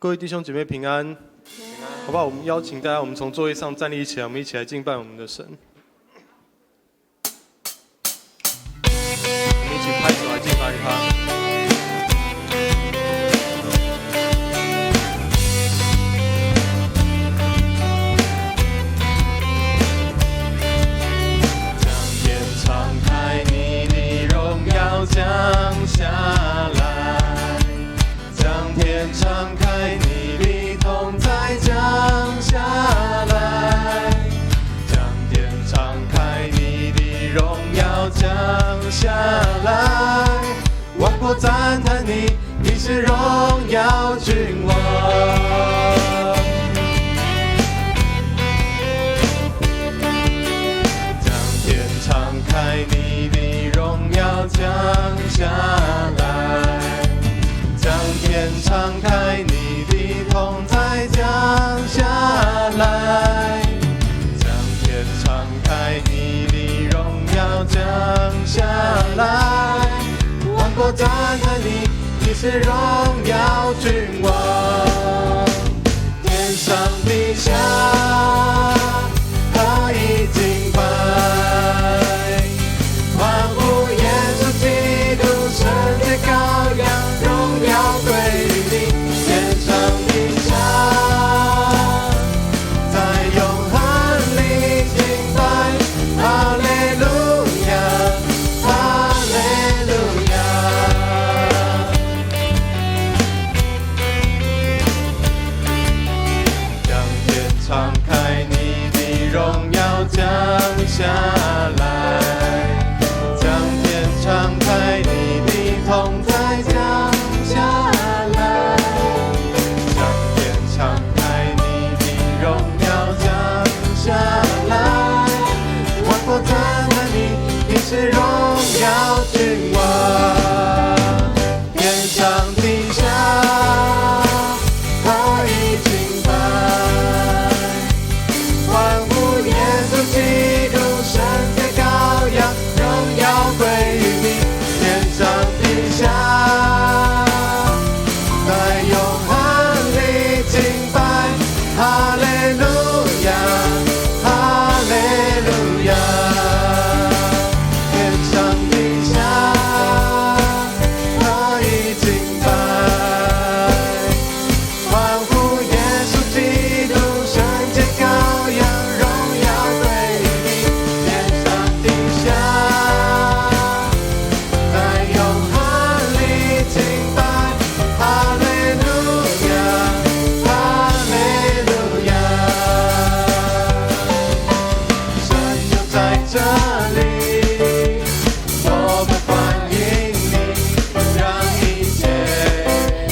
各位弟兄姐妹平安，好不好？我們邀請大家，我們從座位上站立起來，我們一起來敬拜我們的神。我們一起拍手來敬拜他。將天敞開，你的榮耀降下來；將天敞開，你的同在降下來；將天敞開，你的榮耀降下來。萬國讚嘆你，你是榮耀君王。將天敞開，你的榮耀降下來；將天敞開，你的同在降下來；將天敞開，你的榮耀降下來。萬國讚嘆你，你是榮耀君王。天上地下合一敬拜，歡呼耶穌基督聖潔羔羊，榮耀歸於你。天上地下在永恆裡敬拜，哈利路亞，哈利路亞。將天敞開，你的榮耀降下來；將天敞開，你的同在降下來；將天敞開，你的榮耀降下來。萬國讚嘆你，你是榮耀君王。天上地下合一敬拜，歡呼耶穌基督聖潔羔羊，榮耀歸於你。天上地下在永恆裡敬拜，哈利路亞，哈利路亞。天上地下合一敬拜，歡呼耶穌基督聖潔羔羊，榮耀歸於你。天上地下在永恆裡敬拜，哈利路亞，哈利路亞。神就在這裡，我們歡迎你，讓一切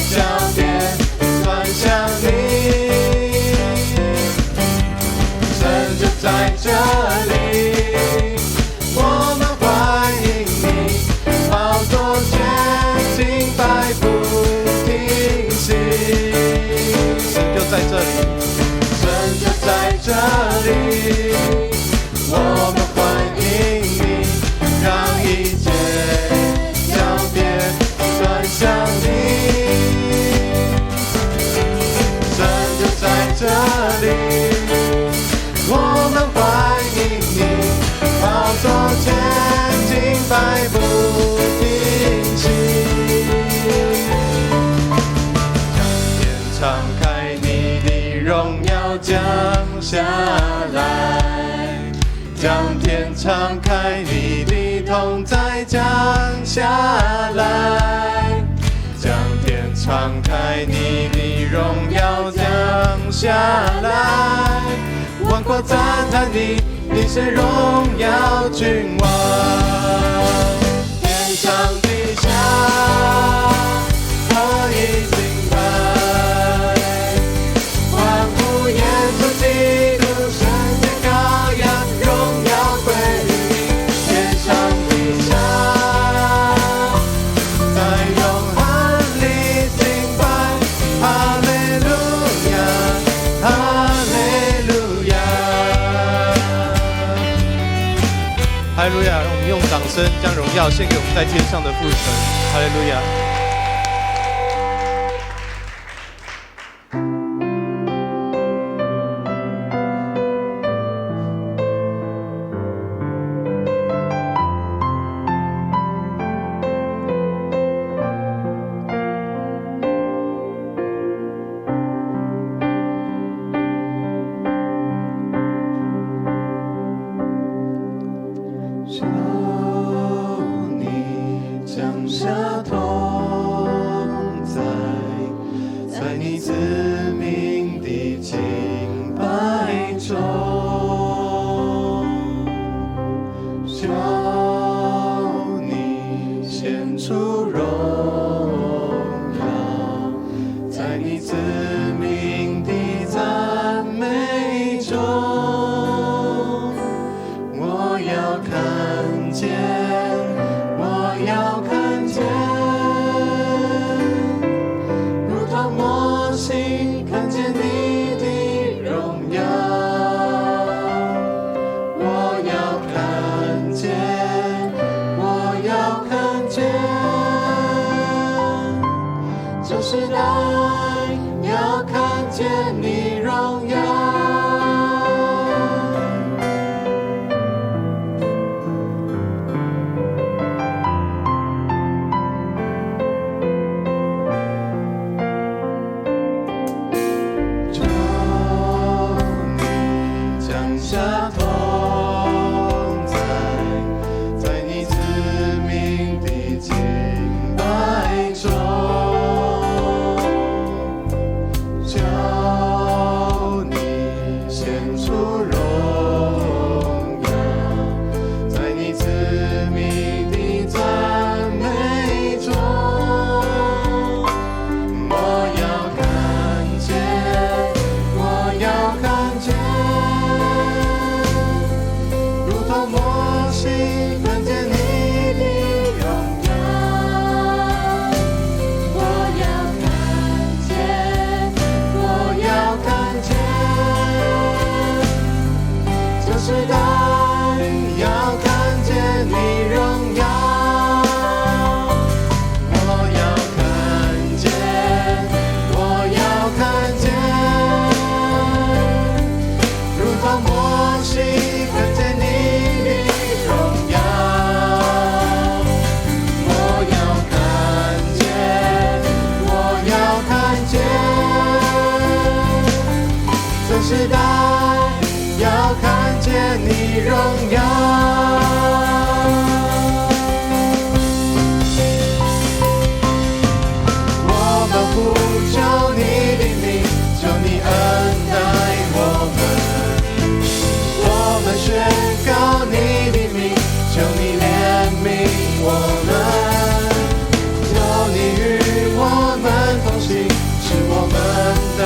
焦點轉向你。神就在這裡，我們歡迎你，寶座前敬拜不停息。神就在這裡，神就在這裡，我們歡迎你，讓一切焦點轉向你。神就在這裡，我們歡迎你，寶座前敬拜不停息。將天敞開，你的榮耀降下來；將天敞開，你的同在降下來；將天敞開，你的榮耀降下來。萬國讚嘆你，你是榮耀君王。天上地下合一敬拜，歡呼耶穌基督聖潔羔羊，榮耀歸於你。天上地下在永恆裡敬拜，哈利路亞，哈利路亞。哈利路亞！讓我們用掌聲將榮耀獻給我們在天上的父神。哈利路亞！中，求你顯出榮耀，在你子民的讚美中，我要看見，我要看見，如同摩西看見你的榮耀。我要看見，我要看見，這世代要看見你榮耀。求你降下同在，在你子民的敬拜中，求你顯出榮耀，在你子民的讚美中，我要看見，我要看見，如同摩西看見你的榮耀。我要看見，我要看見，這世代要看見你榮耀。我要看見，我要看見，如同摩西看見你的榮耀。我要看見，我要看見，這世代要看見你榮耀。我們呼求你的名，求你恩待我們。我們宣告你的名，求你憐憫我們。求你與我們同行，使我們得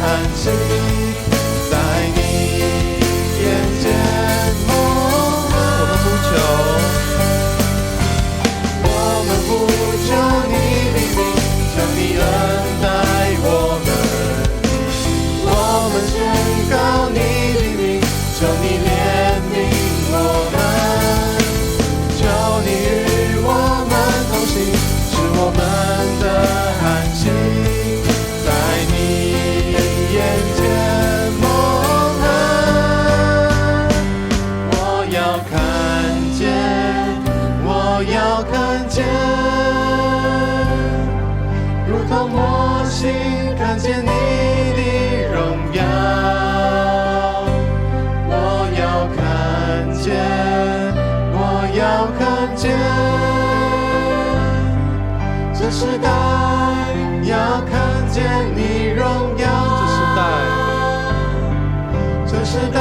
安息，在你眼前蒙我們呼求，我們呼求你的名，求你恩待我們。我們宣告你的名，求你憐憫我們。求你與我們同行，使我們得安息，在你眼前蒙恩。我要看見，我要看見，如同摩西看見你的榮耀。我要看見，我要看見，這世代要看見你榮耀。這世代，這世代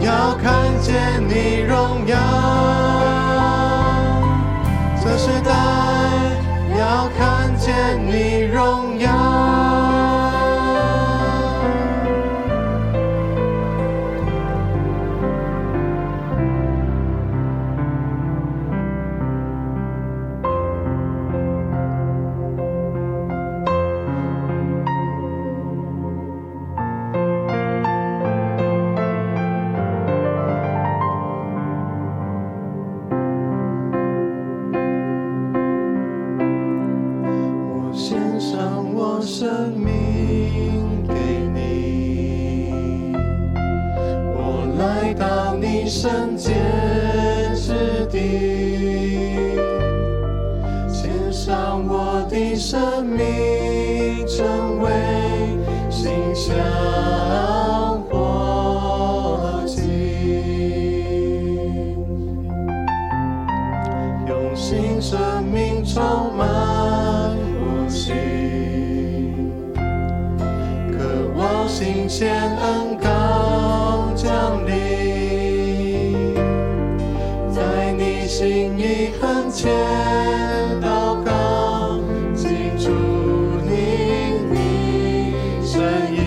要看見你榮耀。這世代要看見你榮耀。我獻上我生命給你，我來到你聖潔之地，獻上我的生命，成為馨香火祭，用新生命充滿我心，渴望新鮮恩膏。降臨，在你心意恆切禱告，清楚聽你聲音，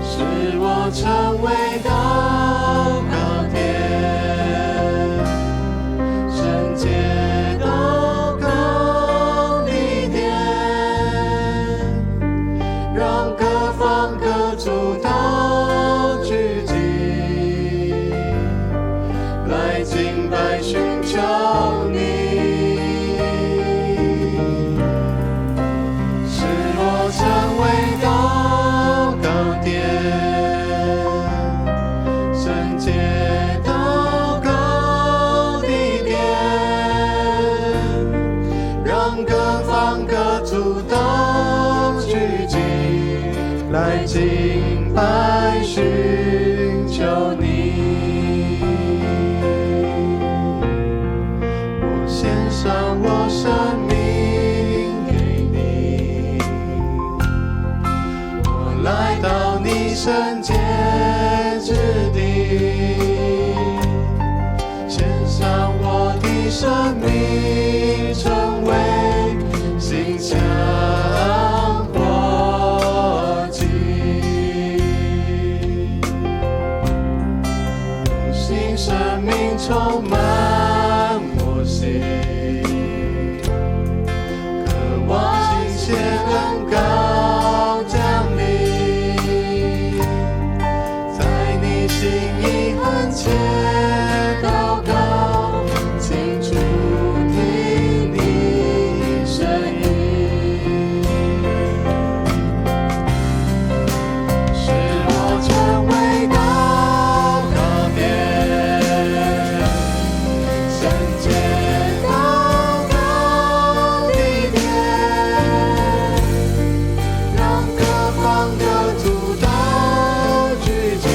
使我成為禱告殿，聖潔禱告的殿，讓各方各族都聚集，來敬拜尋求你，使我成為禱告殿，聖潔禱告的殿，讓各方各族都聚集，來敬拜尋求你。我獻上我生命給你，我來到你聖潔之地，獻上我的生命，成為馨香火祭，用新生命充滿我心，渴望新鮮恩膏降臨，在你心意恆切禱告，清楚聽你聲音，使我成為禱告殿，聖潔禱告的殿，讓各方各族都聚集，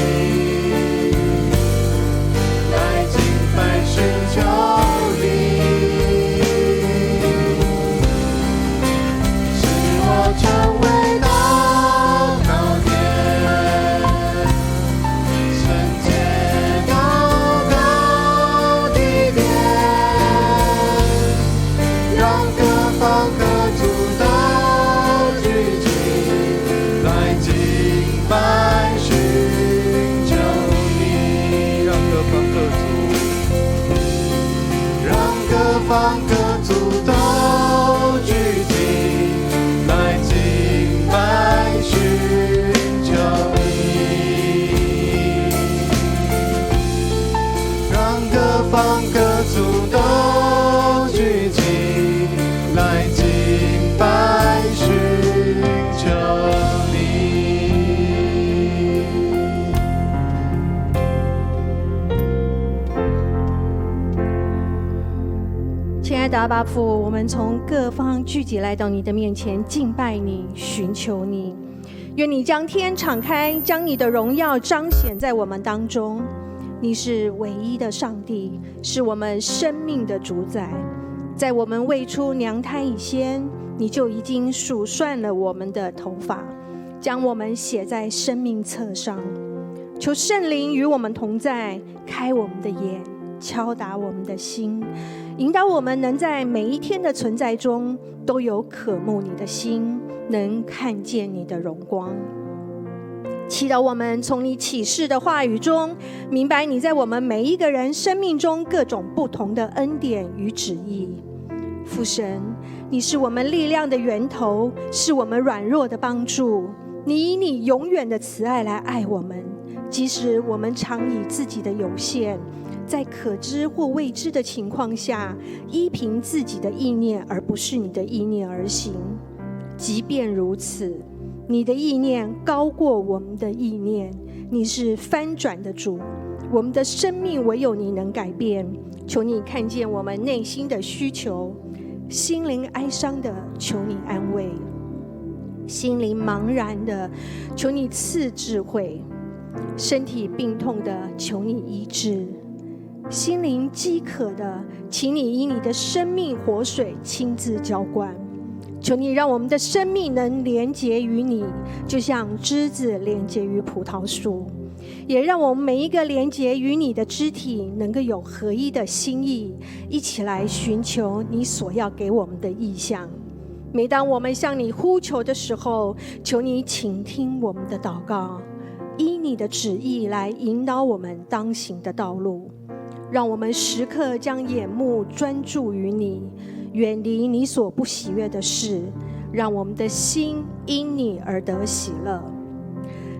來敬拜尋求你，使我成為禱告殿，聖潔禱告的殿，讓各方各族都聚集，來敬拜尋求你，讓各方各族，讓各方各族都聚集，來敬拜尋求你，讓各方各族都聚集，來敬拜尋求你。親愛的阿爸父，我們從各方聚集來到你的面前，敬拜你，尋求你。願你將天敞開，將你的榮耀彰顯在我們當中。你是唯一的上帝，是我們生命的主宰。在我們未出娘胎以先，你就已經數算了我們的頭髮，將我們寫在生命冊上。求聖靈與我們同在，開我們的眼，敲打我們的心，引導我們能在每一天的存在中都有渴慕你的心，能看見你的榮光。祈禱我們從你啟示的話語中，明白你在我們每一個人生命中各種不同的恩典與旨意。父神，你是我們力量的源頭，是我們軟弱的幫助。你以你永遠的慈愛來愛我們，即使我們常以自己的有限，在可知或未知的情況下，依憑自己的意念而不是你的意念而行。即便如此，你的意念高過我們的意念，你是翻轉的主，我們的生命唯有你能改變。求你看見我們內心的需求，心靈哀傷的，求你安慰；心靈茫然的，求你賜智慧；身體病痛的，求你醫治；心靈飢渴的，請你以你的生命活水親自澆灌。求你讓我們的生命能連結於你，就像枝子連結於葡萄樹；也讓我們每一個連結於你的肢體，能夠有合一的心意，一起來尋求你所要給我們的異象。每當我們向你呼求的時候，求你傾聽我們的禱告，依你的旨意來引導我們當行的道路，讓我們時刻將眼目專注於你，遠離你所不喜悅的事，讓我們的心因你而得喜樂。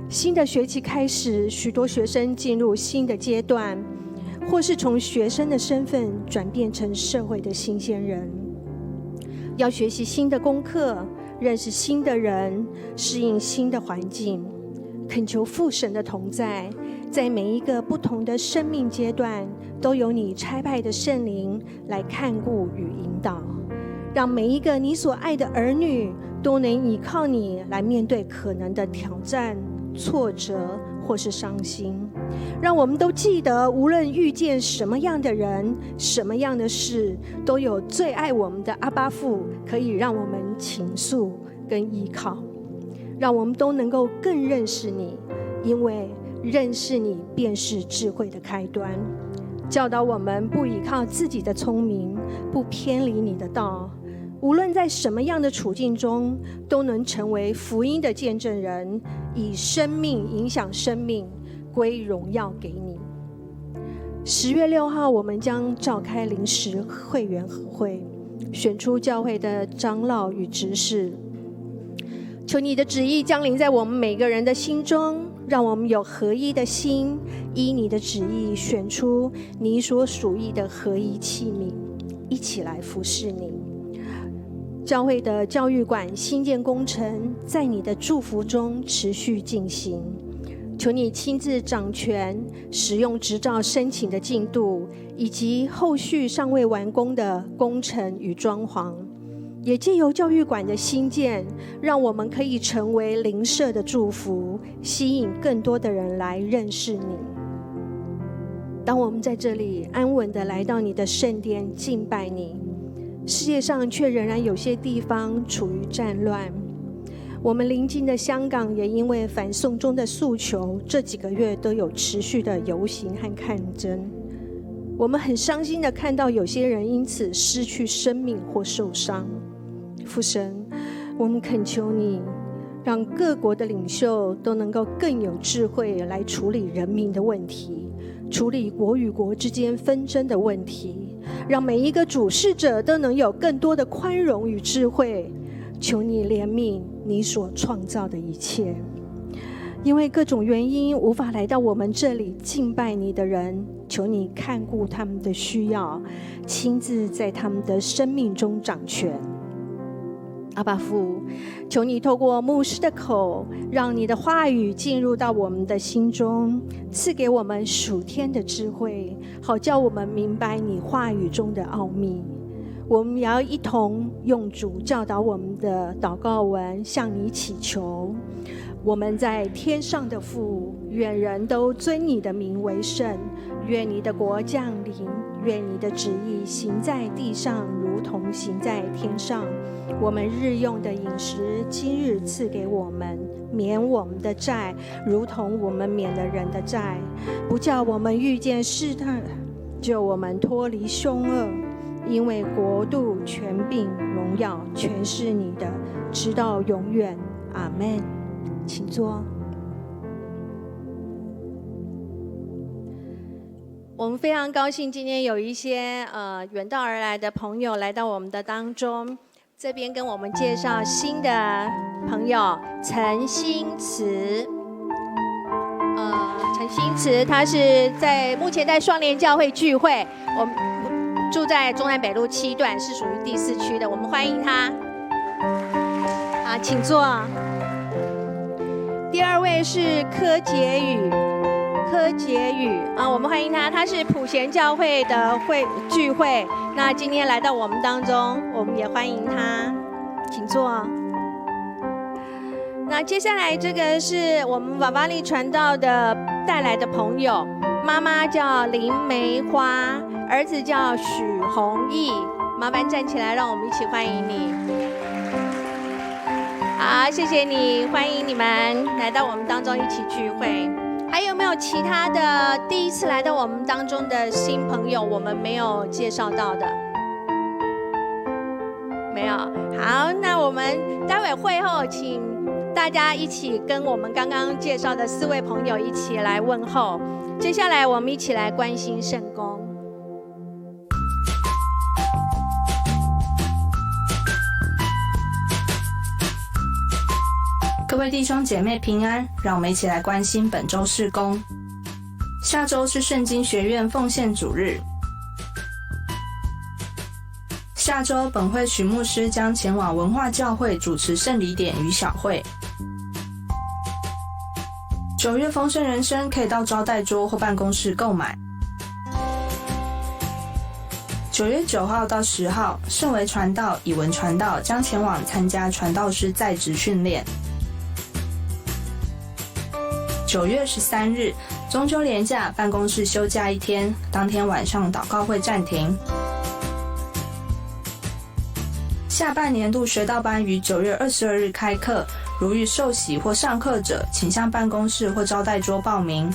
新的學期開始，許多學生進入新的階段，或是從學生的身份轉變成社會的新鮮人，要學習新的功課，認識新的人，適應新的環境。懇求父神的同在，在每一個不同的生命階段，都有你差派的聖靈來看顧與引導，讓每一個你所愛的兒女都能依靠你來面對可能的挑戰、挫折或是傷心。讓我們都記得，無論遇見什麼樣的人、什麼樣的事，都有最愛我們的阿爸父可以讓我們傾訴跟依靠。讓我們都能夠更認識你，因為認識你便是智慧的開端。教導我們不依靠自己的聰明，不偏離你的道。無論在什麼樣的處境中，都能成為福音的見證人，以生命影響生命，歸榮耀給你。10月6號，我們將召開臨時會員會，選出教會的長老與執事。求你的旨意降臨在我們每個人的心中，讓我們有合一的心，依你的旨意選出你所屬意的合一器皿，一起來服侍你。教會的教育館新建工程在你的祝福中持續進行，求你親自掌權，使用執照申請的進度，以及後續尚未完工的工程與裝潢。也借由教育館的興建，讓我們可以成為鄰舍的祝福，吸引更多的人來認識你。當我們在這裡安穩的來到你的聖殿敬拜你，世界上卻仍然有些地方處於戰亂。我們鄰近的香港也因為反送中的訴求，這幾個月都有持續的遊行和抗爭。我們很傷心的看到有些人因此失去生命或受傷。父神，我們懇求你，讓各國的領袖都能夠更有智慧來處理人民的問題，處理國與國之間紛爭的問題，讓每一個主事者都能有更多的寬容與智慧。求你憐憫你所創造的一切，因為各種原因無法來到我們這裡敬拜你的人，求你看顧他們的需要，親自在他們的生命中掌權。阿爸父，求你透過牧師的口，讓你的話語進入到我們的心中，賜給我們屬天的智慧，好叫我們明白你話語中的奧秘。我們也要一同用主教導我們的禱告文向你祈求。我們在天上的父，願人都尊你的名為聖，願你的國降臨，願你的旨意行在地上，如同行在天上。我們日用的飲食，今日賜給我們，免我們的債，如同我們免了人的債，不叫我們遇見試探，救我們脫離兇惡。因為國度、權柄、榮耀，全是你的，直到永遠。阿門。請坐。我們非常高興，今天有一些遠道而來的朋友來到我們的當中。這邊跟我們介紹新的朋友陳新慈。陳新慈他是在目前在雙聯教會聚會，我們住在中山北路7段，是屬於第4區的，我們歡迎他。啊，請坐。第二位是柯杰宇，柯杰宇啊，我們歡迎他，他是普賢教會的會聚會，那今天來到我們當中，我們也歡迎他，請坐。那接下來這個是我們瓦瓦利傳道的帶來的朋友，媽媽叫林梅花，兒子叫許宏毅，麻煩站起來，讓我們一起歡迎你。好，謝謝你，歡迎你們來到我們當中一起聚會。還有沒有其他的第一次來到我們當中的新朋友，我們沒有介紹到的？沒有。好，那我們待會會後，請大家一起跟我們剛剛介紹的四位朋友一起來問候。接下來我們一起來關心聖工。各位弟兄姐妹平安，讓我們一起來關心本周事工。下周是聖經學院奉獻主日。下周本會許牧師將前往文化教會主持聖禮典與小會。9月豐盛人生可以到招待桌或辦公室購買。9月9號到10號，聖維傳道、以文傳道將前往參加傳道師在職訓練。9月13日，中秋連假，辦公室休假一天，當天晚上禱告會暫停。下半年度學道班於9月22日開課，如欲受洗或上課者，請向辦公室或招待桌報名。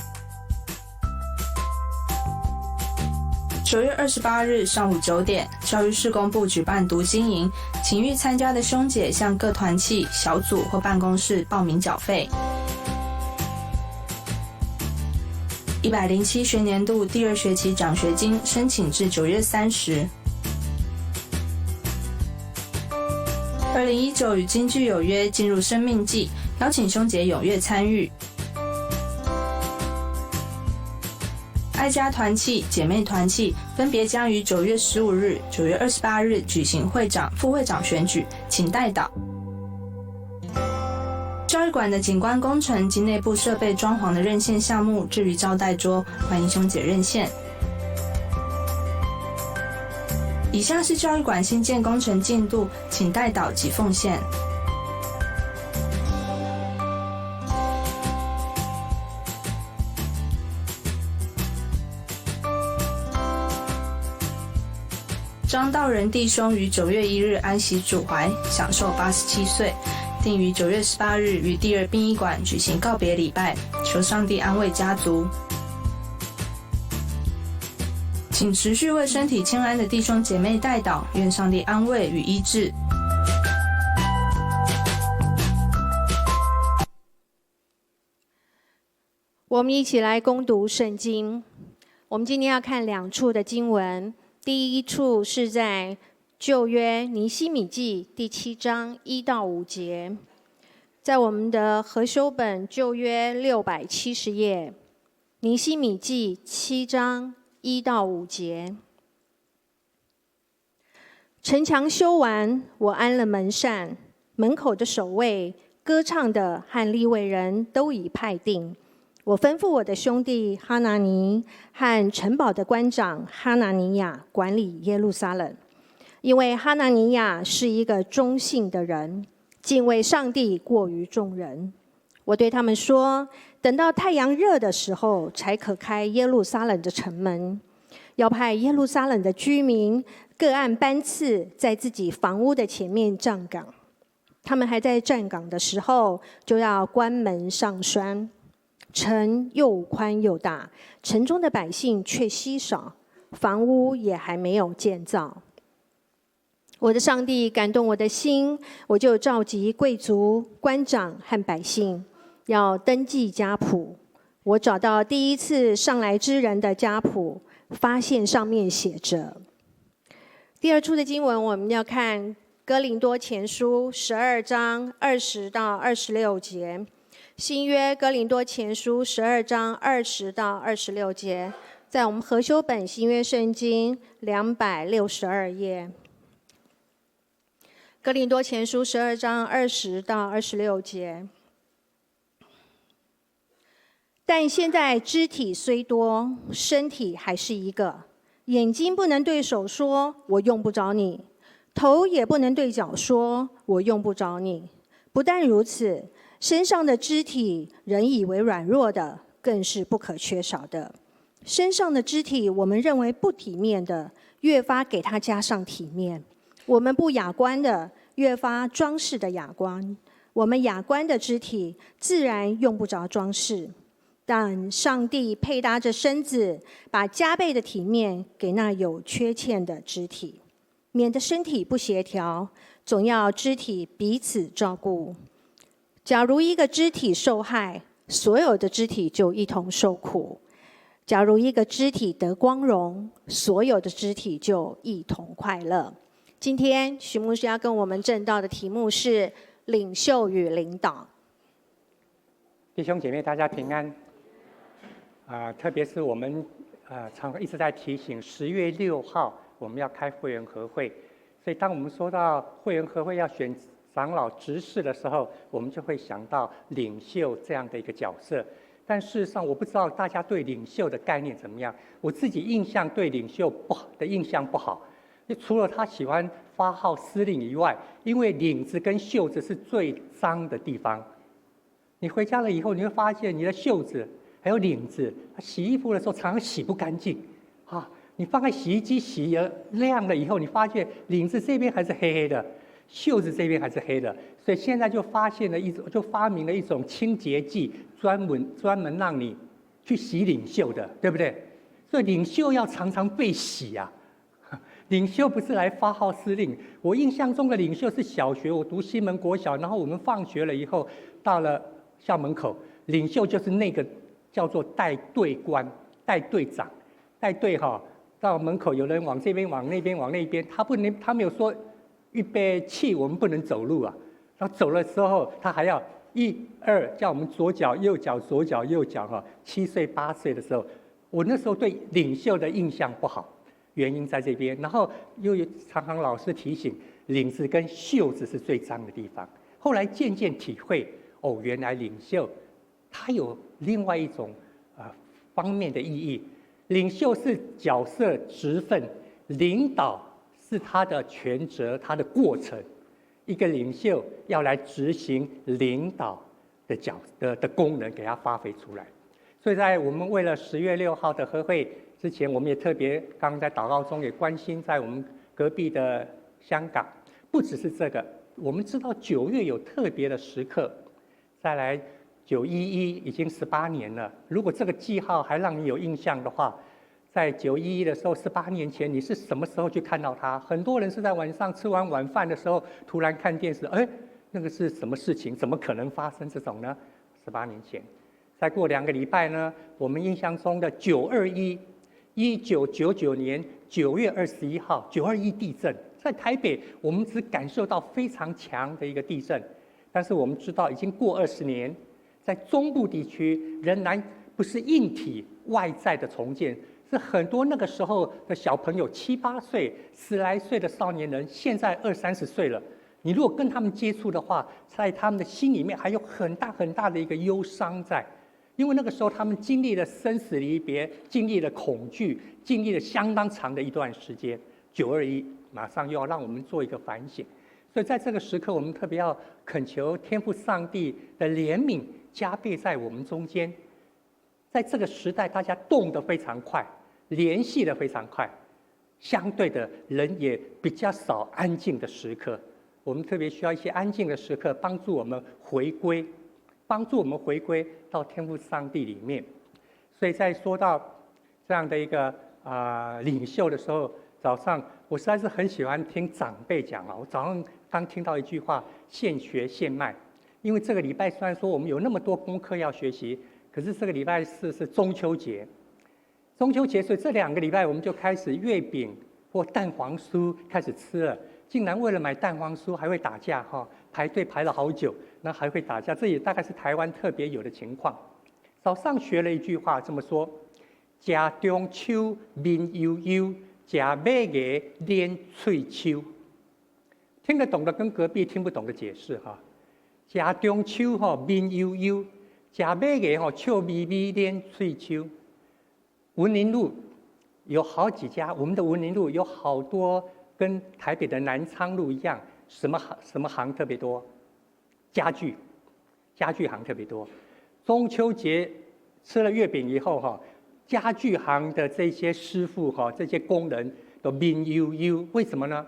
9月28日上午9點，教育事工部舉辦讀經營，請欲參加的兄姐向各團契、小組或辦公室報名繳費。107學年度第二學期獎學金申請至9月30。2019與京劇有約進入生命季，邀請兄姐踴躍參與。愛家團契、姐妹團契分別將於9月15日、9月28日舉行會長、副會長選舉，請代禱。教育館的景觀工程及內部設備裝潢的認獻項目置於招待桌，歡迎兄姐認獻。以下是教育館新建工程進度，請代禱及奉獻。張道仁弟兄於9月1日安息主懷，享壽87歲。定於9月18日於第二殯儀館舉行告別禮拜，求上帝安慰家族。請持續為身體欠安的弟兄姐妹代禱，願上帝安慰與醫治。我們一起來攻讀聖經。我們今天要看兩處的經文，第一處是在舊約尼希米記第7章1到5節，在我們的和修本舊約670頁，尼希米記七章一到五節。城牆修完，我安了門閂，門口的守衛、歌唱的和利未人都已派定。我吩咐我的兄弟哈拿尼和城堡的官長哈拿尼亞管理耶路撒冷。因為哈拿尼亞是一個忠信的人，敬畏上帝過於眾人。我對他們說：等到太陽熱的時候，才可開耶路撒冷的城門。要派耶路撒冷的居民各按班次，在自己房屋的前面站崗。他們還在站崗的時候，就要關門上閂。城又寬又大，城中的百姓卻稀少，房屋也還沒有建造。我的上帝感動我的心，我就召集貴族、官長和百姓，要登記家譜。我找到第一次上來之人的家譜，發現上面寫着。第二處的經文，我們要看哥林多前書12章20到26節。新約哥林多前書十二章二十到二十六節，在我們和修本新約聖經262頁。哥林多前書十二章二十到二十六節。但現在肢體雖多，身體還是一個。眼睛不能對手說：“我用不着你。”頭也不能對腳說：“我用不着你。”不但如此，身上的肢體人以為軟弱的，更是不可缺少的。身上的肢體我們認為不體面的，越發給他加上體面；我們不雅觀的，越發裝飾的雅觀。我們雅觀的肢體自然用不着裝飾，但上帝配搭着身子，把加倍的體面給那有缺欠的肢體，免得身體不協調，總要肢體彼此照顧。假如一個肢體受害，所有的肢體就一同受苦；假如一個肢體得光榮，所有的肢體就一同快樂。今天徐牧師要跟我們證道的題目是領袖與領導。弟兄姐妹，大家平安。特別是我們常一直在提醒，10月6號我們要開會員和會，所以當我們說到會員和會要選長老執事的時候，我們就會想到領袖這樣的一個角色。但事實上，我不知道大家對領袖的概念怎麼樣。我自己印象對領袖不好的印象不好，除了他喜歡發號施令以外，因為領子跟袖子是最髒的地方。你回家了以後，你會發現你的袖子還有領子，洗衣服的時候常常洗不乾淨，啊，你放在洗衣機洗了晾了以後，你發現領子這邊還是黑黑的，袖子這邊還是黑的，所以現在就發現了一種，就發明了一種清潔劑，專門讓你去洗領袖的，對不對？所以領袖要常常被洗啊。領袖不是來發號施令。我印象中的領袖是小學，我讀西門國小，然後我們放學了以後，到了校門口，領袖就是那個叫做帶隊官、帶隊長、帶隊哈。到門口有人往這邊、往那邊、往那邊，他不能，他沒有說預備起，我們不能走路啊。然後走的時候，他還要一二叫我們左腳右腳左腳右腳哈。7歲8歲的時候，我那時候對領袖的印象不好。原因在這邊，然後又有常常老師提醒，領子跟袖子是最髒的地方。後來漸漸體會，哦，原來領袖他有另外一種方面的意義。領袖是角色職分，領導是他的權責，他的過程。一個領袖要來執行領導的角的功能，給他發揮出來。所以在我們為了10月6號的和會之前，我們也特別剛剛在禱告中也關心在我們隔壁的香港，不只是這個，我們知道9月有特別的時刻，再來911已經18年了。如果這個記號還讓你有印象的話，在九一一的時候，18年前你是什麼時候去看到它？很多人是在晚上吃完晚飯的時候，突然看電視，哎，那個是什麼事情？怎麼可能發生這種呢？18年前，再過2個禮拜呢，我們印象中的九二一，1999年9月21號，九二一地震，在台北，我們只感受到非常強的一個地震，但是我們知道已經過20年，在中部地區仍然不是硬體外在的重建。是很多那個時候的小朋友，七八歲、十來歲的少年人，現在二三十歲了。你如果跟他們接觸的話，在他們的心裡面還有很大很大的一個憂傷在，因為那個時候他們經歷了生死離別，經歷了恐懼，經歷了相當長的一段時間。九二一馬上又要讓我們做一個反省，所以在這個時刻，我們特別要懇求天父上帝的憐憫加倍在我們中間。在這個時代，大家動得非常快。聯繫的非常快，相對的人也比較少安靜的時刻。我們特別需要一些安靜的時刻，幫助我們回歸，幫助我們回歸到天父上帝裡面。所以在說到這樣的一個領袖的時候，早上我實在是很喜歡聽長輩講啊。我早上剛聽到一句話：現學現賣。因為這個禮拜雖然說我們有那麼多功課要學習，可是這個禮拜四是中秋節。中秋節，所以這2個禮拜我們就開始月餅或蛋黃酥開始吃了。竟然為了買蛋黃酥還會打架哈，排隊排了好久，那還會打架，這也大概是台灣特別有的情況。早上學了一句話，這麼說：食中秋面悠悠，食尾牙練喙鬚。聽得懂的跟隔壁聽不懂的解釋哈。食中秋吼面悠悠，食尾牙吼笑眯眯練喙鬚。文林路有好幾家，我們的文林路有好多跟台北的南昌路一樣，什麼行什麼行特別多？家具，家具行特別多。中秋節吃了月餅以後哈，家具行的這些師傅哈，這些工人都面悠悠，為什麼呢？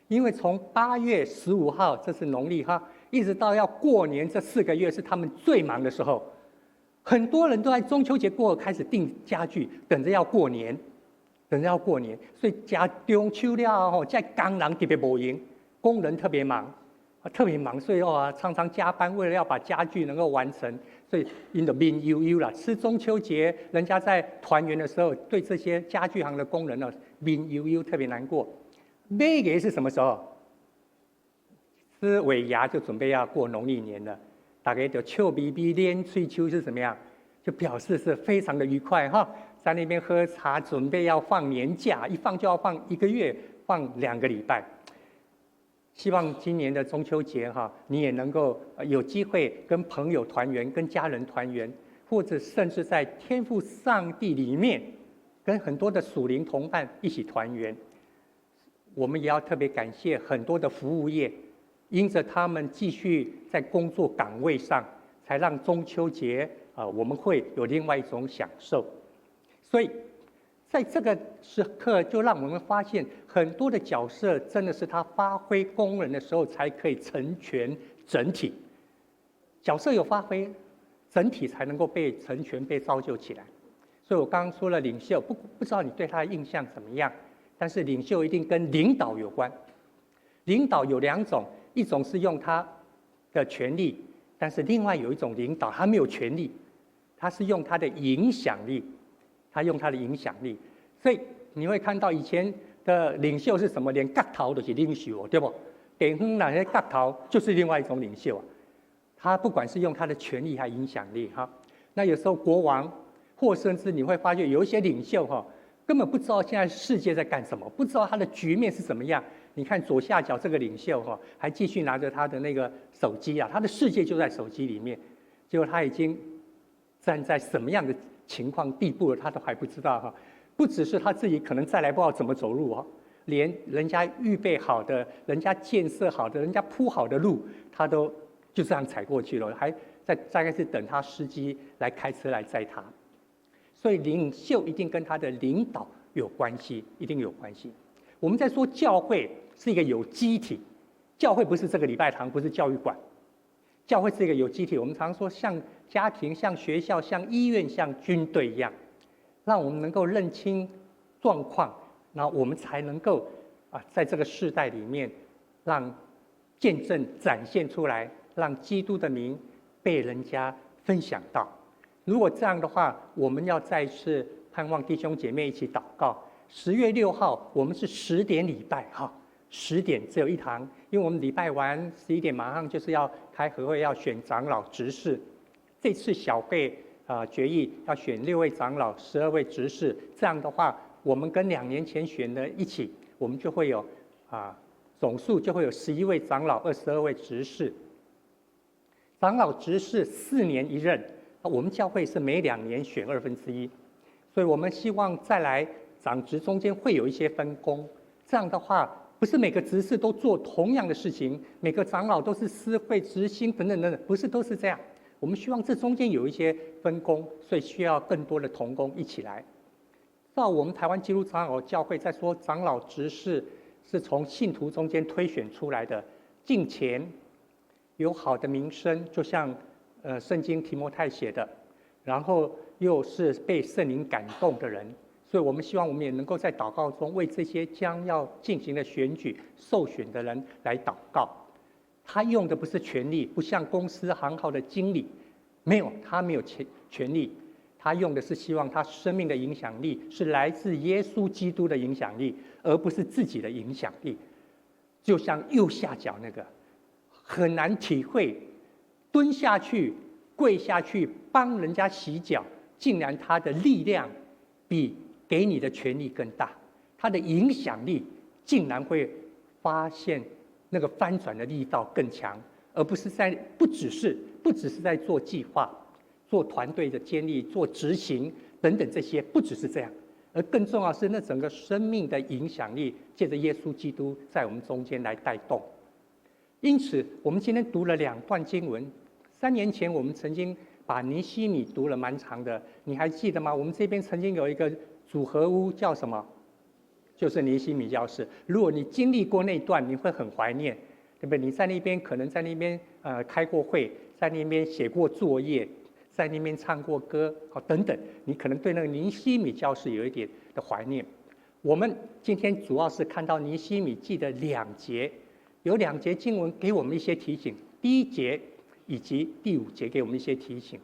因為從8月15號，這是農曆哈，一直到要过年這4個月是他們最忙的時候。很多人都在中秋節過後開始訂家具，等着要過年，等着要過年。所以食中秋了後，這工人特別無閒，工人特別忙，特別忙，所以哦常常加班，為了要把家具能夠完成，所以𪜶就面憂憂啦。吃中秋節，人家在團圓的時候，對這些家具行的工人呢，面憂憂，特別難過。尾牙是什麼時候？吃尾牙就準備要過農曆年了。大家就笑眯眯、連喙鬚是怎麼樣？就表示是非常的愉快哈，在那邊喝茶，準備要放年假，一放就要放一個月，放2個禮拜。希望今年的中秋節哈，你也能夠有機會跟朋友團圓，跟家人團圓，或者甚至在天父上帝裡面，跟很多的屬靈同伴一起團圓。我們也要特別感謝很多的服務業。因着他們繼續在工作崗位上，才讓中秋節啊，我們會有另外一種享受。所以，在這個時刻，就讓我們發現很多的角色真的是他發揮功能的時候，才可以成全整體。角色有發揮，整體才能夠被成全、被造就起來。所以我剛剛說了領袖，不知道你對他的印象怎麼樣？但是領袖一定跟領導有關。領導有兩種。一種是用他的權力，但是另外有一種領導，他沒有權力，他是用他的影響力，他用他的影響力。所以你會看到以前的領袖是什麼？連角頭都是領袖，對不？地方那些角頭就是另外一種領袖啊。他不管是用他的權力還影響力哈，那有時候國王，或甚至你會發覺有一些領袖哈，根本不知道現在世界在幹什麼，不知道他的局面是怎麼樣。你看左下角這個領袖哈，還繼續拿着他的那個手機啊，他的世界就在手機裡面。結果他已經站在什麼樣的情況地步了，他都還不知道哈。不只是他自己可能再來不知道怎麼走路哦，連人家預備好的、人家建設好的、人家鋪好的路，他都就這樣踩過去了，還在大概是等他司機來開車來載他。所以領袖一定跟他的領導有關係，一定有關係。我們在說教會是一個有機體，教會不是這個禮拜堂，不是教育館，教會是一個有機體。我們常說像家庭、像學校、像醫院、像軍隊一樣，讓我們能夠認清狀況，然後我們才能夠啊，在這個世代裡面，讓見證展現出來，讓基督的名被人家分享到。如果這樣的話，我們要再次盼望弟兄姐妹一起禱告。10月6號，我們是十點禮拜哈，十點只有一堂，因為我們禮拜完11點馬上就是要開合會，要選長老執事。這次小會啊決議要選六位長老、12位執事，這樣的話，我們跟2年前選的一起，我們就會有啊總數就會有11位長老、22位執事。長老執事4年一任，我們教會是每2年選1/2，所以我們希望再來。長執中間會有一些分工，這樣的話，不是每個執事都做同樣的事情，每個長老都是司會執行等等等等，不是都是這樣。我們希望這中間有一些分工，所以需要更多的同工一起來。到我們台灣基督長老教會在說長老執事是從信徒中間推選出來的，敬虔，有好的名聲，就像聖經提摩太寫的，然後又是被聖靈感動的人。所以我們希望我們也能夠在禱告中為這些將要進行的選舉受選的人來禱告。他用的不是權力，不像公司行號的經理，沒有，他沒有權力，他用的是希望他生命的影響力是來自耶穌基督的影響力，而不是自己的影響力。就像右下角那個，很難體會，蹲下去、跪下去幫人家洗腳，竟然他的力量比給你的權力更大，他的影響力竟然會發現那個翻轉的力道更強，而不是在不只是在做計劃、做團隊的建立、做執行等等這些，不只是這樣，而更重要是那整個生命的影響力，借着耶穌基督在我們中間來帶動。因此，我們今天讀了兩段經文。3年前我們曾經把尼希米讀了蠻長的，你還記得嗎？我們這邊曾經有一個組合屋叫什麼？就是尼希米教室。如果你經歷過那段，你會很懷念，對不對？你在那邊可能在那邊开过会，在那边写过作业，在那边唱过歌，好等等，你可能对那个尼希米教室有一点的怀念。我们今天主要是看到尼希米记的两节，有两节经文给我们一些提醒。第一节以及第五节给我们一些提醒。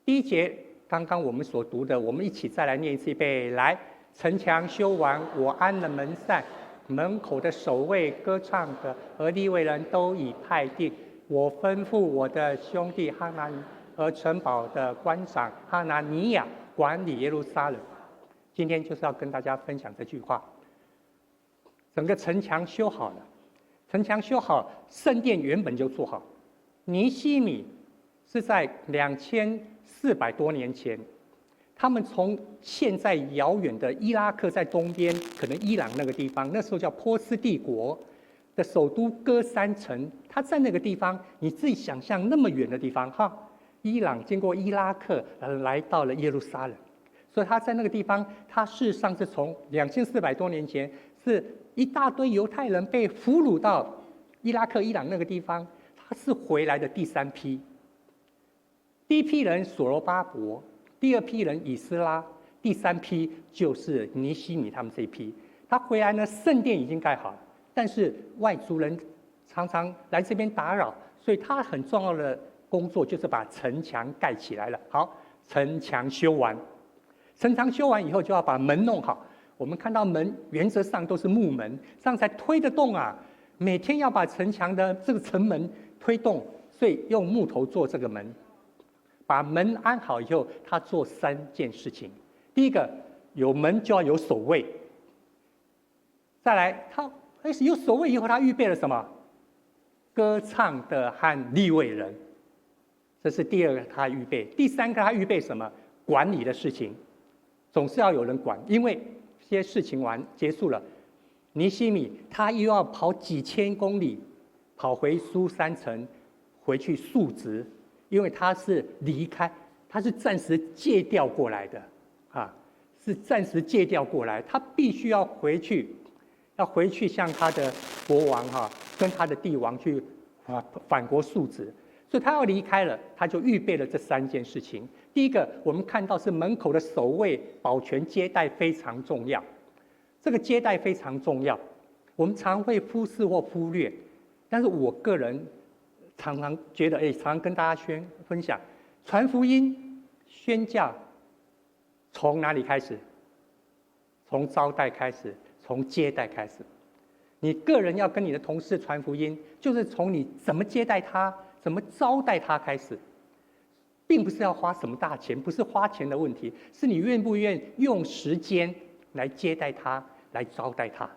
第一节刚刚我们所读的，我们一起再来念一次，预备来。城墙修完，我安了门扇，门口的守卫、歌唱的和利未人都已派定。我吩咐我的兄弟哈拿尼和城堡的官长哈拿尼雅管理耶路撒冷。今天就是要跟大家分享这句话。整个城墙修好了，城墙修好，圣殿原本就做好。尼希米是在2400多年前，他们从现在遥远的伊拉克在东边，可能伊朗那个地方，那时候叫波斯帝国的首都歌珊城，他在那个地方，你自己想象那么远的地方哈，伊朗经过伊拉克来到了耶路撒冷。所以他在那个地方，他事实上是从2400多年前，是一大堆犹太人被俘虏到伊拉克、伊朗那个地方，他是回来的第三批。第一批人所罗巴伯，第二批人以斯拉，第三批就是尼希米他们这一批。他回来呢，圣殿已经盖好了，但是外族人常常来这边打扰，所以他很重要的工作就是把城墙盖起来了。好，城墙修完。城墙修完以后，就要把门弄好。我们看到门原则上都是木门，这样才推得动啊。每天要把城墙的这个城门推动，所以用木头做这个门。把门安好以后，他做三件事情。第一个，有门就要有守卫。再来，他有守卫以后，他预备了什么？歌唱的和利未人，这是第二个他预备。第三个他预备什么？管理的事情。总是要有人管，因为这些事情完结束了，尼希米他又要跑几千公里，跑回书珊城，回去述职，因为他是离开，他是暂时借调过来的，啊，是暂时借调过来，他必须要回去，要回去向他的国王哈，跟他的帝王去返国述职。所以他要离开了，他就预备了这三件事情。第一个，我们看到是门口的守卫保全接待非常重要，这个接待非常重要，我们常会忽视或忽略，但是我个人常常觉得，哎，常常跟大家分享，传福音、宣教，从哪里开始？从招待开始，从接待开始。你个人要跟你的同事传福音，就是从你怎么接待他，怎么招待他开始，并不是要花什么大钱，不是花钱的问题，是你愿不愿意用时间来接待他，来招待他。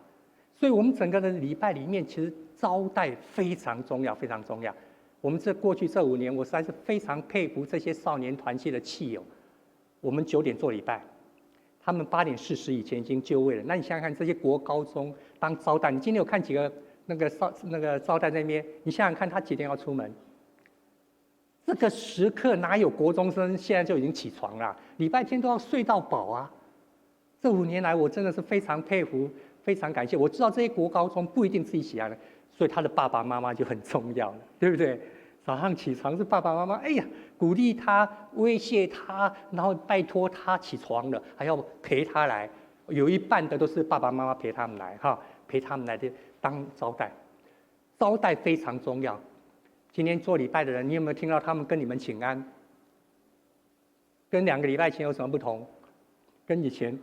所以，我们整个的礼拜里面，其实招待非常重要，非常重要。我们这过去这5年，我实在是非常佩服这些少年团契的契友。我们9点做礼拜，他们8点40以前已经就位了。那你想想看，这些国高中当招待，你今天有看几个那个招待那边？你想想看，他几点要出门？这个时刻哪有国中生现在就已经起床了？礼拜天都要睡到饱啊！这五年来，我真的是非常佩服，非常感谢。我知道这些国高中不一定自己起来的，所以他的爸爸妈妈就很重要了，对不对？早上起床是爸爸妈妈，哎呀，鼓励他、威胁他，然后拜托他起床了，还要陪他来。有一半的都是爸爸妈妈陪他们来，哈，陪他们来的当招待，招待非常重要。今天做礼拜的人，你有没有听到他们跟你们请安？跟2个礼拜前有什么不同？跟以前，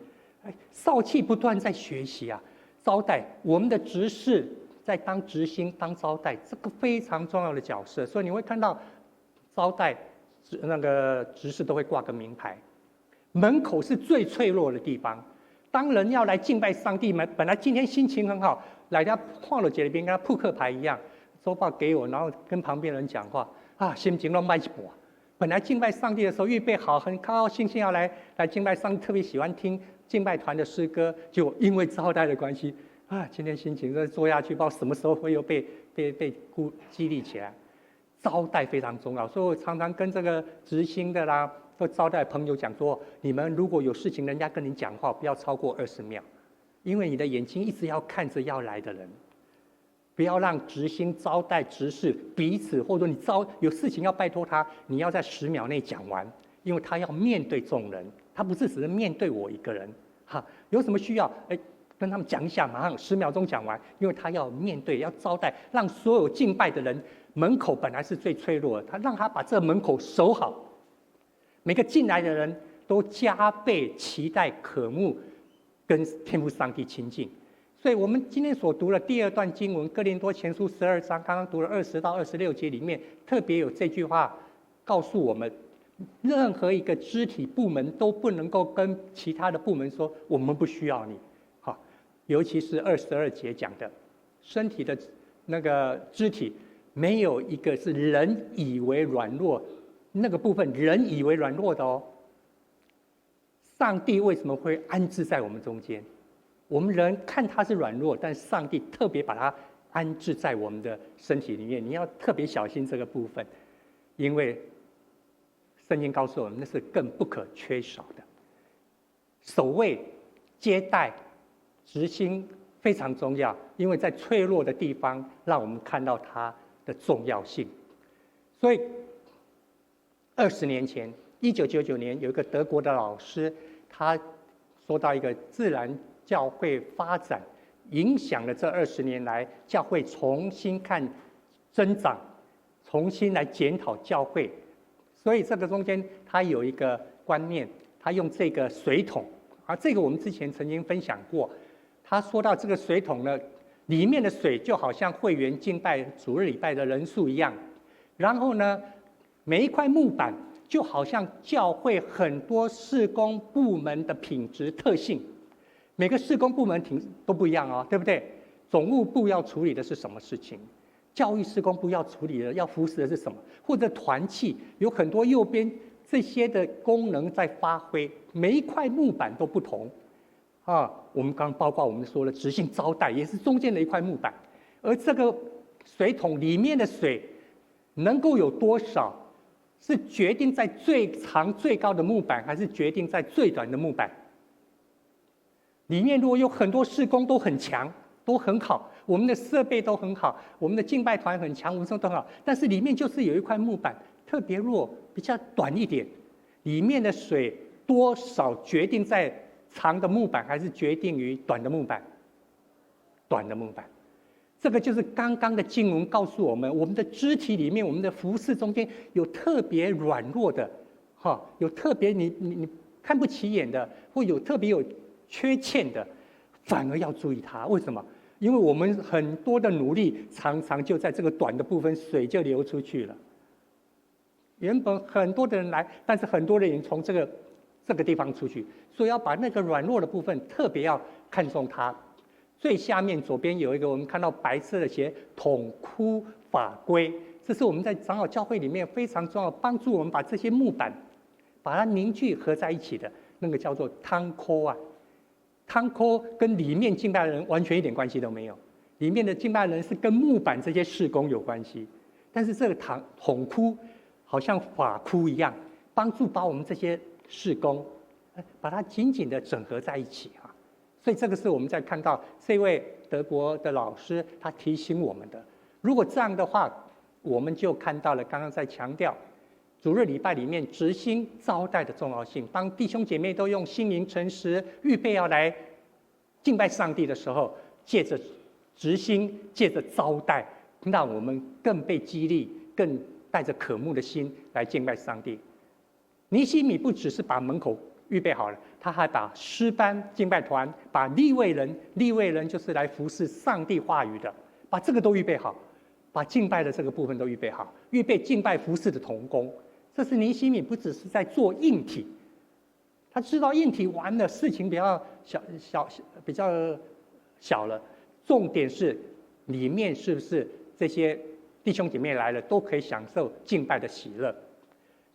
哎，少气不断在学习啊，招待我们的执事在当执心当招待，这个非常重要的角色。所以你会看到招待那个执事都会挂个名牌，门口是最脆弱的地方。当人要来敬拜上帝们，本来今天心情很好，来家晃了姐里边跟他扑克牌一样。周报给我，然后跟旁边人讲话啊，心情拢歹一半。本来敬拜上帝的时候预备好，很高高兴兴要来敬拜上帝，特别喜欢听敬拜团的诗歌，就因为招待的关系啊，今天心情再坐下去，不知道什么时候会又被激励起来。招待非常重要，所以我常常跟这个执行的啦，或招待朋友讲说，你们如果有事情，人家跟你讲话，不要超过20秒，因为你的眼睛一直要看着要来的人。不要讓執心招待執事彼此，或者你招有事情要拜託他，你要在10秒內講完，因為他要面對眾人，他不是只是面對我一個人。哈，有什麼需要，哎，跟他們講一下，馬上10秒鐘講完，因為他要面對，要招待，讓所有敬拜的人，門口本來是最脆弱的，他讓他把這門口守好，每個進來的人都加倍期待、渴慕跟天父上帝親近。所以，我們今天所讀的第二段經文《哥林多前書》12章，剛剛讀了20到26節裡面，特別有這句話告訴我們：任何一個肢體部門都不能夠跟其他的部門說我們不需要你。好，尤其是22節講的，身體的那個肢體，沒有一個是人以為軟弱那個部分，人以為軟弱的哦。上帝為什麼會安置在我們中間？我們人看他是軟弱，但上帝特別把他安置在我們的身體裡面。你要特別小心這個部分，因為聖經告訴我們，那是更不可缺少的。守衛、接待、執心非常重要，因為在脆弱的地方，讓我們看到它的重要性。所以，20年前，1999年，有一個德國的老師，他說到一個自然教會發展影響了這20年來教會重新看增長，重新來檢討教會。所以這個中間他有一個觀念，他用這個水桶啊，這個我們之前曾經分享過。他說到這個水桶呢，裡面的水就好像會員敬拜主日禮拜的人數一樣，然後呢，每一塊木板就好像教會很多事工部門的品質特性。每個事工部門挺都不一樣哦，對不對？總務部要處理的是什麼事情？教育事工部要處理的、要服侍的是什麼？或者團契有很多右邊這些的功能在發揮，每一塊木板都不同啊。我們剛包括我們說的執行招待，也是中間的一塊木板，而這個水桶裡面的水能夠有多少，是決定在最長最高的木板，還是決定在最短的木板？裡面如果有很多事工都很強，都很好，我們的設備都很好，我們的敬拜團很強，我們都很好，但是裡面就是有一塊木板特別弱，比較短一點，裡面的水多少決定在長的木板，還是決定於短的木板？短的木板，這個就是剛剛的經文告訴我們，我們的肢體裡面，我們的服侍中間有特別軟弱的，哈，有特別你看不起眼的，或有特別有缺陷的，反而要注意它。為什麼？因為我們很多的努力，常常就在這個短的部分，水就流出去了。原本很多的人來，但是很多的人從這個地方出去，所以要把那個軟弱的部分特別要看重它。最下面左邊有一個，我們看到白色的寫桶箍法規，這是我們在長老教會裡面非常重要，幫助我們把這些木板把它凝聚合在一起的那個叫做窗箍啊。窗箍跟裡面敬拜的人完全一點關係都沒有，裡面的敬拜人是跟木板這些事工有關係，但是這個桶箍好像法箍一樣，幫助把我們這些事工，把它緊緊的整合在一起啊。所以這個是我們在看到這位德國的老師他提醒我們的。如果這樣的話，我們就看到了剛剛在強調主日禮拜裡面執心招待的重要性。當弟兄姐妹都用心靈誠實預備要來敬拜上帝的時候，借着執心，借着招待，讓我們更被激勵，更帶着渴慕的心來敬拜上帝。尼希米不只是把門口預備好了，他還把詩班敬拜團，把利未人，利未人就是來服侍上帝話語的，把這個都預備好，把敬拜的這個部分都預備好，預備敬拜服侍的同工。這是尼希米不只是在做硬體，他知道硬體完了，事情比較小小比較小了，重點是裡面是不是這些弟兄姐妹來了都可以享受敬拜的喜樂。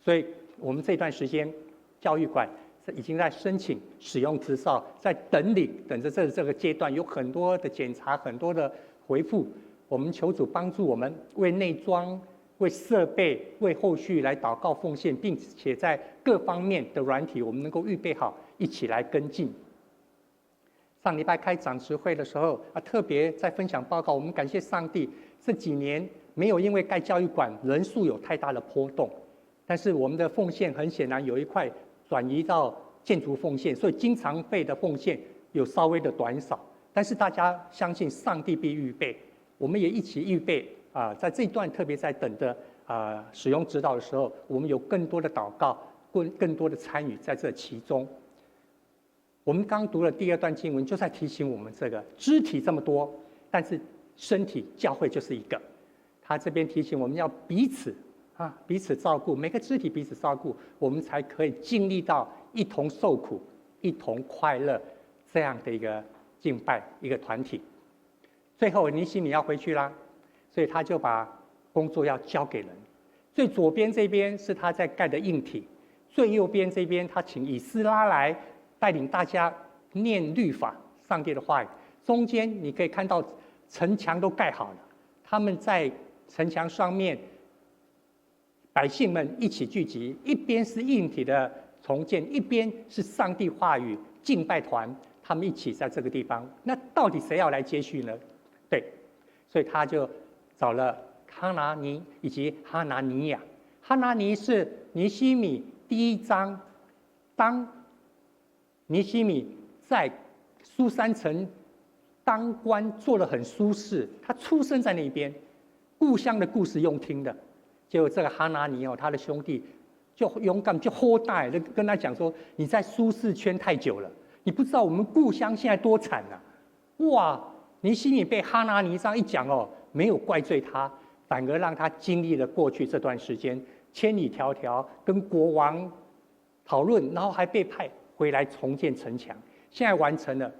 所以我們這段時間教育館已經在申請使用執照，在等領，等着這個階段有很多的檢查，很多的回復。我們求主幫助我們為內裝、為設備、為後續來禱告奉獻，並且在各方面的軟體，我們能夠預備好，一起來跟進。上禮拜開長執會的時候啊，特別在分享報告，我們感謝上帝這幾年沒有因為蓋教育館人數有太大的波動，但是我們的奉獻很顯然有一塊轉移到建築奉獻，所以經常費的奉獻有稍微的短少，但是大家相信上帝必預備，我們也一起預備啊，在這一段特別在等着啊使用指導的時候，我們有更多的禱告，更多的參與在這其中。我們剛讀了第二段經文，就在提醒我們這個肢體這麼多，但是身體教會就是一個。他這邊提醒我們要彼此啊，彼此照顧，每個肢體彼此照顧，我們才可以經歷到一同受苦、一同快樂這樣的一個敬拜一個團體。最後尼希米要回去啦，所以他就把工作要交給人。最左邊這邊是他在蓋的硬體，最右邊這邊他請以斯拉來帶領大家念律法、上帝的話語。中間你可以看到城牆都蓋好了，他們在城牆上面，百姓們一起聚集，一邊是硬體的重建，一邊是上帝話語敬拜團，他們一起在這個地方。那到底誰要來接續呢？對，所以他就找了哈拿尼以及哈拿尼亞。哈拿尼是尼希米第一章，當尼希米在書珊城當官做得很舒適，他出生在那邊，故鄉的故事用聽的。結果這個哈拿尼哦，他的兄弟就勇敢就豁大，就跟他講說：“你在舒適圈太久了，你不知道我們故鄉現在多慘啊！”哇，尼希米被哈拿尼這樣一講哦，沒有怪罪他，反而讓他經歷了過去這段時間千里迢迢跟國王討論，然後還被派回來重建城牆，現在完成了，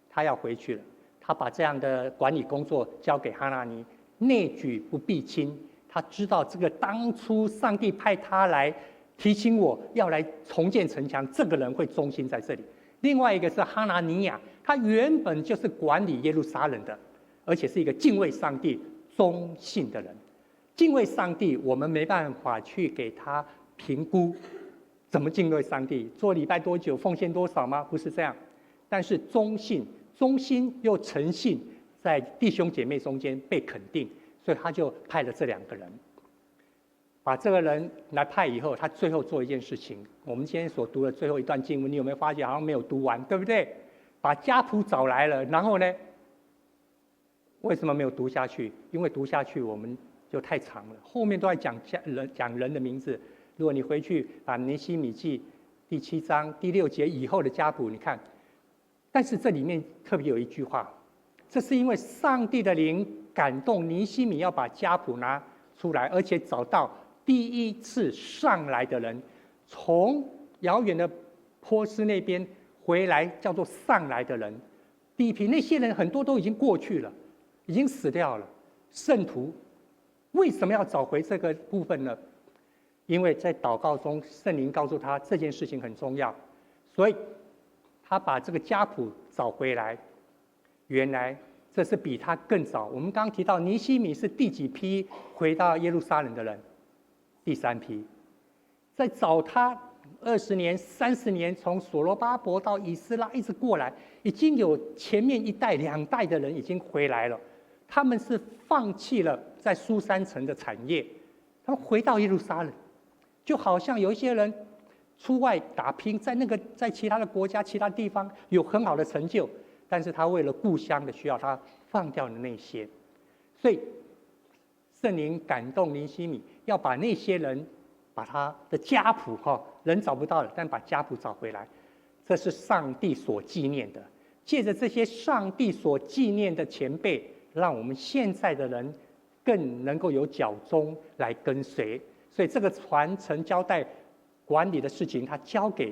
他要回去了。他把這樣的管理工作交給哈拿尼，內舉不避親。他知道這個當初上帝派他來提醒我要來重建城牆，這個人會忠心在這裡。另外一個是哈拿尼亞，他原本就是管理耶路撒冷的，而且是一個敬畏上帝、忠信的人。敬畏上帝，我們沒辦法去給他評估。怎麼敬畏上帝？做禮拜多久？奉獻多少嗎？不是這樣。但是忠信、忠心又誠信，在弟兄姐妹中間被肯定，所以他就派了這兩個人。把這個人來派以後，他最後做一件事情。我們今天所讀的最後一段經文，你有沒有發現好像沒有讀完，對不對？把家譜找來了，然後呢？為什麼沒有讀下去？因為讀下去我們就太長了，後面都在講家人講人的名字。如果你回去把尼希米記第七章第六節以後的家譜，你看，但是這裡面特別有一句話，這是因為上帝的靈感動尼希米要把家譜拿出來，而且找到第一次上來的人，從遙遠的波斯那邊回來，叫做上來的人，第一批那些人很多都已經過去了，已經死掉了。聖徒為什麼要找回這個部分呢？因為在禱告中，聖靈告訴他這件事情很重要，所以他把這個家譜找回來。原來這是比他更早。我們剛剛提到尼希米是第幾批回到耶路撒冷的人？第三批。在早他20年、30年，從所羅巴伯到以斯拉一直過來，已經有前面一代、兩代的人已經回來了。他們是放棄了在書珊城的產業，他們回到耶路撒冷。就好像有一些人出外打拼，在那個在其他的國家、其他地方有很好的成就，但是他為了故鄉的需要，他放掉了那些。所以聖靈感動尼希米，要把那些人，把他的家譜哈人找不到了，但把家譜找回來，這是上帝所紀念的。借着這些上帝所紀念的前輩，讓我們現在的人更能夠有腳蹤來跟隨。所以這個傳承交代管理的事情，他交給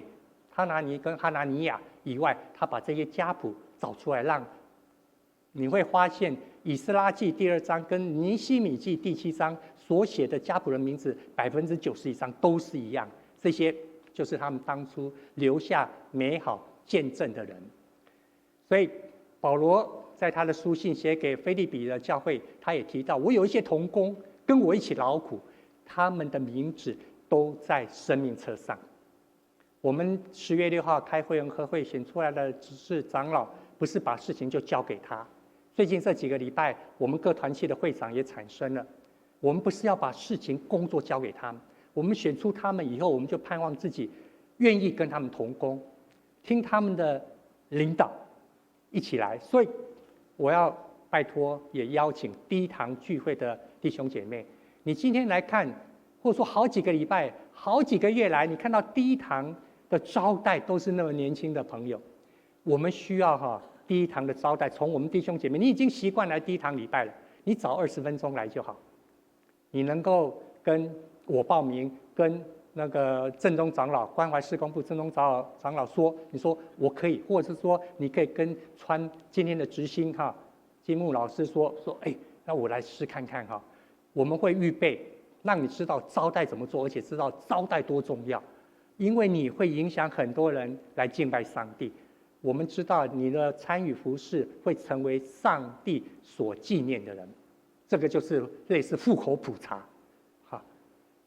哈拿尼跟哈拿尼亞以外，他把這些家譜找出來，讓你會發現《以斯拉記》第二章跟《尼希米記》第七章所寫的家譜的名字，90%以上都是一樣。這些就是他們當初留下美好見證的人。所以保羅在他的書信寫給腓立比的教會，他也提到：我有一些同工跟我一起勞苦，他們的名字都在生命冊上。我們10月6號開會員和會選出來的執事長老不是把事情就交给他。最近这几个礼拜，我们各团契的会长也产生了，我们不是要把事情工作交给他们，我们选出他们以后，我们就盼望自己愿意跟他们同工，听他们的领导，一起来。所以我要拜托，也邀请第一堂聚会的弟兄姐妹，你今天来看，或者说好几个礼拜、好几个月来，你看到第一堂的招待都是那么年轻的朋友，我们需要哈第一堂的招待，从我们弟兄姐妹，你已经习惯来第一堂礼拜了，你早20分钟来就好，你能够跟我报名，跟那个郑中长老关怀事工部郑中长老说，你说我可以，或者是说你可以跟穿今天的执心哈金木老师说说，哎，那我来试看看哈，我们会预备让你知道招待怎么做，而且知道招待多重要，因为你会影响很多人来敬拜上帝。我们知道你的参与服事会成为上帝所纪念的人，这个就是类似户口普查。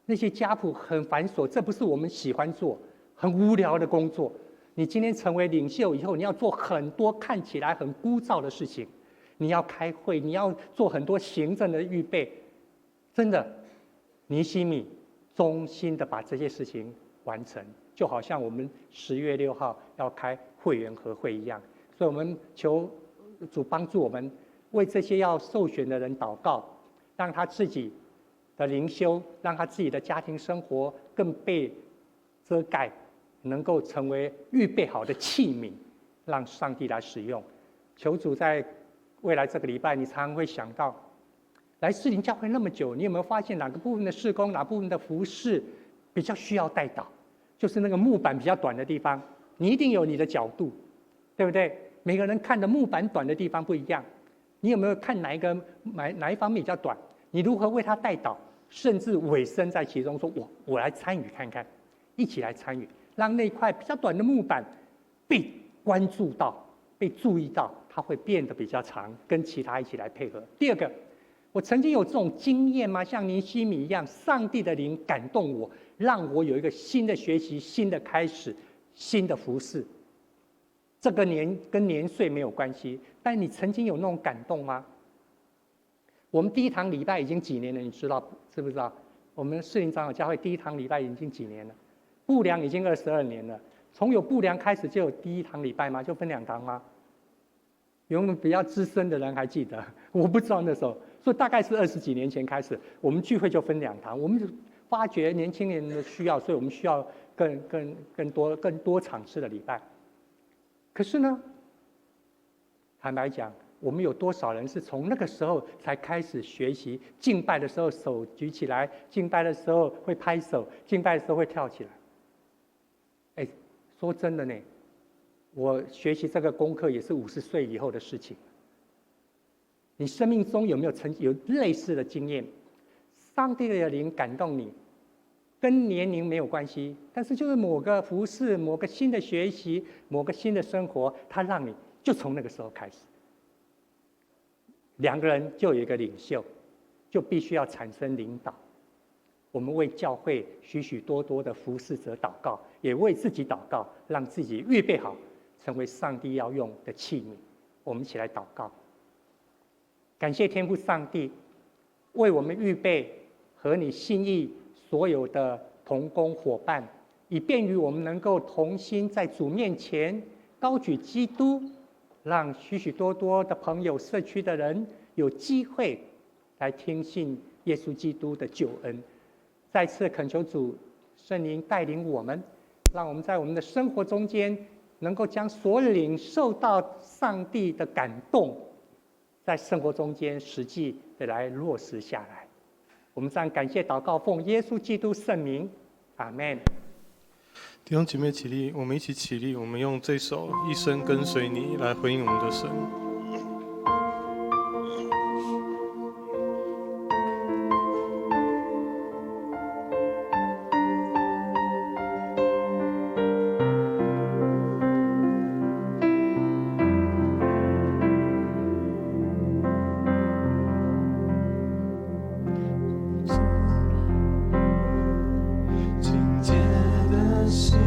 那些家谱很繁琐，这不是我们喜欢做、很无聊的工作。你今天成为领袖以后，你要做很多看起来很枯燥的事情，你要开会，你要做很多行政的预备。真的，尼希米忠心的把这些事情完成，就好像我们10月6号要开会员和会一样。所以，我们求主帮助我们，为这些要受选的人祷告，让他自己的灵修，让他自己的家庭生活更被遮盖，能够成为预备好的器皿，让上帝来使用。求主在未来这个礼拜，你常常会想到，来士林教会那么久，你有没有发现哪个部分的事工，哪部分的服事比较需要代祷？就是那个木板比较短的地方，你一定有你的角度，对不对？每个人看的木板短的地方不一样，你有没有看哪一个哪一方面比较短？你如何为他代祷？甚至委身在其中，说我来参与看看，一起来参与，让那块比较短的木板被关注到、被注意到，它会变得比较长，跟其他一起来配合。第二个，我曾经有这种经验吗？像尼希米一样，上帝的灵感动我，让我有一个新的学习、新的开始、新的服事。这个年跟年岁没有关系，但你曾经有那种感动吗？我们第一堂礼拜已经几年了，你知道知不知道？我们士林长老教会第一堂礼拜已经几年了？布良已经22年了。从有布良开始就有第一堂礼拜吗？就分两堂吗？有没有比较资深的人还记得？我不知道那时候，所以大概是20几年前开始，我们聚会就分两堂。我们就发觉年轻人的需要，所以我们需要更多更多场次的礼拜。可是呢，坦白讲，我们有多少人是从那个时候才开始学习敬拜的时候手举起来，敬拜的时候会拍手，敬拜的时候会跳起来？哎，说真的呢，我学习这个功课也是50岁以后的事情。你生命中有没有曾有类似的经验？上帝的灵感动你，跟年龄没有关系，但是就是某个服事、某个新的学习、某个新的生活，它让你就从那个时候开始。两个人就有一个领袖，就必须要产生领导。我们为教会许许多多的服事者祷告，也为自己祷告，让自己预备好，成为上帝要用的器皿。我们一起来祷告，感谢天父上帝为我们预备合你心意所有的同工伙伴，以便于我们能够同心在主面前高举基督。让许许多多的朋友、社区的人有机会来听信耶稣基督的救恩。再次恳求主圣灵带领我们，让我们在我们的生活中间，能够将所领受到上帝的感动，在生活中间实际的来落实下来。我们这样感谢祷告，奉耶稣基督圣名，阿门。弟兄姐妹起立，我们一起起立，我们用这首《一生跟随你》来回应我们的神。清洁的心，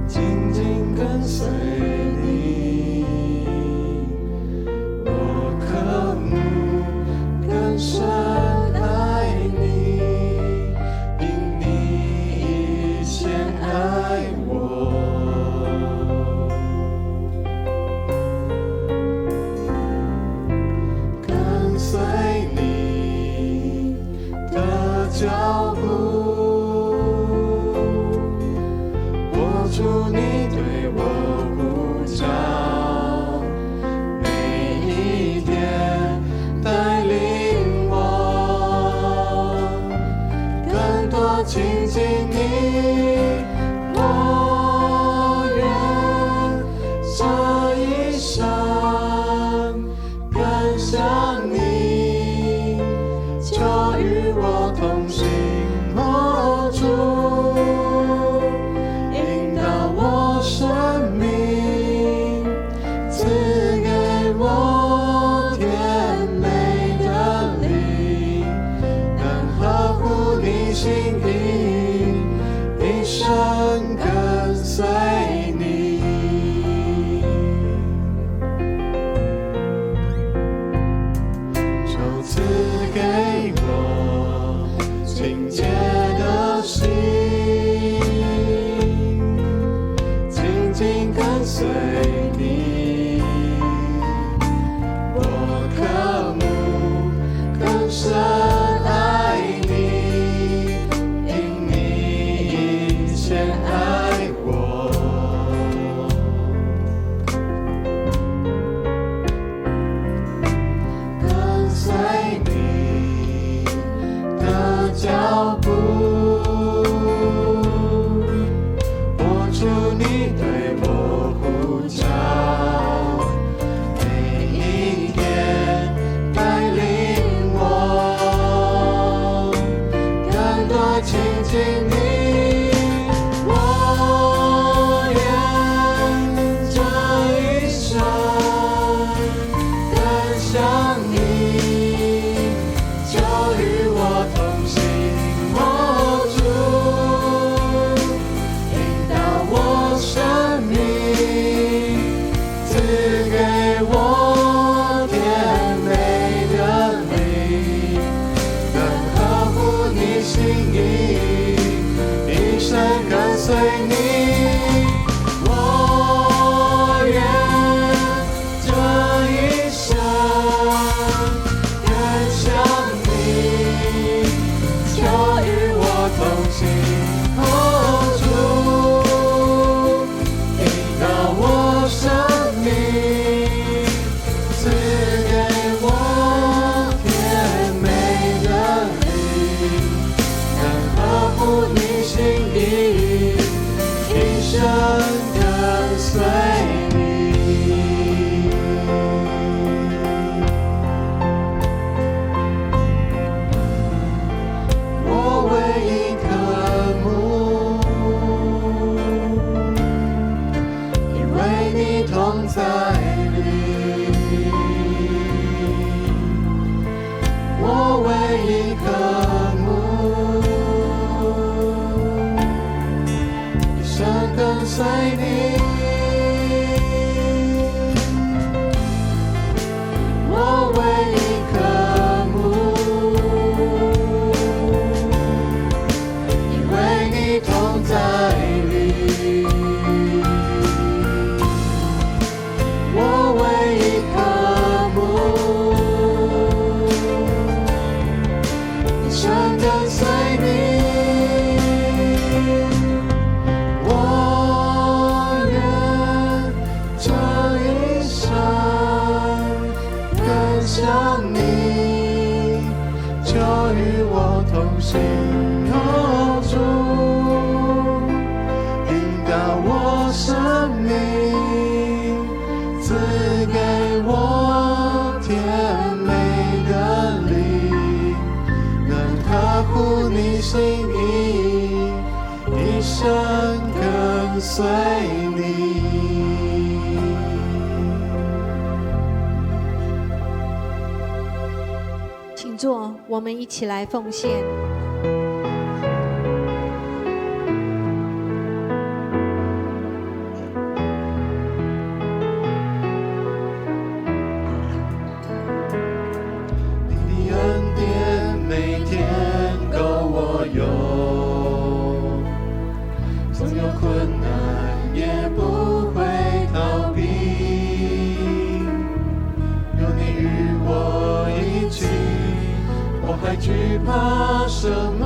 紧紧跟随。腳步，活出你對我呼召，每一天帶領我更多親近你。我願這一生更像你，求與我同行，我主，引導我生命，賜給我甜美的靈，能合乎你心意，一生跟隨你。求賜給我清潔的心，緊緊跟隨你。我渴慕更深愛你，因你先愛我。跟隨你的腳步，活出你對我呼召，每一天帶領我更多親近你。我願這一生更像你，求與我同行，我主，引導我生命，賜給我甜美的靈，能合乎你心意，一生跟隨你。我願這一生更像你，求與我同行，哦主，引導我生命，賜給我甜美的靈，能合乎你心意，一生跟隨你。我唯一渴慕，因為你同在裡。我唯一渴慕，一生跟隨你。我唯一渴慕，因為你同在裡。我唯一渴慕，一生跟隨你。我願這一生更像你，求與我同行，哦主，引導我生命，賜給我甜美的靈，能合乎你心意，一生跟隨你。請坐，我們一起來奉獻。你的恩典每天夠我用，縱有困難也不會逃避。有你與我一起，我還懼怕什麼？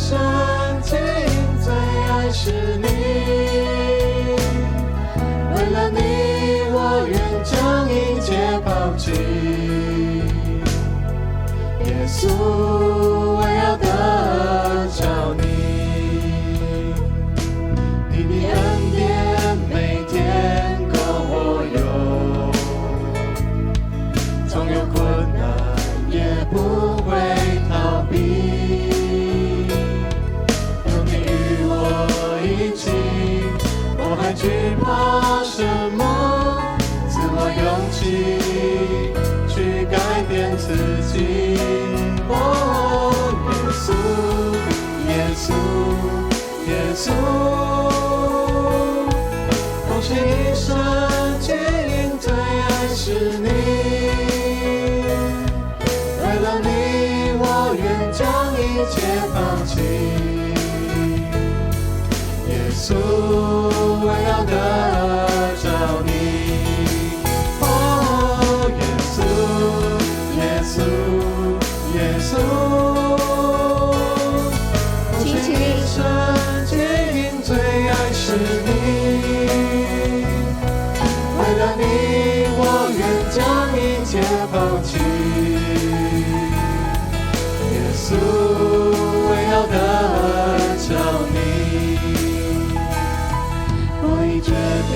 生亲最爱是你，为了你，我愿将一切抛弃。耶稣，我要得著你，你的恩典每天夠我用，縱有困難也不會逃避。有你與我一起，我還懼怕什麼？賜我勇氣去改變自己。哦，耶穌，耶穌，耶穌，窮其一生經營最愛是你，為了你，我願將一切拋棄。耶穌，我要得著你。哦，耶穌，耶穌，耶穌，窮其一生經營最愛是你，為了你，我願將一切拋棄。耶穌，我要得著你。我已決定，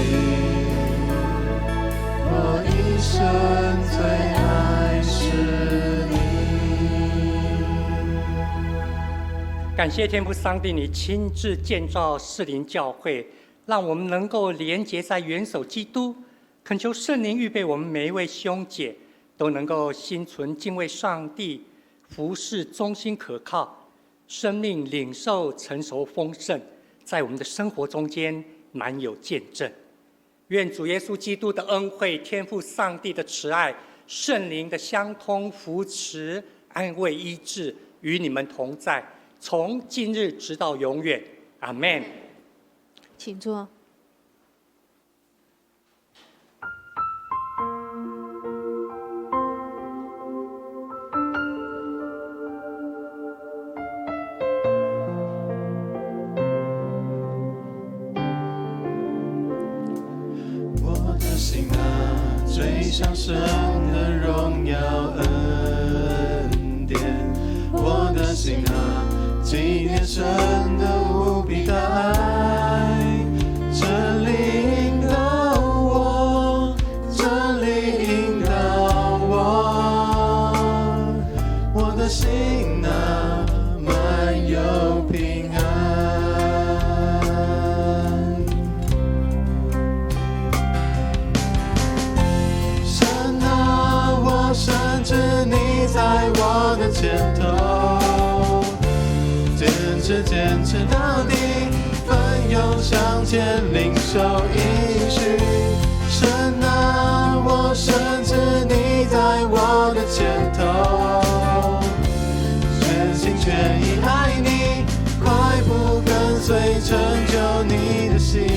我一生最愛是你。感謝天父上帝，你親自建造士林教會，讓我們能夠連結在元首基督。懇求聖靈預備我們每一位兄姐，都能夠心存敬畏上帝，服侍忠心可靠，生命領受成熟豐盛，在我們的生活中間滿有見證。願主耶穌基督的恩惠、天父上帝的慈愛、聖靈的相通扶持、安慰醫治，與你們同在，從今日直到永遠。阿門。請坐。我的心啊，追想神的榮耀恩典。我的心啊，紀念神的無比大愛，真理引導我，真理引導我，我的心啊，滿有平安。神啊，我深知你在我的前頭，堅持堅持到底，奮勇向前，領受應許。神啊，我深知你在我的前頭，全心全意愛你，快步跟隨，成就你的心意。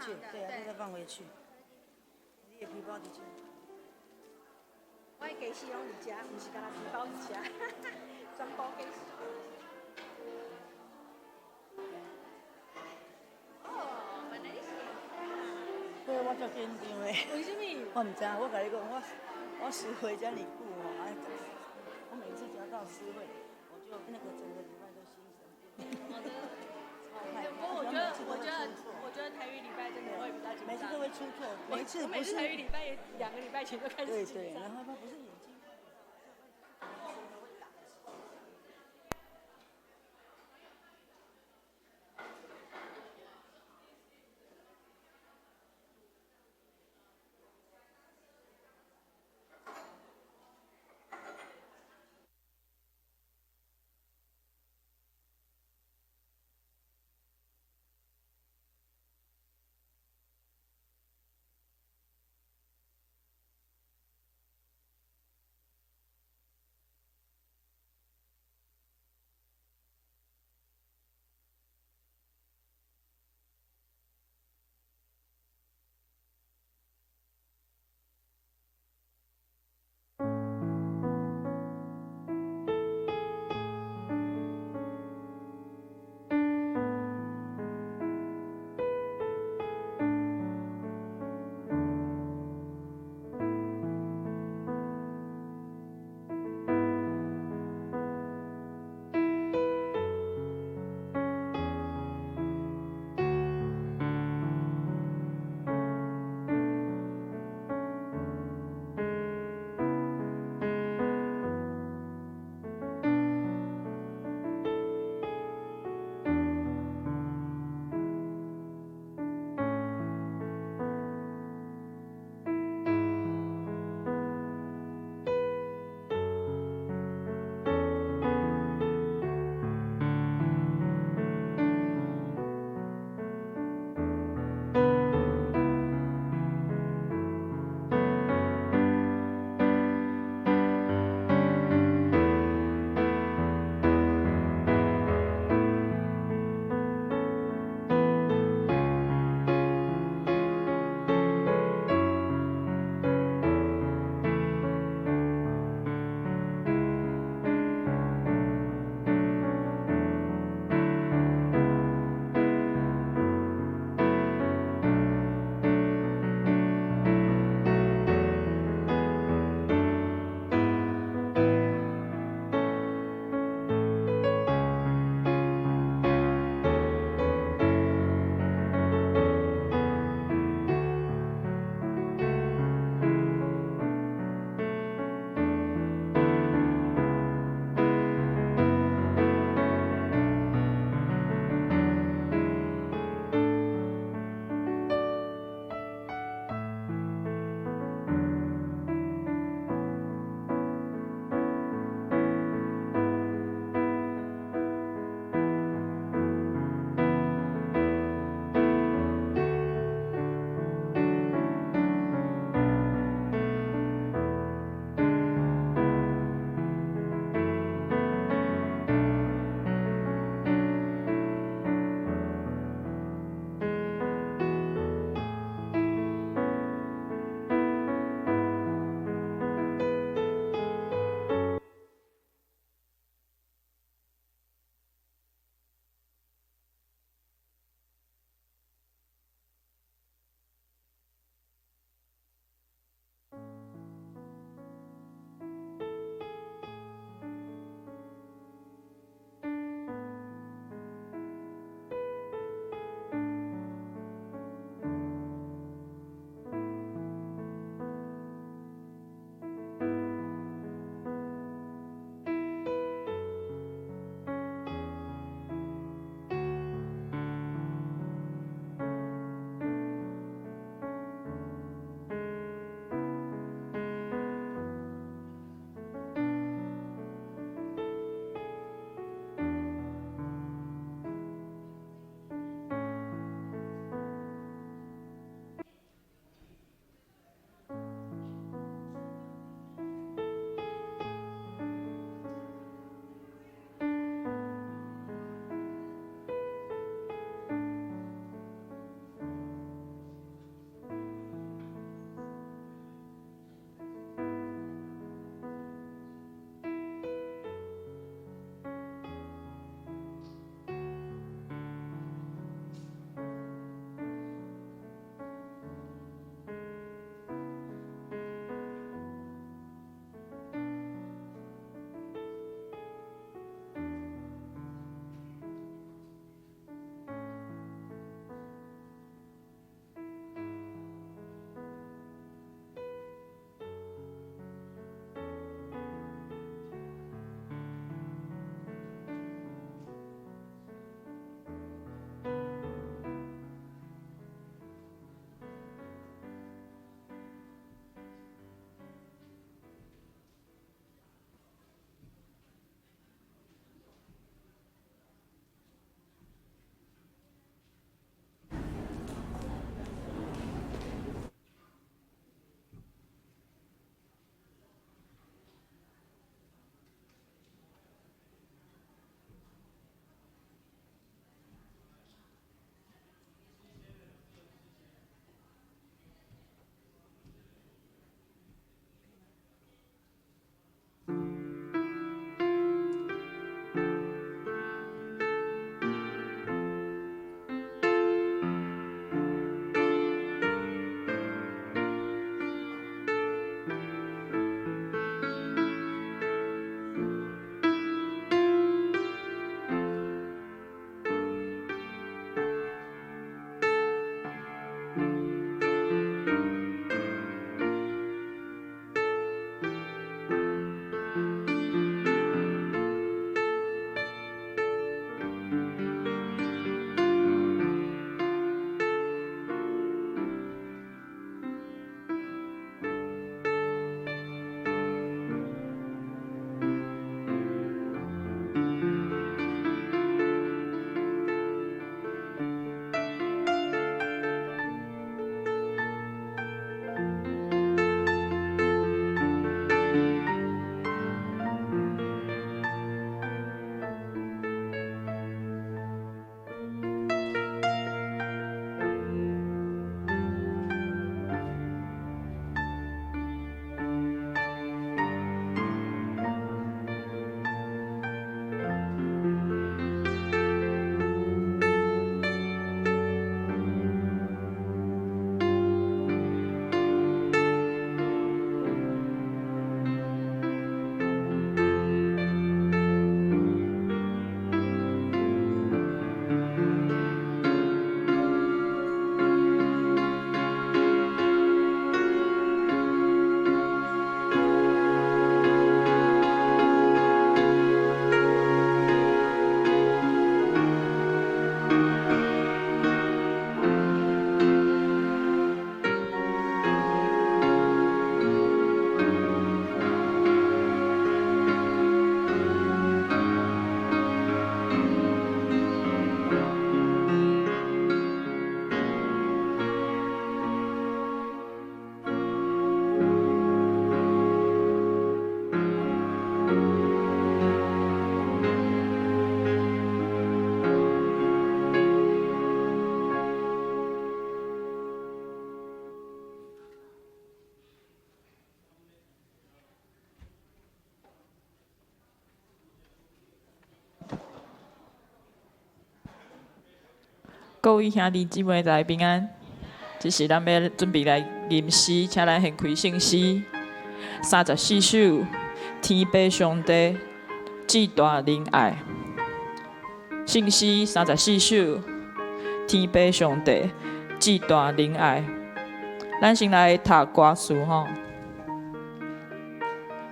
去，對啊，再放回去。你的皮包佇這。我的家私攏佇遮，毋是干焦皮包佇遮，全部家私。哦，原來你是。對，我足緊張的。為什麼？我毋知，我共你講，我司會遮爾久吼，啊，我每次只要到司會，我就那個整個禮拜都心神不定。不過我覺得台語禮拜真的會比較緊張。每次都會出錯，每次每次台語禮拜也2個禮拜前就開始緊張。對對，然後他不是眼睛。各位兄弟姊妹，大家平安。這時咱欲準備來吟詩，請咱掀開聖詩34首，天父上帝至大仁愛。聖詩34首，天父上帝至大仁愛。咱先來讀歌詞吼，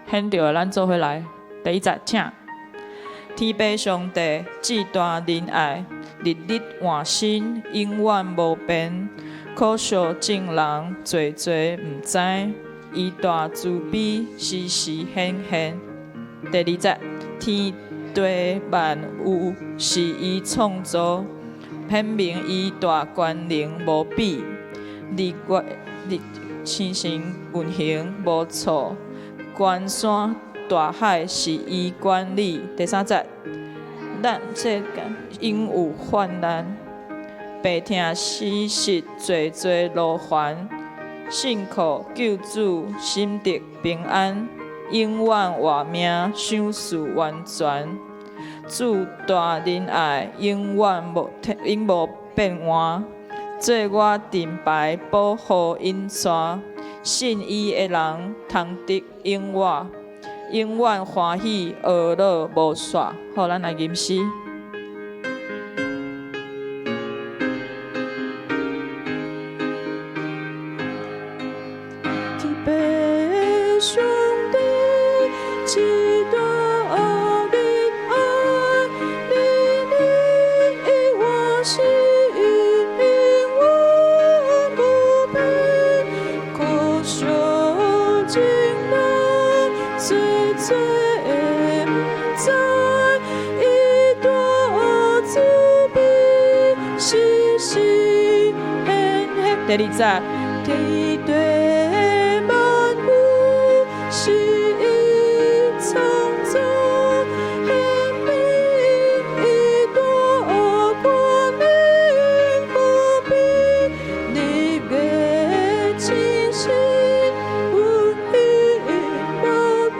現著咱做伙來。第一節，請。天父上帝至大仁愛，日日換新，永遠無變。可惜眾人濟濟毋知，伊大慈悲時時顯現。第二節，天地萬有是伊創造，顯明伊大權能無比。日月日星星運行無錯，關山大海是伊管理。第三節，咱世間應有患難，病痛死實濟濟勞煩，信靠救主，心得平安，永遠活命，賞賜完全。主大仁愛，永遠無永無變換，做我盾牌保護引帶，信伊的人通得永活。永遠歡喜，樂樂無煞。好，咱來吟詩。天父上帝至大仁愛，日日換新，永遠無變，可惜眾人濟濟毋知，伊大慈悲時時顯現。第二節，天地萬物是伊創造，顯明伊大權能無比，日月星星運行無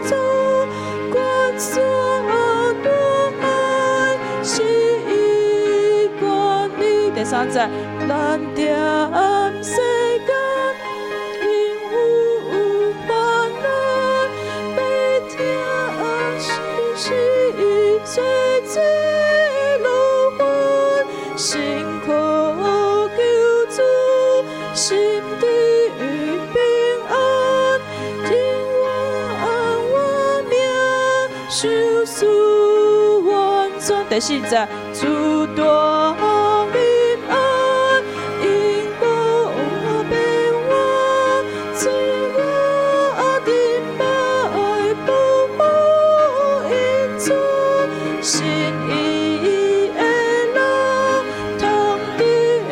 錯，關山大海是伊管理。第三節，咱踮世間應有患難，病痛死實濟濟勞煩，信靠救主，心得平安，永遠活命，賞賜完全。第四節，主大仁愛，永無變換，做我盾牌保護引帶，信伊的人通得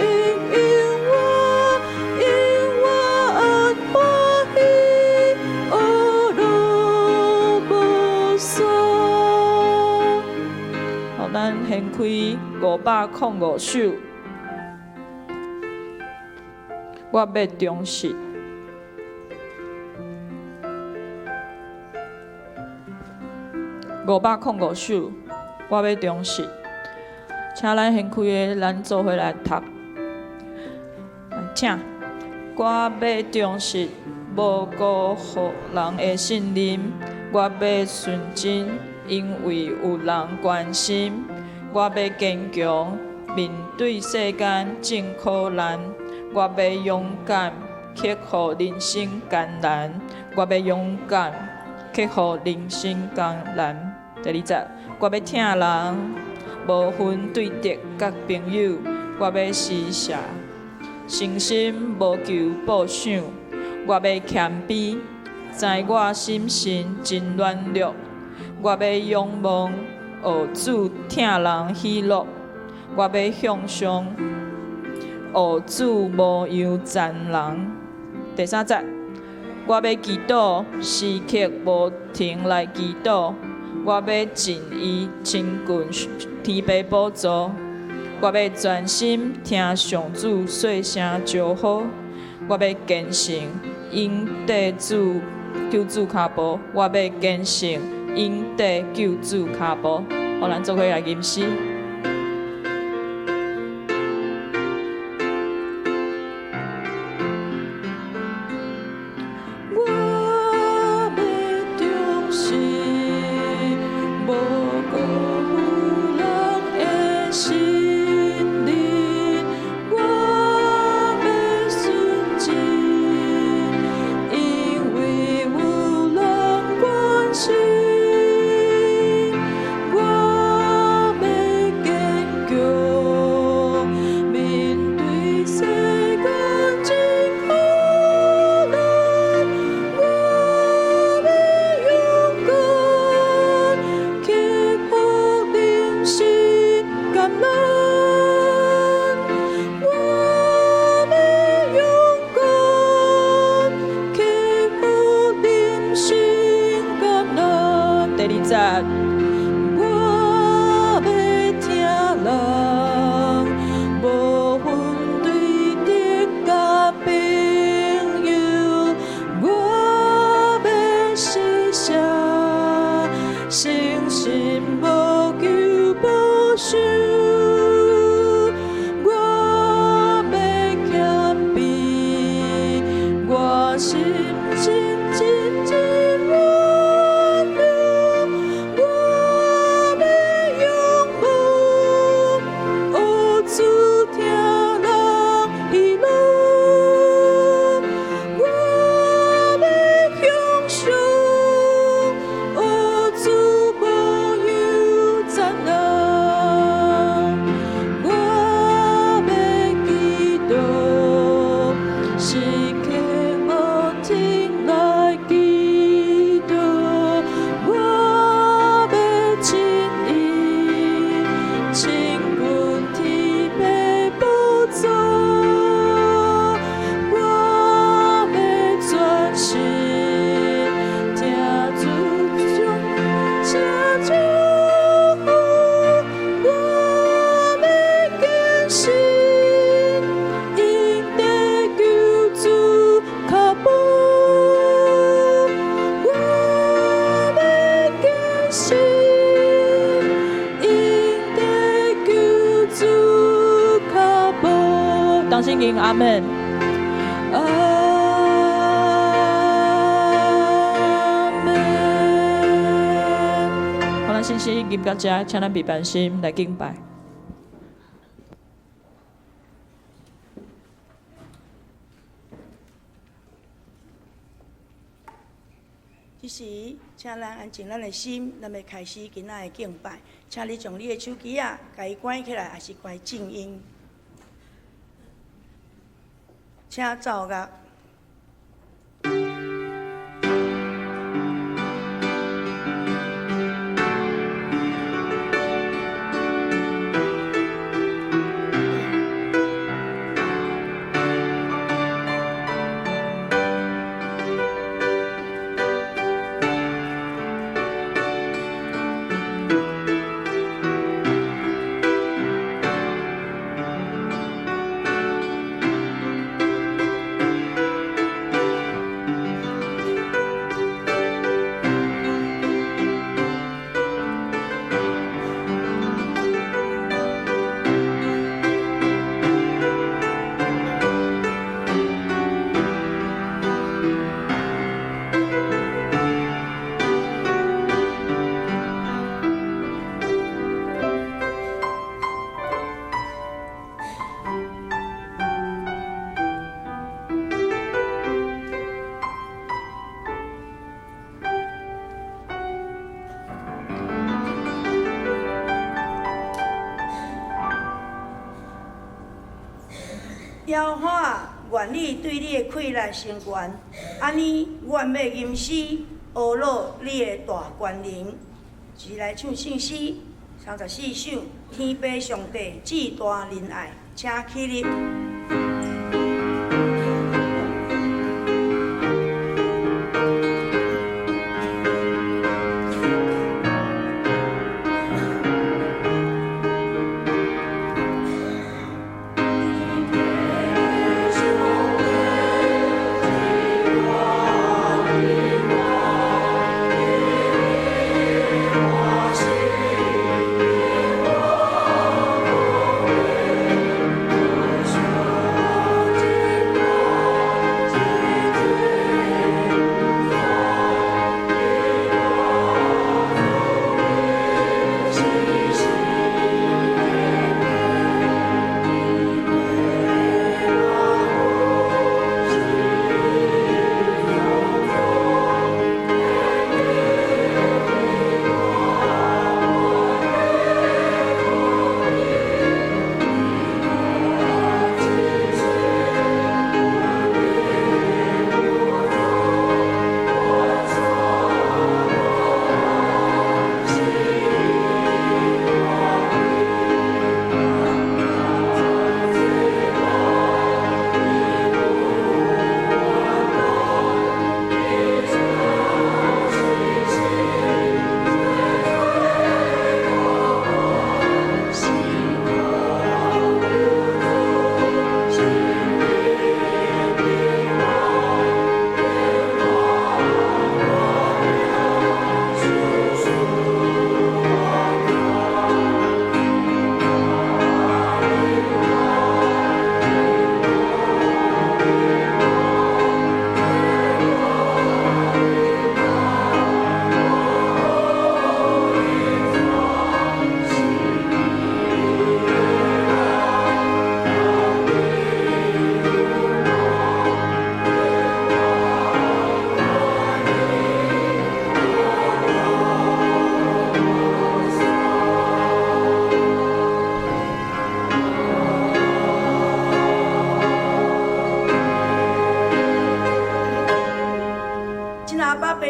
永活，永遠歡喜，樂樂無煞。好，咱掀開505首，我欲忠實。505首，我欲忠實。請咱掀開的，咱做伙來讀。請，我欲忠實，無辜負人的信任。我欲純真，因為有人關心。我欲堅強，面對世間眾苦難。我欲勇敢，克服人生艱難。我欲勇敢，克服人生艱難。第二節，我欲疼人，無分對敵佮朋友。我欲施捨，誠心無求報賞。我欲謙卑，知我心神真軟弱。我欲仰望，學主疼人喜樂。我欲向上，學主模樣讚人。第三節，我欲祈禱，時刻無停來祈禱。我欲盡意親近天父寶座。我欲專心聽上主細聲招呼。我欲虔誠擁綴主救主跤步。我欲虔誠擁綴救主跤步。好，咱做伙來吟詩。掌聲迎阿們。阿們。好，咱信息吟到這，請咱閉班心來敬拜。這時，請咱安靜咱的心，咱欲開始今仔的敬拜。請你將你的手機仔，共伊關起來，抑是關靜音。請奏樂。耶和華，願你對你的氣力成全，按呢，阮欲吟詩，呵咾你的大權能。一來唱聖詩34首，天父上帝至大仁愛，請起立。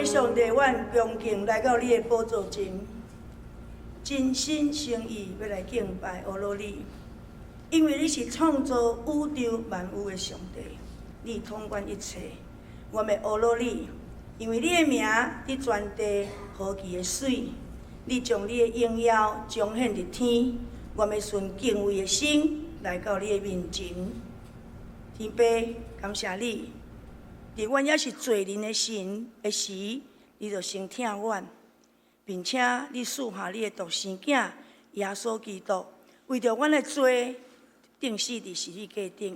上帝，阮恭敬來到你的寶座前，真心誠意欲來敬拜呵咾你，因為你是創造宇宙萬有的上帝，你統管一切。阮欲呵咾你，因為你的名佇全地何其的媠，你將你的榮耀彰顯佇天，阮欲存敬畏的心來到你的面前。天父，感謝你。佇阮猶是罪人的神的時，你就先疼阮，並且你賜下你的獨生囝耶穌基督，為著阮的罪，釘死佇十字架頂。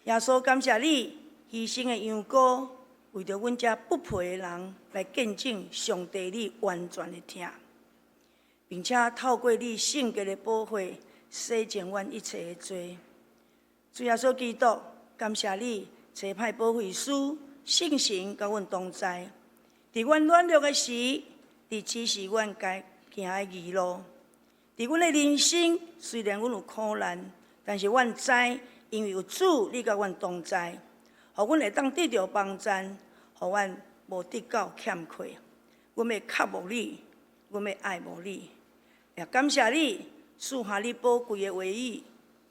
耶穌，感謝你犧牲的羊羔，為著阮這不配的人來見證上帝你完全的疼，並且透過你聖潔的寶血洗淨阮一切的罪。主耶穌基督，感謝你差派保惠師聖神佮阮同在，佇阮軟弱的時，你指示阮該行的義路。佇阮的人生，雖然阮有苦難，但是阮知，因為有主你佮阮同在，予阮會當得著幫贊，予阮無得到欠缺。阮欲渴慕你，阮欲愛慕你，也感謝你賜下你寶貴的話語，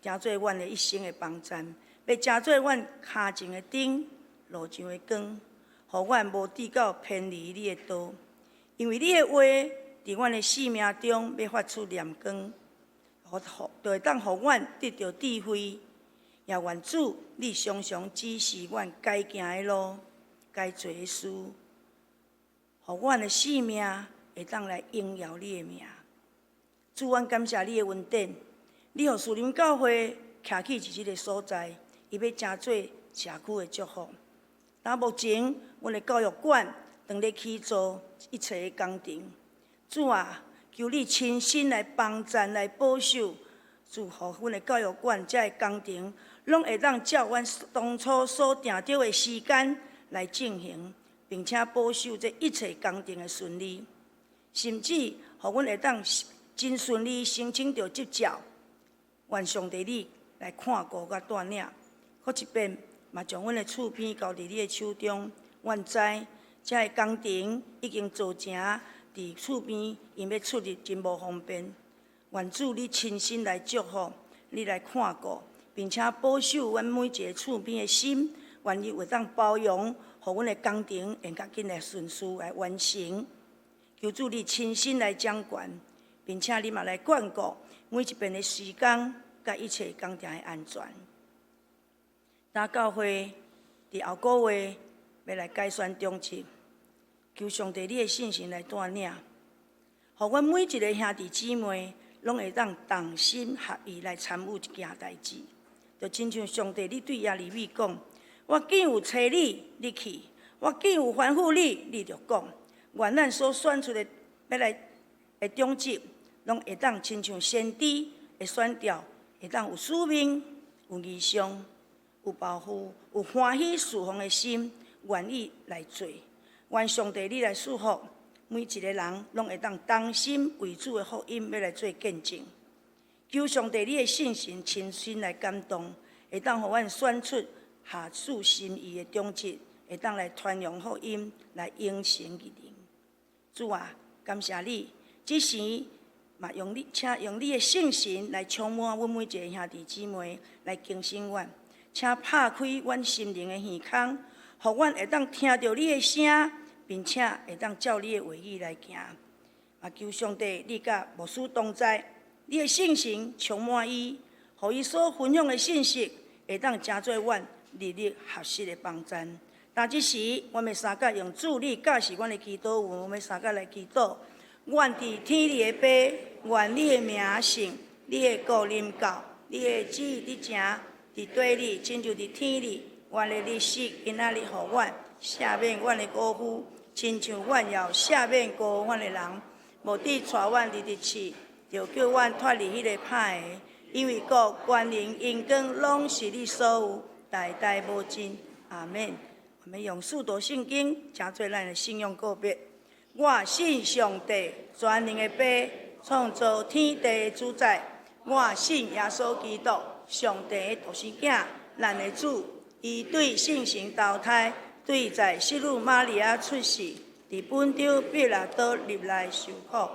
成做阮的一生的幫贊，欲成做阮跤前的燈，路上的光，予阮無跌到偏離你的道。因為你的話佇阮的生命中欲發出亮光，就會當予阮得著智慧。也願主，你常常指示阮該行的路，該做的事，予阮的生命會當來榮耀你的名。主，阮感謝你的恩典，你予樹林教會徛起佇這个所在，伊欲成做社區的祝福。到目前，阮的教育館正咧起造一切的工程。主啊，求你親身來幫贊、來保守，祝福阮的教育館這个工程，攏會當照阮當初所定著的時間來進行，並且保守這一切工程的順利，甚至予阮會當真順利申請著執照。願上帝你來看顧佮帶領，閣一遍嘛將阮的厝邊交佇你的手中。阮知這个工程已經造成佇厝邊，𪜶欲出入真無方便。願主你親身來祝福，你來看顧，並且保守阮每一个厝邊的心，願意會當包容，予阮的工程會較緊來順序來完成。求主你親身來掌權，並且你嘛來眷顧每一遍的時間，佮一切工程的安全。今教會佇後個月欲來改選長執，求上帝你的聖神來帶領，予阮每一个兄弟姊妹攏會當同心合意來參與這件代誌。就親像上帝你對耶利米講：我既有差你，你去；我既有吩咐你，你就講。願咱所選出的欲來的長執，攏會當親像先知的選調，會當有使命、有異象、有抱負、有歡喜事奉的心，願意來做。願上帝你來賜福，每一个人攏會當同心為主的福音，欲來做見證。求上帝你的聖神親身來感動，會當予阮選出合主心意的長執，會當來傳揚福音，來榮神益人。主啊，感謝你，這時嘛用你，請用你的聖神來充滿阮每一个兄弟姊妹，來更新阮，請拍開阮心靈的耳孔，予阮會當聽著你的聲，並且會當照你的話語來行。啊，求上帝，你佮牧師同在，你的聖神充滿伊，予伊所分享的信息，會當成做阮日日學習的幫贊。但這時，阮欲相佮用主你教示阮的祈禱文，阮欲相佮來祈禱。願佇天裡的父，願你的名聖，你的國臨到，你的旨意佇成，佇地裡親像佇天裡。願你日食今仔日予阮，赦免阮的過犯，親像阮也有赦免過犯的人。無得帶阮入去試，著救阮脫離彼个歹的。因為國、權能、榮光，攏是你所有，代代無盡。阿們。我們用使徒信經，成做咱的信仰告白。我信上帝，全能的父，創造天地的主宰。我信耶穌基督，上帝的獨生囝，咱的主。伊對聖神投胎，對在聖女瑪利亞出世，佇本丟彼拉多入內受苦，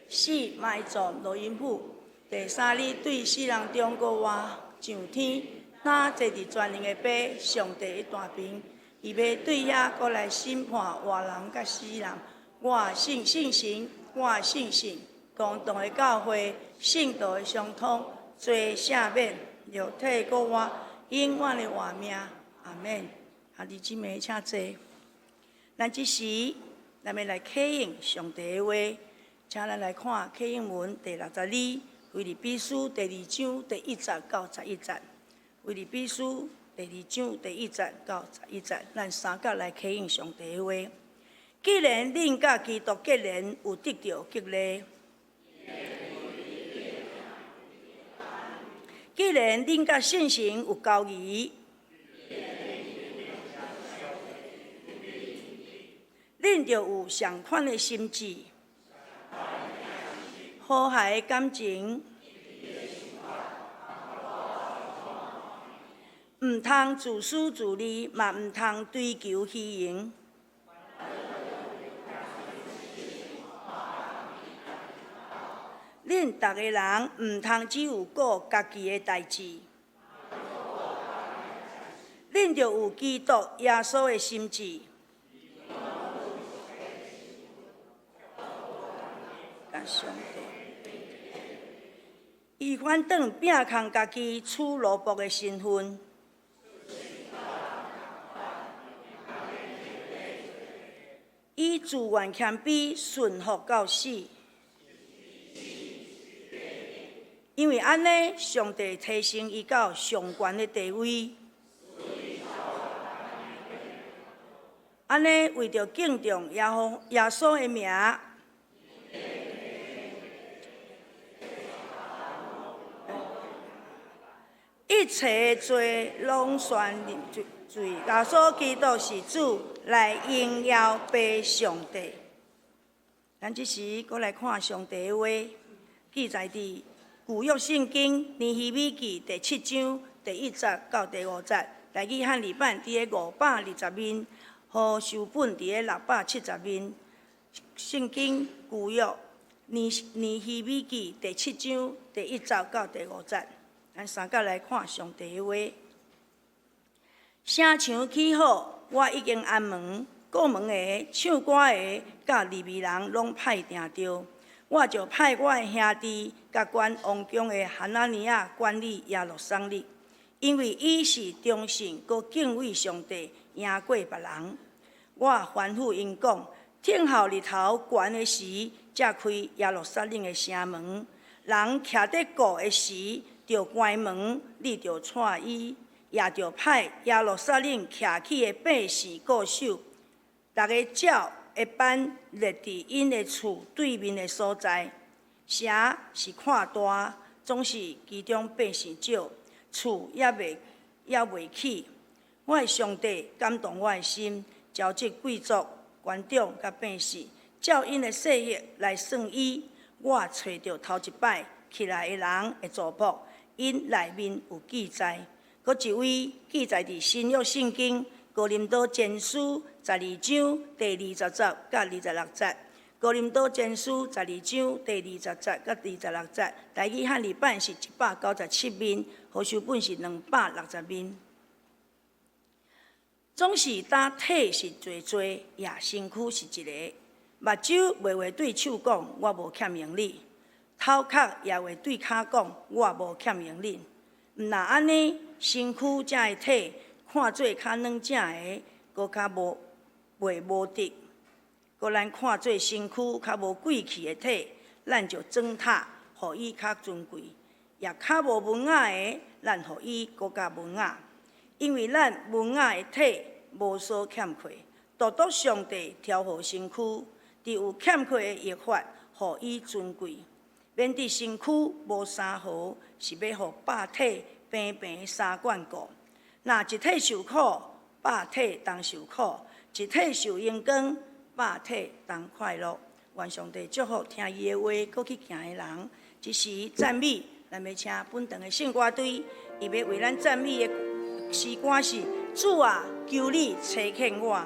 死埋葬落陰府。第三日對死人中復活，上天，那坐佇全能的父，上帝的大爿，伊欲對遐閣來審判活人佮死人。我信聖神，我信信公同的教會，聖徒的相通，罪赦免，肉體復活，永遠的活命。阿們。兄弟姊妹，請坐。咱這時，咱欲來啟應上帝的話，請咱來看啟應文第62，腓立比書第二章第1節到11節。腓立比書第二章第一節到十一節，咱三甲來啟應上帝的話。既然恁佮基督結連，有得著激勵；既然恁佮聖神有交誼，恁著有仝款的心志，和諧的感情，毋通自私自利，嘛毋通追求虛榮。恁逐个人毋通只有顧家己的代誌，恁著有基督耶穌的心志。感謝上帝，伊反轉摒空家己，取奴僕的身份，以自願謙卑順服到死。因為按呢，上帝提升伊到上懸的地位。按呢，為著敬重耶和耶穌的名，一切罪攏宣認罪，耶穌基督是主，來榮耀父上帝。咱這時閣來看上帝的話，記載佇舊約聖經尼希米記第七章第一節到第五節，台語漢字版佇个520面，和修本佇个670面。聖經舊約尼希米記第七章第一節到第五節，咱三甲來看上帝的話。城牆起好，我已經安門、顧門的、唱歌的、佮利未人攏派定著。我就派我的兄弟佮管王宮的哈拿尼亞管理耶路撒冷，因為伊是忠信閣敬畏上帝，贏過別人。我吩咐𪜶講：等候日頭懸的時，才開耶路撒冷的城門；人徛佇顧的時，著關門，你著帶伊，也著派耶路撒冷徛起的百姓固守，逐个照一班列佇𪜶的厝對面的所在。城是看大，總是其中百姓少，厝猶未起。我的上帝感動我的心，召集貴族、官長佮百姓，照𪜶的細額來算伊。我揣著頭一擺起來的人的族譜，𪜶內面有記載。閣一位記載佇新約聖經哥林多前書十二章第二十節佮26節。哥林多前書十二章第二十節佮26節，台語漢字版是197面，和修本是260面。總是焦體是濟濟，也身軀是一个。目睭袂會對手講，我無欠用你；頭殼也會對跤講，我無欠用恁。毋若按呢，身軀這个體看做較軟正的，閣較無袂無得；閣咱看做身軀較無貴氣的體，咱就裝塔，予伊較尊貴；也較無文雅的，咱予伊閣較文雅。因為咱文雅的體無所欠缺，獨獨上帝調和身軀，佇有欠缺的律法，予伊尊貴，免得身軀無三和，是欲予百體平平相關顧。若一體受苦，百體同受苦；一體受榮光，百體同快樂。願上帝祝福聽伊的話，閣去行的人。這時讚美，咱欲請本堂的聖歌隊，伊欲為咱讚美的詩歌是：主啊，求你差遣我。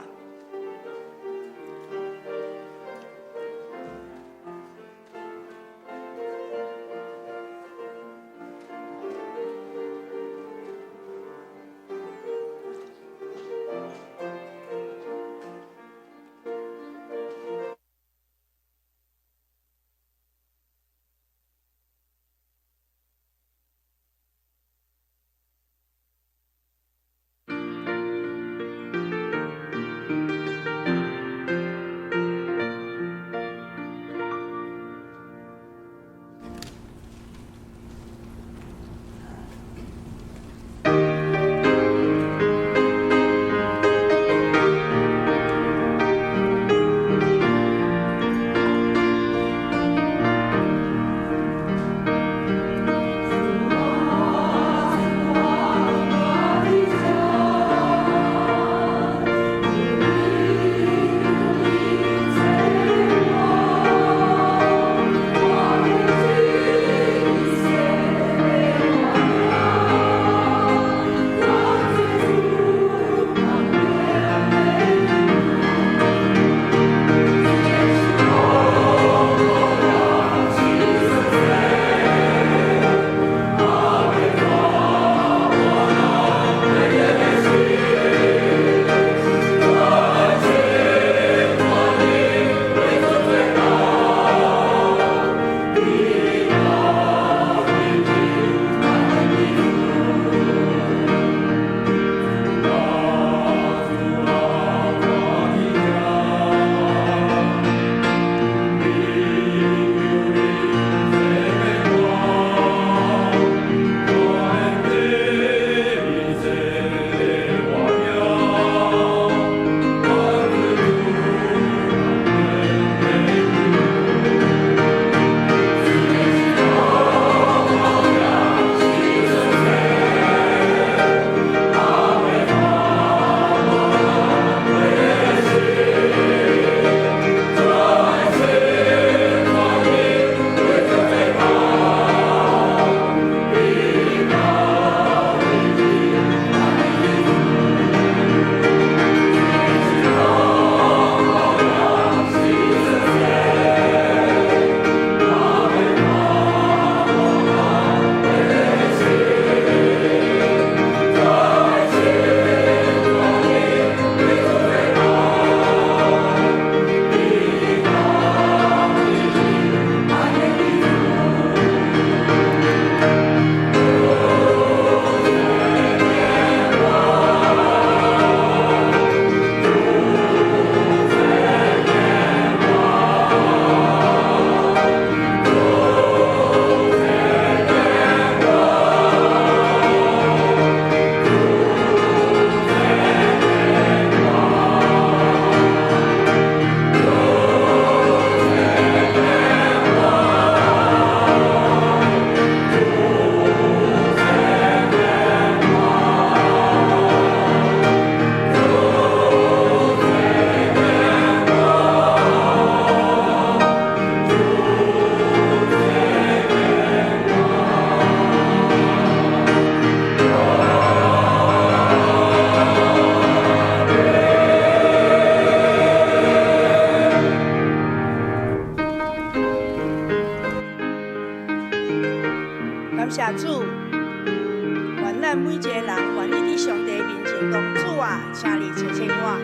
感謝主，願咱每一個人願意佇上帝面前講，主啊，請你垂聽我。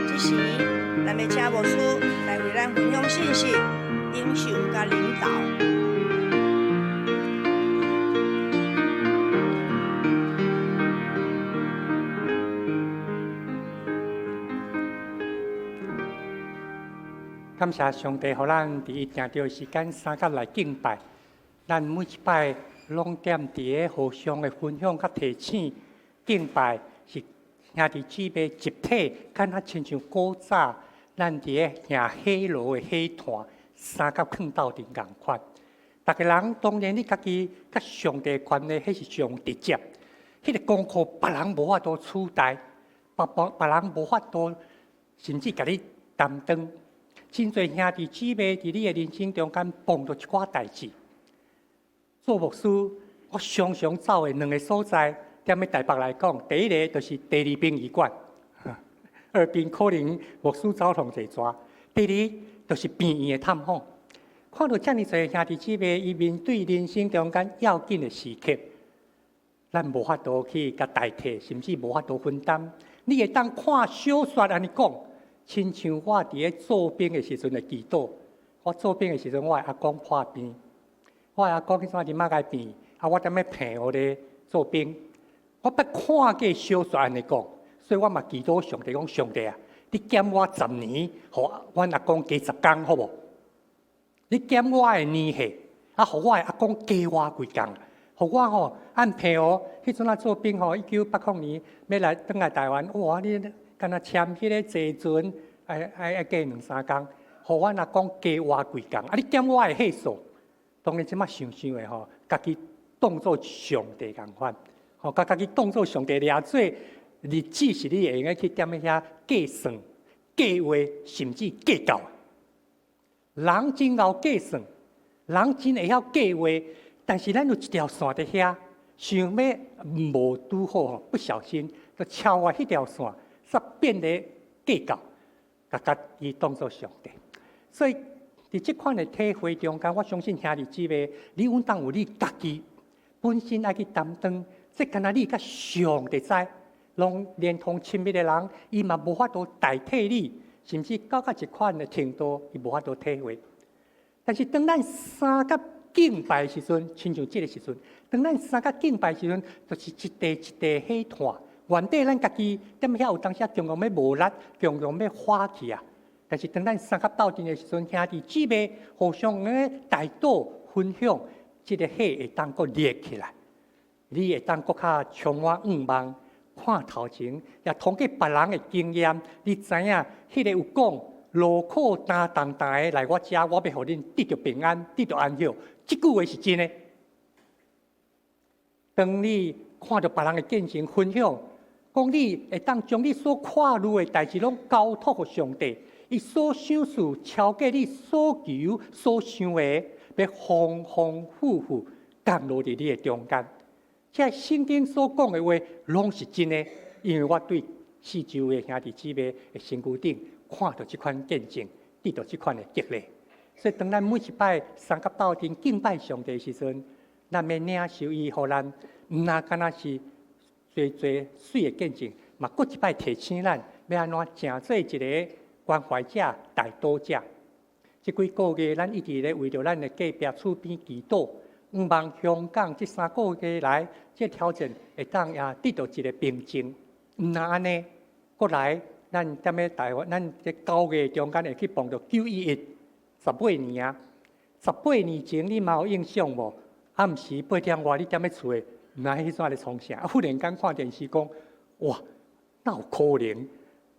這時，咱欲請牧師來為咱分享信息、領受佮領導。感謝上帝，予咱佇伊定著時間三工來敬拜。咱每一擺攏踮佇个互相的分享佮提醒，敬拜是兄弟姊妹集體，敢若親像古早咱佇个行火爐的火炭，三角囥鬥陣仝款。逐个人當然你家己佮上帝關係，彼是上直接。彼個功課別人無法度取代，別人無法度，甚至共你擔當。真濟兄弟姊妹佇你的人生中間碰著一寡代誌。做牧師，我常常走的兩个所在，踮咧台北來講，第一个就是第二殯儀館，二殯可能牧師走上濟逝。第二就是病院的探訪，看著遮爾濟兄弟姊妹，伊面對人生中間要緊的時刻，咱無法度去共代替，甚至無法度分擔。你會當看小說按呢講，親像我佇咧做兵的時陣的祈禱，我做兵的時陣，我的阿公破病。我阿公彼陣佇馬偕病，啊，我踮咧澎湖咧做兵，我捌看過小說按呢講，所以我嘛祈禱上帝講：上帝啊，你減我十年，予阮阿公加十工，好無？你減我的年歲，啊，予我的阿公加活幾工，予我吼按澎湖彼陣啊做兵吼，1980年欲來轉來台灣，哇！你敢若簽彼个坐船，愛愛愛過兩三工，予阮阿公加活幾工，啊，你減我的歲數。當然，這馬想想的吼，家己當做上帝仝款，吼，共家己當做上帝掠做日子是你會用得去踮咧遐計算、計劃，甚至計較。人真𠢕計算，人真會曉計劃，但是咱有一條線佇遐，想欲無拄好吼，不小心就超越彼條線，煞變咧計較，共家己當做上帝，所以。佇這款的體會中間，我相信兄弟姊妹，你應當有你家己本身愛去擔當，這敢若你佮上帝知，攏連同親密的人，伊嘛無法度代替你，甚至到佮一款的程度，伊無法度體會。但是當咱三佮敬拜的時陣，親像這个時陣，當咱三佮敬拜的時陣，就是一塊一塊火炭，原底咱家己踮遐有當時強強欲無力，強強欲發去啊。但是當咱三佮鬥陣的時陣，兄弟姊妹互相咧代禱分享，這个火會當閣熱起來，你會當閣較充滿向望，看頭前，也通過別人的經驗，你知影彼个有講勞苦擔重擔的來我遮，我欲予恁得著平安，得著安息。這句話是真的。當你看著別人的見證分享，講你會當將你所看慮的代誌攏交託予上帝。伊所賞賜超過你所求所想的，欲豐豐富富降落佇你的中間。這聖經所講的話，攏是真的。因為我對四周的兄弟姊妹的身軀頂看著這款見證，得著這款的激勵。所以當咱每一擺三佮鬥陣敬拜上帝的時陣，咱欲領受伊，予咱毋若敢若是濟濟媠的見證，嘛閣一擺提醒咱欲按怎成做一个關懷者、代禱者。這幾個月，咱一直咧為著咱的隔壁厝邊祈禱，向望香港這三個月來，這個挑戰會當也得著一个平靜。毋若按呢，閣來，咱踮咧台灣，咱這9月中間會去碰著91118年啊！十八年前你嘛有印象無？暗時八點外你踮咧厝的，毋知彼陣咧創啥？啊，忽然間看電視講，哇，哪有可能？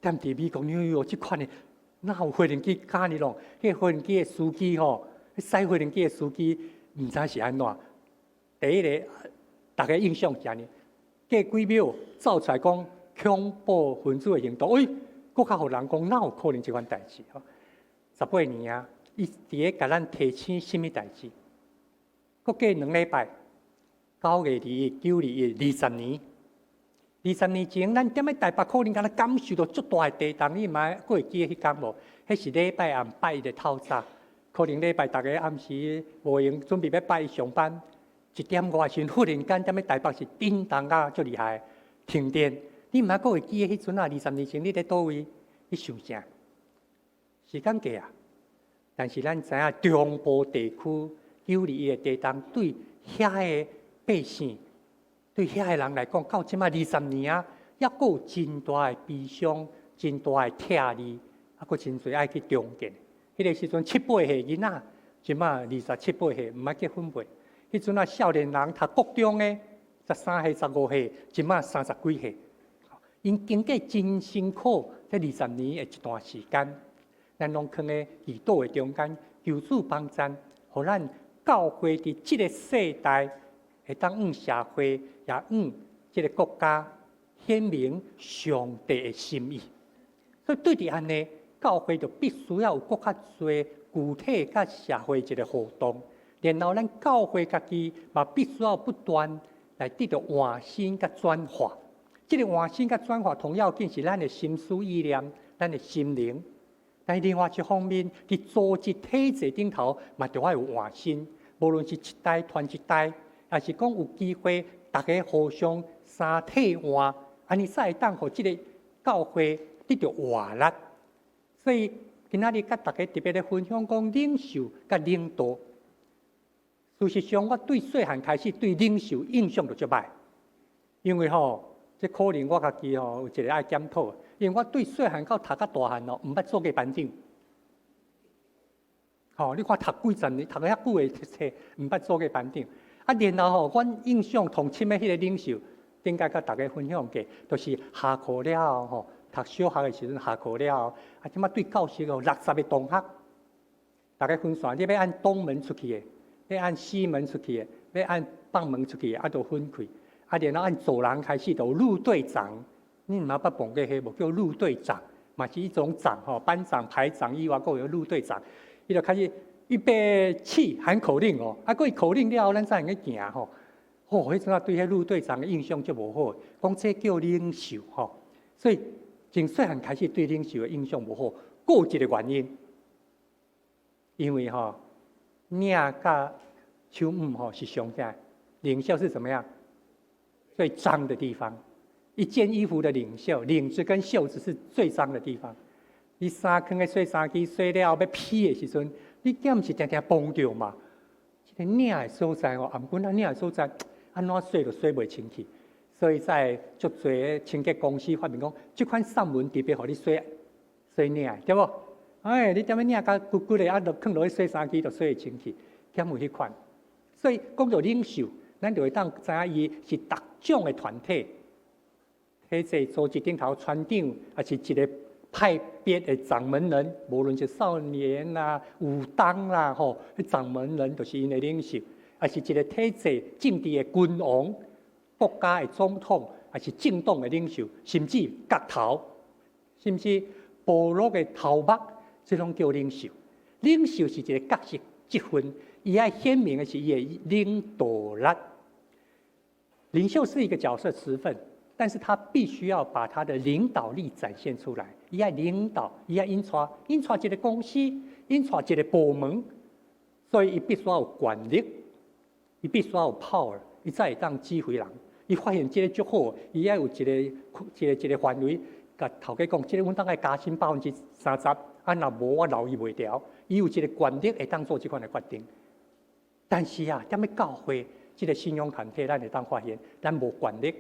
踮佇美國紐約這款的，哪有飛行機敢呢弄？彼个飛行機的司機吼，駛飛行機的司機毋知是按怎。第一个，逐家印象是按呢，過幾秒走出來講恐怖分子的行動，欸，閣較予人講哪有可能這款代誌吼？十八年啊，伊佇咧共咱提醒啥物代誌？閣過兩禮拜，9月21、921，20年。20年前，咱踮咧台北，可能敢若感受著足大的地動，你嘛閣會記得彼工無？彼是禮拜暗拜一的透早，可能禮拜逐个暗時無閒準備欲拜一上班，一點外時陣忽然間踮咧台北市叮當啊，足厲害，停電。你毋捌閣會記得彼陣啊？20年前你佇佗位？你想啥？時間過啊！但是咱知影中部地區9·21的地動對遐个百姓，對遐个人來講，到這馬二十年啊，猶閣有真大的悲傷，真大的疼痛，猶閣真濟愛去重建。彼个時陣七八歲囡仔，這馬27、8歲，毋捌結婚未？彼陣啊，少年人讀國中的13歲、15歲，這馬30幾歲，𪜶經過真辛苦，這二十年的一段時間，咱攏囥佇祈禱的中間，求主幫贊，予咱教會佇這个世代會當向社會，也向這个國家顯明上帝的心意。所以對佇按呢，教會就必須要有閣較濟具體佮社會一個互動，然後咱教會家己嘛必須要不斷來得著換新佮轉化。這个換新佮轉化，同要緊是咱的心思意念、咱的心靈。但另外一方面，佇組織體制頂頭嘛，著愛有換新。無論是一代傳一代，抑是講有機會，逐家互相相替換，按呢才會當予這个教會得著活力。所以今仔日佮大家特別來分享講領袖佮領導。事實上，我對細漢開始對領袖印象就足歹，因為吼，這可能我家己吼有一个愛檢討，因為我對細漢到讀較大漢哦，毋捌做過班長。吼，你看讀幾十年，讀了遐久的冊，毋捌做過班長。啊，然後吼，阮印象同親的彼个領袖，頂擺佮大家分享過，就是下課了後吼，讀小學的時陣下課了後，啊，這馬對教室有60個同學，逐家分散，你欲按東門出去的，欲按西門出去的，欲按北門出去的，啊，就分開。啊，然後按走廊開始就有路隊長，你毋捌碰過彼無？叫路隊長，嘛是一種長吼，班長、排長以外，閣有路隊長。伊就開始預備起喊口令哦，啊，閣伊口令了後，咱才會去行吼。吼，彼陣啊對彼路隊長的印象足無好，講這叫領袖吼，所以從細漢開始對領袖的印象無好。閣有一個原因，因為吼領佮手紡吼是相像，領袖是怎麼樣？最髒的地方，一件衣服的領袖，領子跟袖子是最髒的地方。你衫囥佇洗衫機洗了後欲披的時陣，你敢毋是定定碰著嘛？這个領的所在哦，頷頸仔領的所在，按怎洗都洗袂清氣。所以才足濟清潔公司發明講，這款送門特別予你洗洗領，對無？哎，你踮咧領較骨骨的，啊，就囥落去洗衫機就洗會清氣，敢有彼款？所以講著領袖，咱就會當知影伊是逐種的團體，體制組織頂頭船長，抑是一个派別的掌門人，無論是少年啦、武當啦，吼，彼掌門人就是𪜶的領袖，抑是一个體制政治的君王、國家的總統，抑是政黨的領袖，甚至角頭，甚至部落的頭目，這攏叫領袖。領袖是一个角色職分，伊愛顯明的是伊的領導力。領袖是一個角色職分，但是他必須要把他的領導力展現出來。伊愛領導，伊愛引帶，引帶一个公司，引帶一个部門，所以伊必須要有權力，伊必須要有 power，伊才會當指揮人。伊發現這个足好，伊愛有一个一个一个範圍，共頭家講，這个阮當愛加薪30%，啊，若無我留伊袂牢。伊有一个權力會當做這款的決定。但是啊，踮咧教會這个信仰團體，咱會當發現，咱無權力。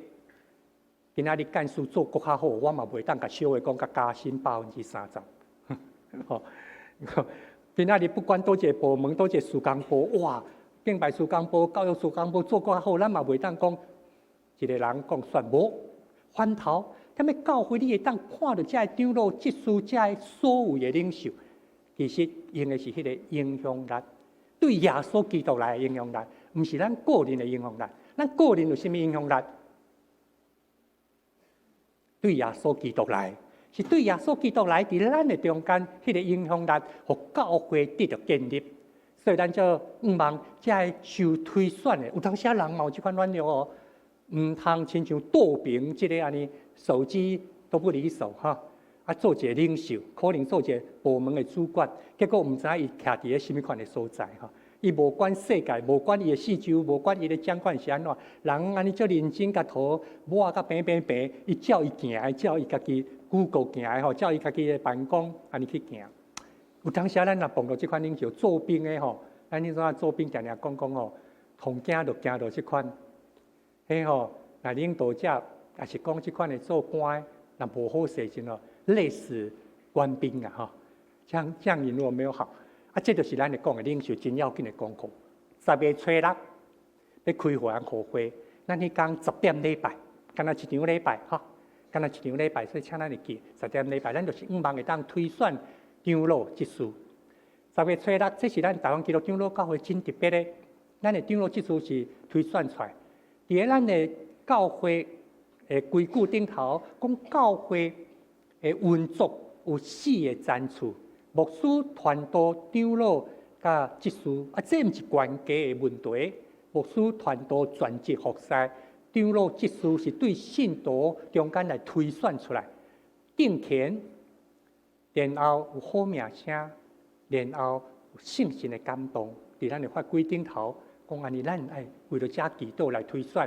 今仔日幹事做閣較好，我嘛袂當共小會講共加薪30%。吼，今仔日不管佗一个部門，佗一个事工部，哇，敬拜事工部、教育事工部做閣較好，咱嘛袂當講一个人講算無。反頭，踮咧教會，你會當看著這个長老、執事、這个所有的領袖，其實用的是彼个影響力，對耶穌基督來的影響力，毋是咱個人的影響力。咱個人有啥物影響力？對耶穌基督來，是對耶穌基督來，佇咱的中間，彼个影響力，予教會得著建立。所以咱就向望這个受推選的，有當時人嘛有這款軟弱哦，毋通親像杜平這个按呢，手機都不離手哈。啊，做一个領袖，可能做一個部門的主管，結果毋知影伊徛佇咧啥物款的所在吼。伊無管世界，無管伊的四周，無管伊的掌管是按怎，人按呢足認真，共塗抹甲平平平，伊照伊行，照伊家己 Google 行的吼，照伊家己的辦公按呢去行。有當時咱若碰著這款領袖做兵的吼，咱彼陣做兵定定講講吼，通驚就驚著這款，彼吼，若領導者，抑是講這款的做官的，若無好勢陣吼，累死官兵啊吼，將將領如果沒有好。啊，這就是咱咧講的領袖真要緊的功課。10月初六欲開會員會，咱彼工10點禮拜，敢若一場禮拜吼，敢若一場禮拜，所以請咱會記十點禮拜，咱就是向望會當推選長老執事。10月初六，這是咱台灣基督長老教會真特別的，咱的長老執事是推選出來。佇咧咱的教會的規矩頂頭，講教會的運作有四个層次。牧師、傳道、長老佮執事，啊，這毋是權格的問題。牧師、傳道、全職服侍、長老、執事是對信徒中間來推選出來，敬虔，然後有好名聲，然後有聖神的感動。佇咱的法規頂頭，講按呢，咱愛為著這祈禱來推選。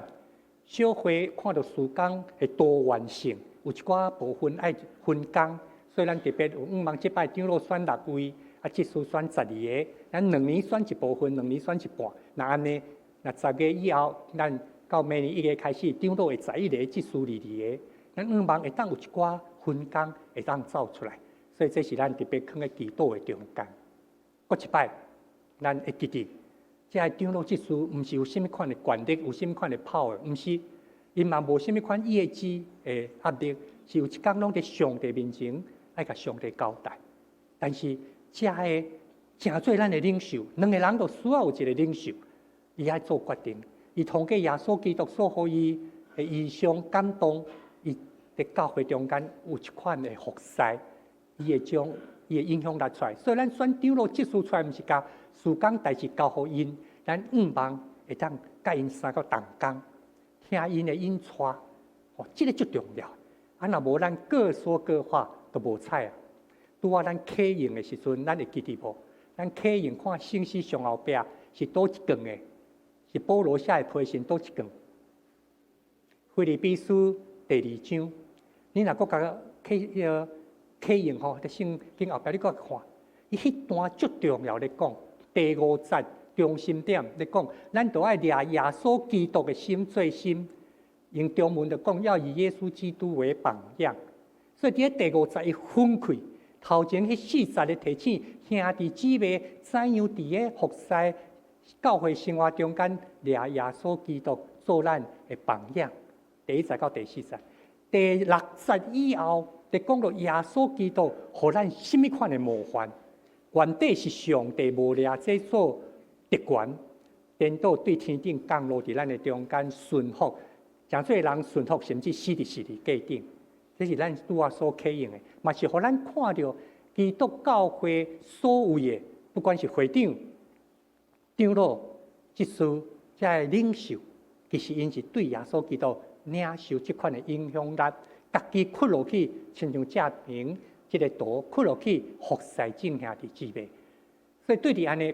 小會看著事工的多元性，有一寡部分愛分工。所以咱特別有向望這擺長老選六位，啊，執事選12個，咱兩年選一部分，兩年選一半。若按呢，若10月以後，咱到明年1月開始，長老會11個，執事22個，咱向望會當有一寡分工會當走出來。所以這是咱特別囥佇祈禱的中間。閣一擺，咱會記得，這个長老執事毋是有啥物款的權力，有啥物款的 power，毋是，𪜶嘛無啥物款業績的壓力，是有一工攏佇上帝面前。愛共上帝交代，但是這个成做咱的領袖，兩個人都需要有一個領袖，伊愛做決定，伊通過耶穌基督所予伊的異象感動，伊佇教會中間有一款的服侍，伊會將伊的影響力出來。所以咱選長老執事出來，毋是共事工代誌交予𪜶，咱向望會當佮𪜶三個同工，聽𪜶的引帶，哦，這个足重要。啊，若無咱各說各話，都無彩啊！拄仔咱啟用的時陣，咱會記得無？咱啟用看聖詩上後壁是佗一卷的，是保羅寫的批信，佗一卷。腓立比書第二章，你若閣共啟彼个啟用吼，佇聖經後壁你閣看，伊彼段足重要咧講，第五節中心點咧講，咱著愛掠耶穌基督的心做心，用中文就講要以耶穌基督為榜樣。所以佇第五節伊分開，頭前彼四節咧提醒兄弟姊妹怎樣佇个服侍教會生活中間掠耶穌基督做咱的榜樣。第一節到第四節，第六節以後，就講到耶穌基督予咱啥物款的模範，原底是上帝無掠這做特權，顛倒對天頂降落佇咱的中間順服，誠濟人順服，甚至死佇十字架頂。這是咱拄仔所啟用的，嘛是予咱看著基督教會所謂的，不管是會長、長老、執事，這个領袖，其實𪜶是對耶穌基督領受這款的影響力，家己屈落去，親像正平這个圖屈落去服侍眾兄弟姊妹。所以對佇按呢，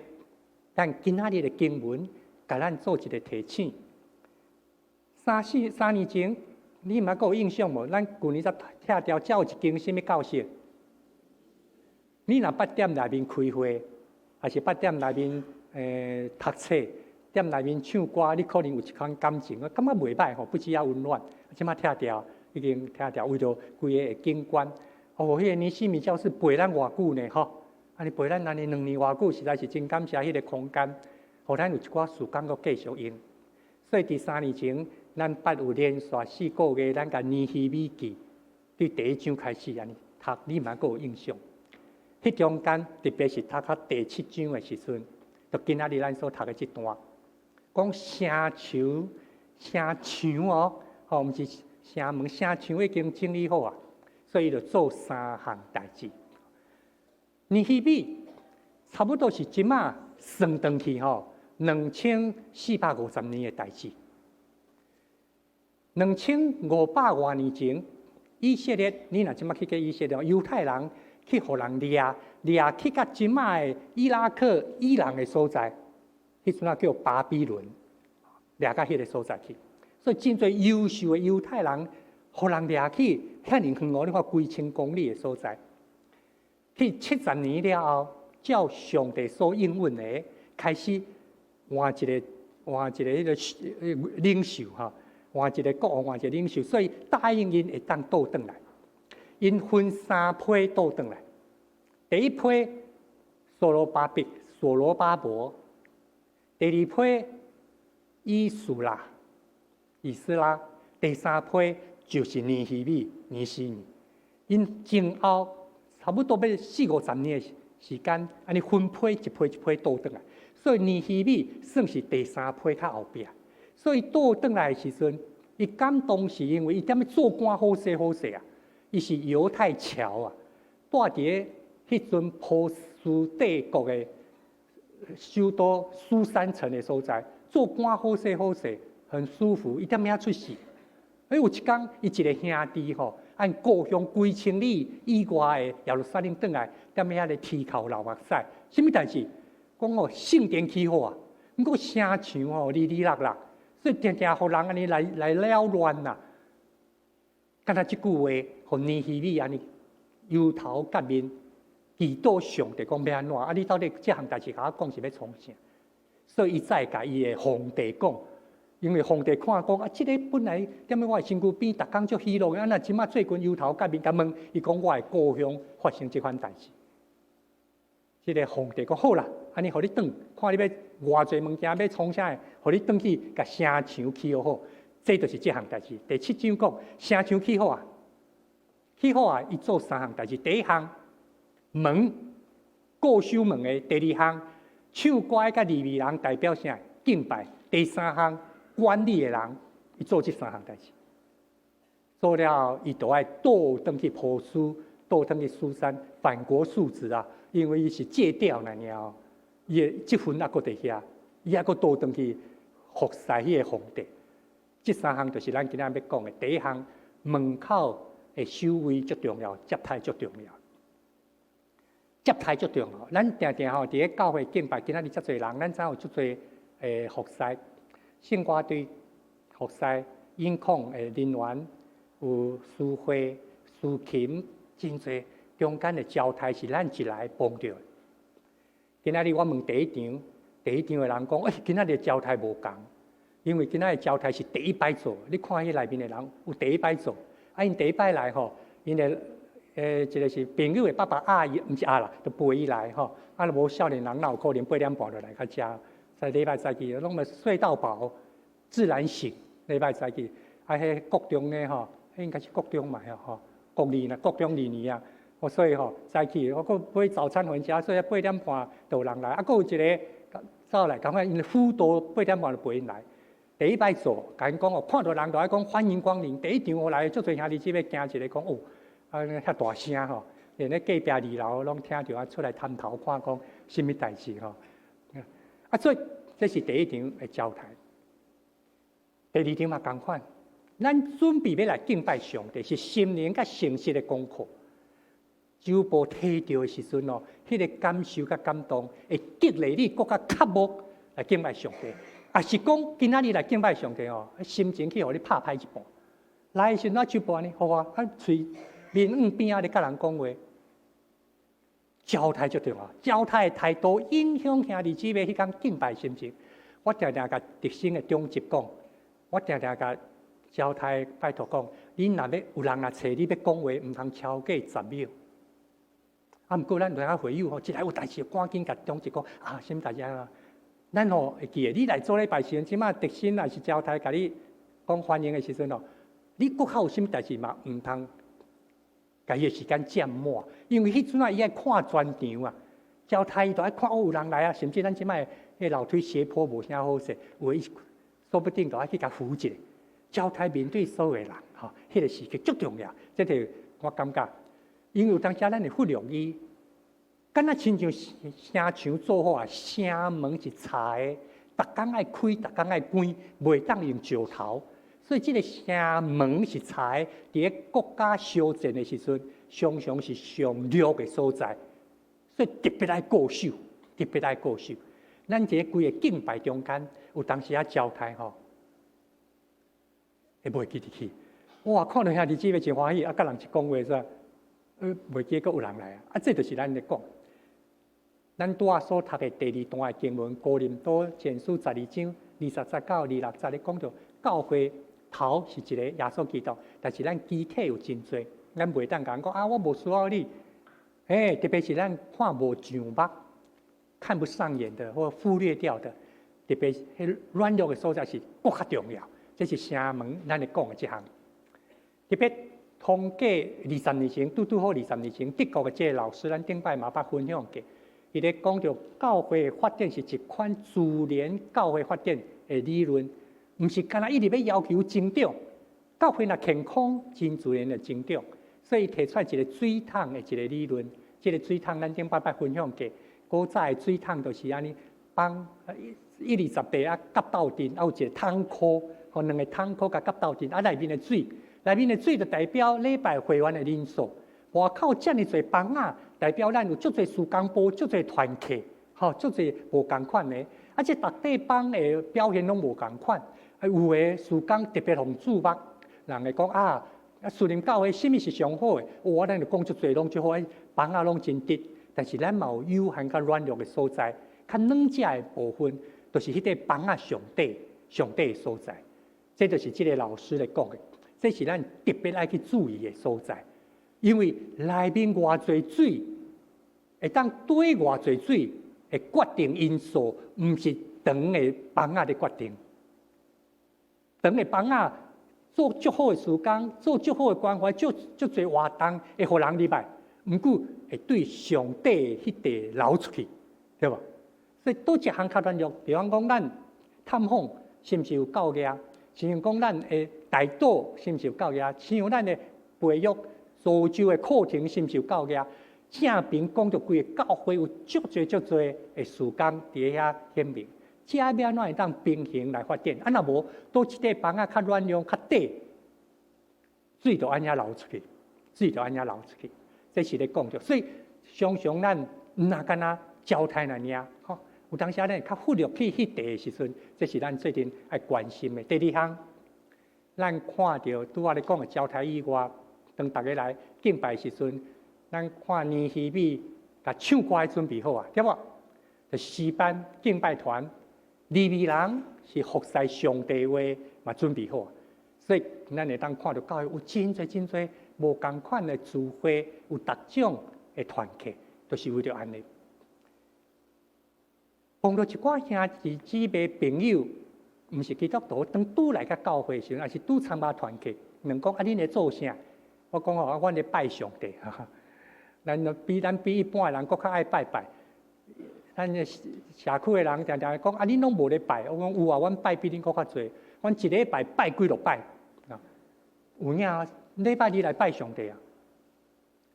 咱今仔日的經文，共咱做一个提醒。三四三年前，你嘛閣有印象無？咱舊年才拆掉，遮有一間啥物教室？你若捌踮內面開會，抑是捌踮內面讀冊，踮內面唱歌，你可能有一款感情，我感覺袂䆀吼，不止遐溫暖。這馬拆掉，已經拆掉，為著規个景觀。哦，彼个尼希米教室陪咱偌久呢？吼，按呢陪咱按呢2年偌久，實在是真感謝彼个空間，予咱有一寡時間閣繼續用。所以佇三年前，咱捌有連續4個月，咱共尼希米記對第一章開始按呢讀，你嘛閣有印象？彼中間特別是讀到第七章的時陣，就今仔日咱所讀的這段，講城牆、城牆哦，吼，毋是城門，城牆已經整理好啊，所以就做三項代誌。尼希米差不多是這馬算轉去吼，2450年的代誌。2500外年前，以色列，你若這馬去過以色列，猶太人去予人掠，掠去到這馬的伊拉克、伊朗的所在，彼陣仔叫巴比倫，掠到彼个所在去。所以真濟優秀的猶太人，予人掠去遐爾遠哦，你看幾千公里的所在。去70年了後，照上帝所應允的，開始換一個彼个領袖吼，換一个國王，換一个領袖，所以答應𪜶會當倒轉來。𪜶分三批倒轉來，第一批所羅巴伯、所羅巴伯，第二批以斯拉、以斯拉，第三批就是尼希米、尼希米。𪜶前後差不多欲四五十年的時間，按呢分批一批一批倒轉來。所以尼希米算是第三批較後壁。所以倒轉來的時陣，伊感動是因為伊踮咧做官好勢好勢啊。伊是猶太僑啊，住佇咧彼陣波斯帝國的首都書珊城的所在，做官好勢好勢，很舒服。伊踮遐出世。欸，有一工，伊一个兄弟吼，按故鄉幾千里以外的耶路撒冷轉來，踮遐咧啼哭流目屎。啥物代誌？講哦，聖殿起好啊，毋過城牆吼離離落落，所以定定予人按呢來來擾亂啦。敢若這句話，予尼希米按呢憂頭結面，祈禱上帝講欲按怎？啊，你到底這項代誌共我講是欲創啥？所以伊再共伊的皇帝講，因為皇帝看講啊，這个本來踮咧我的身軀邊，逐工足喜樂的，啊若這馬最近憂頭結面，共問伊講我的故鄉發生這款代誌。這个皇帝講好啦，按呢予你轉，看你欲偌濟物件欲創啥的，予你轉去共城牆起好。這就是這項代誌。第七章講城牆起好啊，起好啊，伊做三項代誌。第一項門，固守門的；第二項唱歌的佮利未人代表啥？敬拜。第三項管理的人，伊做這三項代誌。做了後，伊就愛倒轉去波斯，倒轉去書珊，返國述職啊。因為伊是借調來爾，伊的職分猶閣佇遐，伊猶閣倒轉去服侍彼个皇帝。這三項就是咱今仔欲講的。第一項，門口的守衛足重要，接待足重要，接待足重要。咱定定吼佇咧教會敬拜，今仔日遮濟人，咱知影有足濟的服侍，聖歌隊服侍、音控的人員，有司會、司琴，真濟中間的交代是咱一來幫著的。今仔日我問第一場，第一場的人講，欸，今仔日交代無仝。因為今仔日交代是第一擺做，你看彼內面的人有第一擺做，啊，𪜶第一擺來吼，𪜶的一个是朋友的爸爸阿姨，毋是阿啦，就陪伊來吼，啊，若無少年人哪有可能8點半就來到遮？在禮拜早起，攏嘛睡到飽，自然醒。禮拜早起，啊，彼國中的吼，彼應該是國中嘛吼，國二啦，國中二年啊，我所以吼早起，我閣買早餐予𪜶食，所以八點半就有人來，啊，閣有一个走來，感覺𪜶輔導八點半就陪𪜶來。第一擺做，共𪜶講哦，看到人就愛講歡迎光臨。第一場我來，足濟兄弟姊妹驚一个講哦，啊遐大聲吼，連咧隔壁二樓攏聽著啊，出來探頭看講啥物代誌吼。啊，所以這是第一場的交代。第二場嘛仝款，咱準備欲來敬拜上帝，是心靈佮誠實的功課。酒杯提著的時陣哦，彼个感受佮感動，會激勵你閣較渴慕來敬拜上帝。啊，是講今仔日來敬拜上帝哦，心情去予你拍歹一半。來的時陣，酒杯按呢，予我，啊，喙面向邊仔咧佮人講話，交代足重要，交代的態度影響兄弟姊妹彼工敬拜心情。我定定共特生的長執講，我定定共交代拜託講，你若欲有人若揣你欲講話，毋通超過10秒。啊，毋過咱有影會友吼，一來有代誌，趕緊共長執講啊，啥物代誌啊？咱吼會記得，你來做禮拜時陣，這馬特生也是交代，共你講歡迎的時陣吼，你閣較有啥物代誌嘛？毋通共伊的時間佔滿，因為彼陣啊，伊愛看全場啊，交代伊都愛看哦，有人來啊，甚至咱這擺彼樓梯斜坡無啥好勢，有的說不定都愛去共扶一下。交代面對所有的人，吼，彼个時刻足重要。這個我感覺，因為有當時咱會忽略伊，敢若親像城牆做好啊，城門是柴的，逐工愛開，逐工愛關，袂當用石頭。所以這個城門是在佇咧國家相戰的時陣，常常是上弱的所在，所以特別愛固守，特別愛固守。咱這個規个敬拜中間，有當時仔交代吼，會袂記得去。哇！看著兄弟姊妹真歡喜，啊，佮人一講話煞，袂記閣有人來啊！啊，這就是咱咧講。咱拄仔所讀的第二段的經文，哥林多前書12章20節到26節咧講著教會頭是一個耶穌基督，但是咱肢體有真濟，咱袂當共講啊，我無需要你。欸，特別是咱看無上目、看不上眼的或忽略掉的，特別彼軟弱的所在是閣較重要。這是城門咱咧講的這項。特別統計二十年前，拄拄好二十年前，德國的這個老師，咱頂擺嘛捌分享過，伊咧講著教會發展是一款自然教會發展的理論，毋是干焦一直欲要求增長。教會若健康，真自然會增長。所以提出來一個水桶的一個理論，這個水桶咱頂擺捌分享過。古早的水桶就是按呢，放一二十塊啊，夾鬥陣，啊有一個桶箍，予兩个桶箍共夾鬥陣，啊內面的水，內面的水就代表禮拜會員的人數。外口遮爾濟枋仔，代表咱有足濟事工部，足濟團契，吼，足濟無仝款的。啊，這逐塊枋的表現攏無仝款，啊，有的事工特別予人注目，人會講啊，啊，樹林教會啥物是上好的？哇，咱就講足濟攏足好，枋仔攏真直。但是咱嘛有有限佮軟弱的所在，較軟者的部分，就是彼塊枋仔上底上底的所在。這就是這個老師咧講的，這是咱特別愛去注意的所在。因為內面偌濟水，會當綴偌濟水的決定因素，毋是長的枋仔咧決定。長的枋仔做足好的事工，做足好的關懷，足足濟活動，會予人入來。毋過會對上底彼塊流出去，對無？所以佗一項較軟弱，比方講咱探訪是毋是有夠額？像講咱的代禱是毋是有夠額？像咱的培育造就的課程是毋是有夠額？正平講著規个教會有足濟足濟的事工佇遐顯明，這欲按怎會當平衡來發展？啊，若無佗一塊枋仔較軟弱、較短，水就按呢流出去，水就按呢流出去。這是咧講著，所以常常咱毋若干焦焦態爾爾，吼，有當時咱較忽略去彼塊的時陣，這是咱最近愛關心的。第二項，咱看著拄仔咧講的焦態以外，當逐家來敬拜時陣，咱看尼希米共唱歌的準備好啊，對無？就詩班敬拜團，利未人是服侍上帝話嘛準備好啊，所以咱會當看著教會有真濟真濟無仝款的聚會，有逐種的團契，都是為著按呢。碰著一寡兄弟姊妹朋友，毋是基督徒，當拄來到教會時陣，抑是拄參加團契，問講啊，恁咧做啥？我講哦，阮咧拜上帝。咱比一般的人閣較愛拜拜。咱的社區的人定定講啊，恁攏無咧拜。我講有啊，阮拜比恁閣較濟。阮一禮拜拜幾落擺啊？有影禮拜二來拜上帝啊？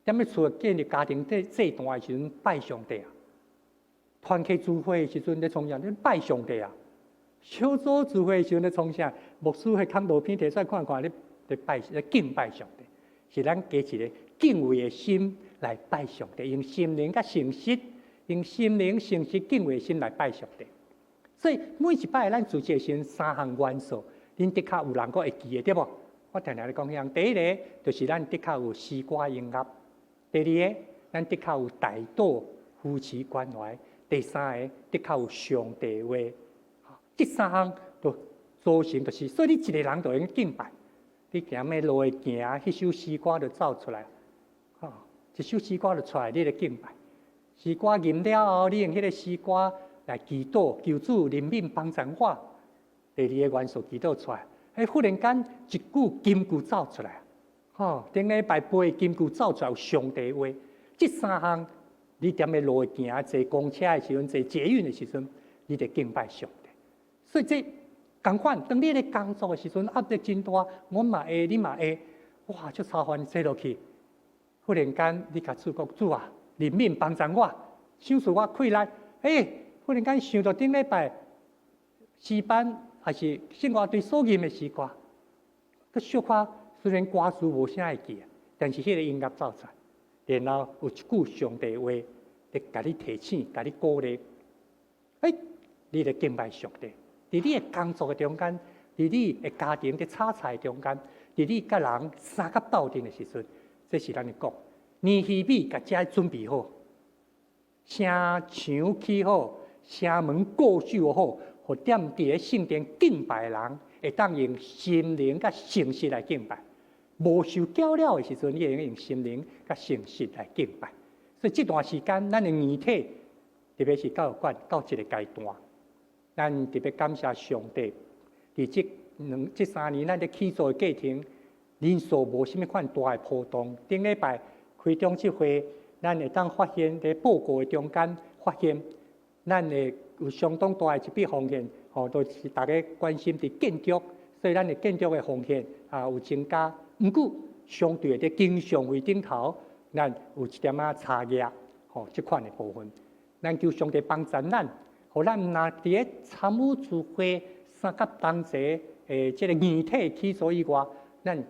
踮咧厝建立家庭這這段的時陣拜上帝啊？團契聚會的時陣咧創啥？咧拜上帝啊！小組聚會的時陣咧創啥？牧師彼講道片提出來看看，咧咧拜咧敬拜上帝，是咱加一個敬畏的心來拜上帝，用心靈佮誠實，用心靈誠實敬畏的心來拜上帝。所以每一擺咱聚集的時陣，三項元素，恁的確有人閣會記得對無？我定定咧講彼項，第一个就是咱的確有詩歌音樂；第二个，咱的確有代禱扶持關懷；第三个，的確有上帝話。這三項都組成就是，所以你一個人就會用敬拜。你行欲路的行，彼首詩歌就走出來，吼，一首詩歌就出來，你咧敬拜。詩歌吟了後，你用彼個詩歌來祈禱，求主憐憫幫助我。第二個元素祈禱出來，欸，忽然間一句金句走出來，吼，頂禮拜背金句走出來有上帝話。這三項，你踮咧路行，坐公車的時陣，坐捷運的時陣，你就敬拜上帝。所以這仝款，當你咧工作的時陣，壓力真大，我嘛會，你嘛會，哇，足操煩坐落去。忽然間，你共主講，主啊，憐憫幫助我，賞賜我氣力。欸，忽然間想著頂禮拜詩班，抑是聖樂隊所吟的詩歌，閣小可雖然歌詞無啥會記，但是彼个音樂奏出來，然後有一句上帝話，咧共你提醒，共你鼓勵，欸，你咧敬拜上帝。佇你的工作的中間，佇你的家庭佇炒菜中間，佇你佮人相佮鬥陣的時陣，這是咱咧講。尼希米共遮準備好，城牆起好，城門固守好，予踮佇个聖殿敬拜的人，會當用心靈佮誠實來敬拜。無受攪擾的時陣，你會用心靈佮誠實來敬拜。所以這段時間，咱的硬體，特別是教育館到這個階段，咱特別感謝上帝。佇這兩、這3年，咱佇起做的過程，人數無啥物款大的波動。頂禮拜開長執會，咱會當發現佇報告的中間，發現咱會有相當大的一筆奉獻，吼，都是大家關心佇建築，所以咱的建築的奉獻啊有增加。毋過相對佇經常費頂頭，咱有一點仔差額，吼，這款的部分，咱求上帝幫助咱，予咱毋但佇咧參與聚會、相佮同齊的這个硬體起做以外，咱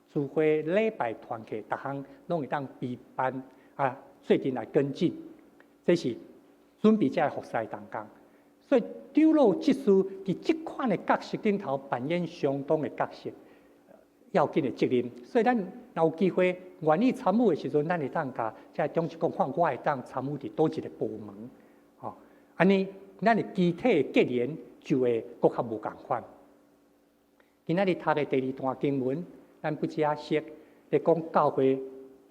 聚會禮拜團契，逐項攏會當備辦啊，做陣來跟進，這是準備這个服事同工。所以長老執事佇這款的角色頂頭扮演相當的角色，要緊的責任。所以咱若有機會願意參與的時陣，咱會當共這長執講，看我會當參與佇佗一個部門，吼，按呢，咱的肢體的結連就會閣較無仝款。今仔日讀的第二段經文，咱不只識咧講教會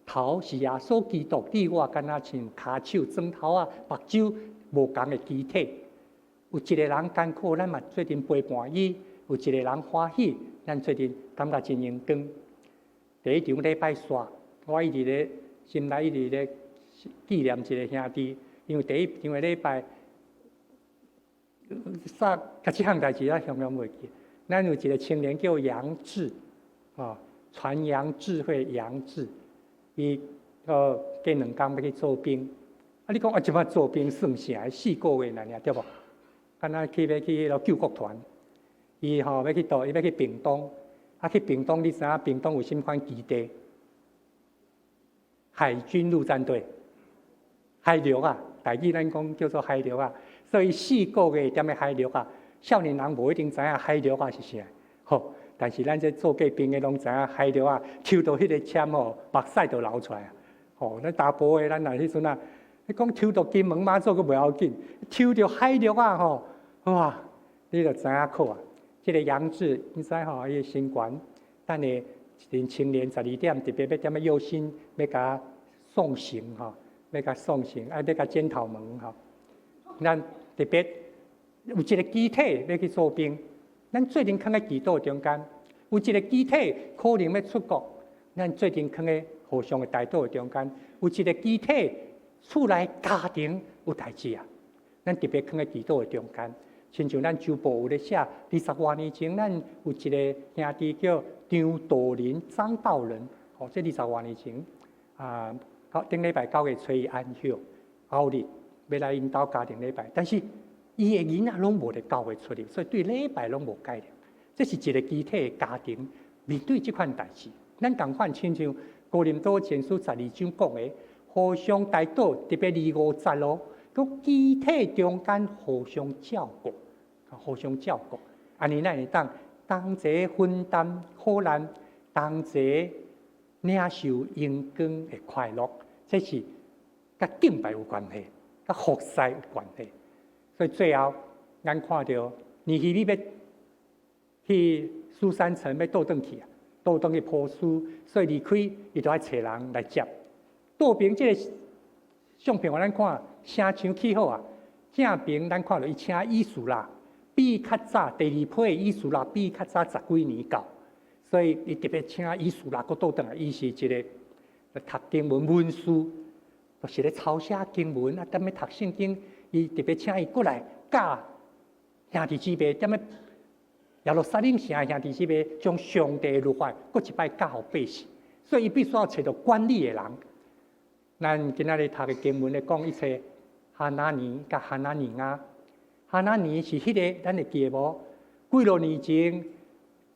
頭是耶穌基督，你我敢若像跤手、磚頭仔、目睭無仝的肢體。有一個人艱苦，咱嘛做陣陪伴伊；有一個人歡喜，咱做陣感覺真榮光。第一場禮拜煞，我一直咧心內一直咧紀念一個兄弟，因為第一場的禮拜，啥，佮這項代誌咱常常袂記。咱有一個青年叫楊志，啊，傳揚智慧楊志，伊過兩工欲去做兵。啊，你講啊，這擺做兵算啥？4個月爾爾對無？敢若去欲去彼个救國團，伊吼欲去佗？伊欲去屏東。啊，去屏東，你知影屏東有啥物款基地？海軍陸戰隊，海陸啊，台語咱講叫做海陸啊。所以4個月踮咧海陸啊，少年人無一定知影海陸啊是啥，吼。但是咱這做過兵的攏知影海陸啊，抽著彼个籤吼，目屎就流出來啊。吼，咱查埔的咱若彼陣啊，你講抽著金門馬祖閣袂要緊，抽著海陸啊吼，哇，你就知影苦啊。這个楊志，你知吼，伊的身懸，等下一陣青年12點特別欲踮咧右心，欲共送行吼，欲共送行，啊，欲共剪頭毛吼。咱特別有一個肢體欲去做兵，咱做陣囥佇祈禱中間，有一個肢體可能欲出國，咱做陣囥佇互相的代禱中間，有一個肢體厝內家庭有代誌啊，咱特別囥佇祈禱的中間。親像咱周報有咧寫，20外年前，咱有一個兄弟叫張道林、張道仁，吼，這20外年前，啊，頂禮拜9月初一安息，後日欲來𪜶兜家庭禮拜，但是伊的囡仔攏無佇教會出入，所以對禮拜攏無概念。這是一個肢體的家庭面對這款代誌，咱仝款親像哥林多前書12章講的，互相代禱，特別二五節咯。閣肢體中間互相照顧，互相照顧，按呢咱會當同齊分擔苦難，同齊領受榮光的快樂，這是佮敬拜有關係，佮服侍有關係。所以最後，咱看著尼希米欲去書珊城欲倒轉去啊，倒轉去波斯，所以離開伊就愛揣人來接。倒爿這个相片，予咱看。城牆起好啊，正爿咱看著伊請以斯拉，比較早第二批以斯拉比較早十幾年到，所以伊特別請以斯拉閣倒轉來，伊是一個讀經文文士，就是咧抄寫經文啊，踮咧讀聖經，伊特別請伊過來教兄弟姊妹，踮咧耶路撒冷城兄弟姊妹將上帝的律法閣一擺教予百姓，所以伊必須要揣著管理的人。咱今仔日讀的經文咧講一切哈拿尼佮哈拿尼亞，哈拿尼是彼个，咱會記得無？幾落年前，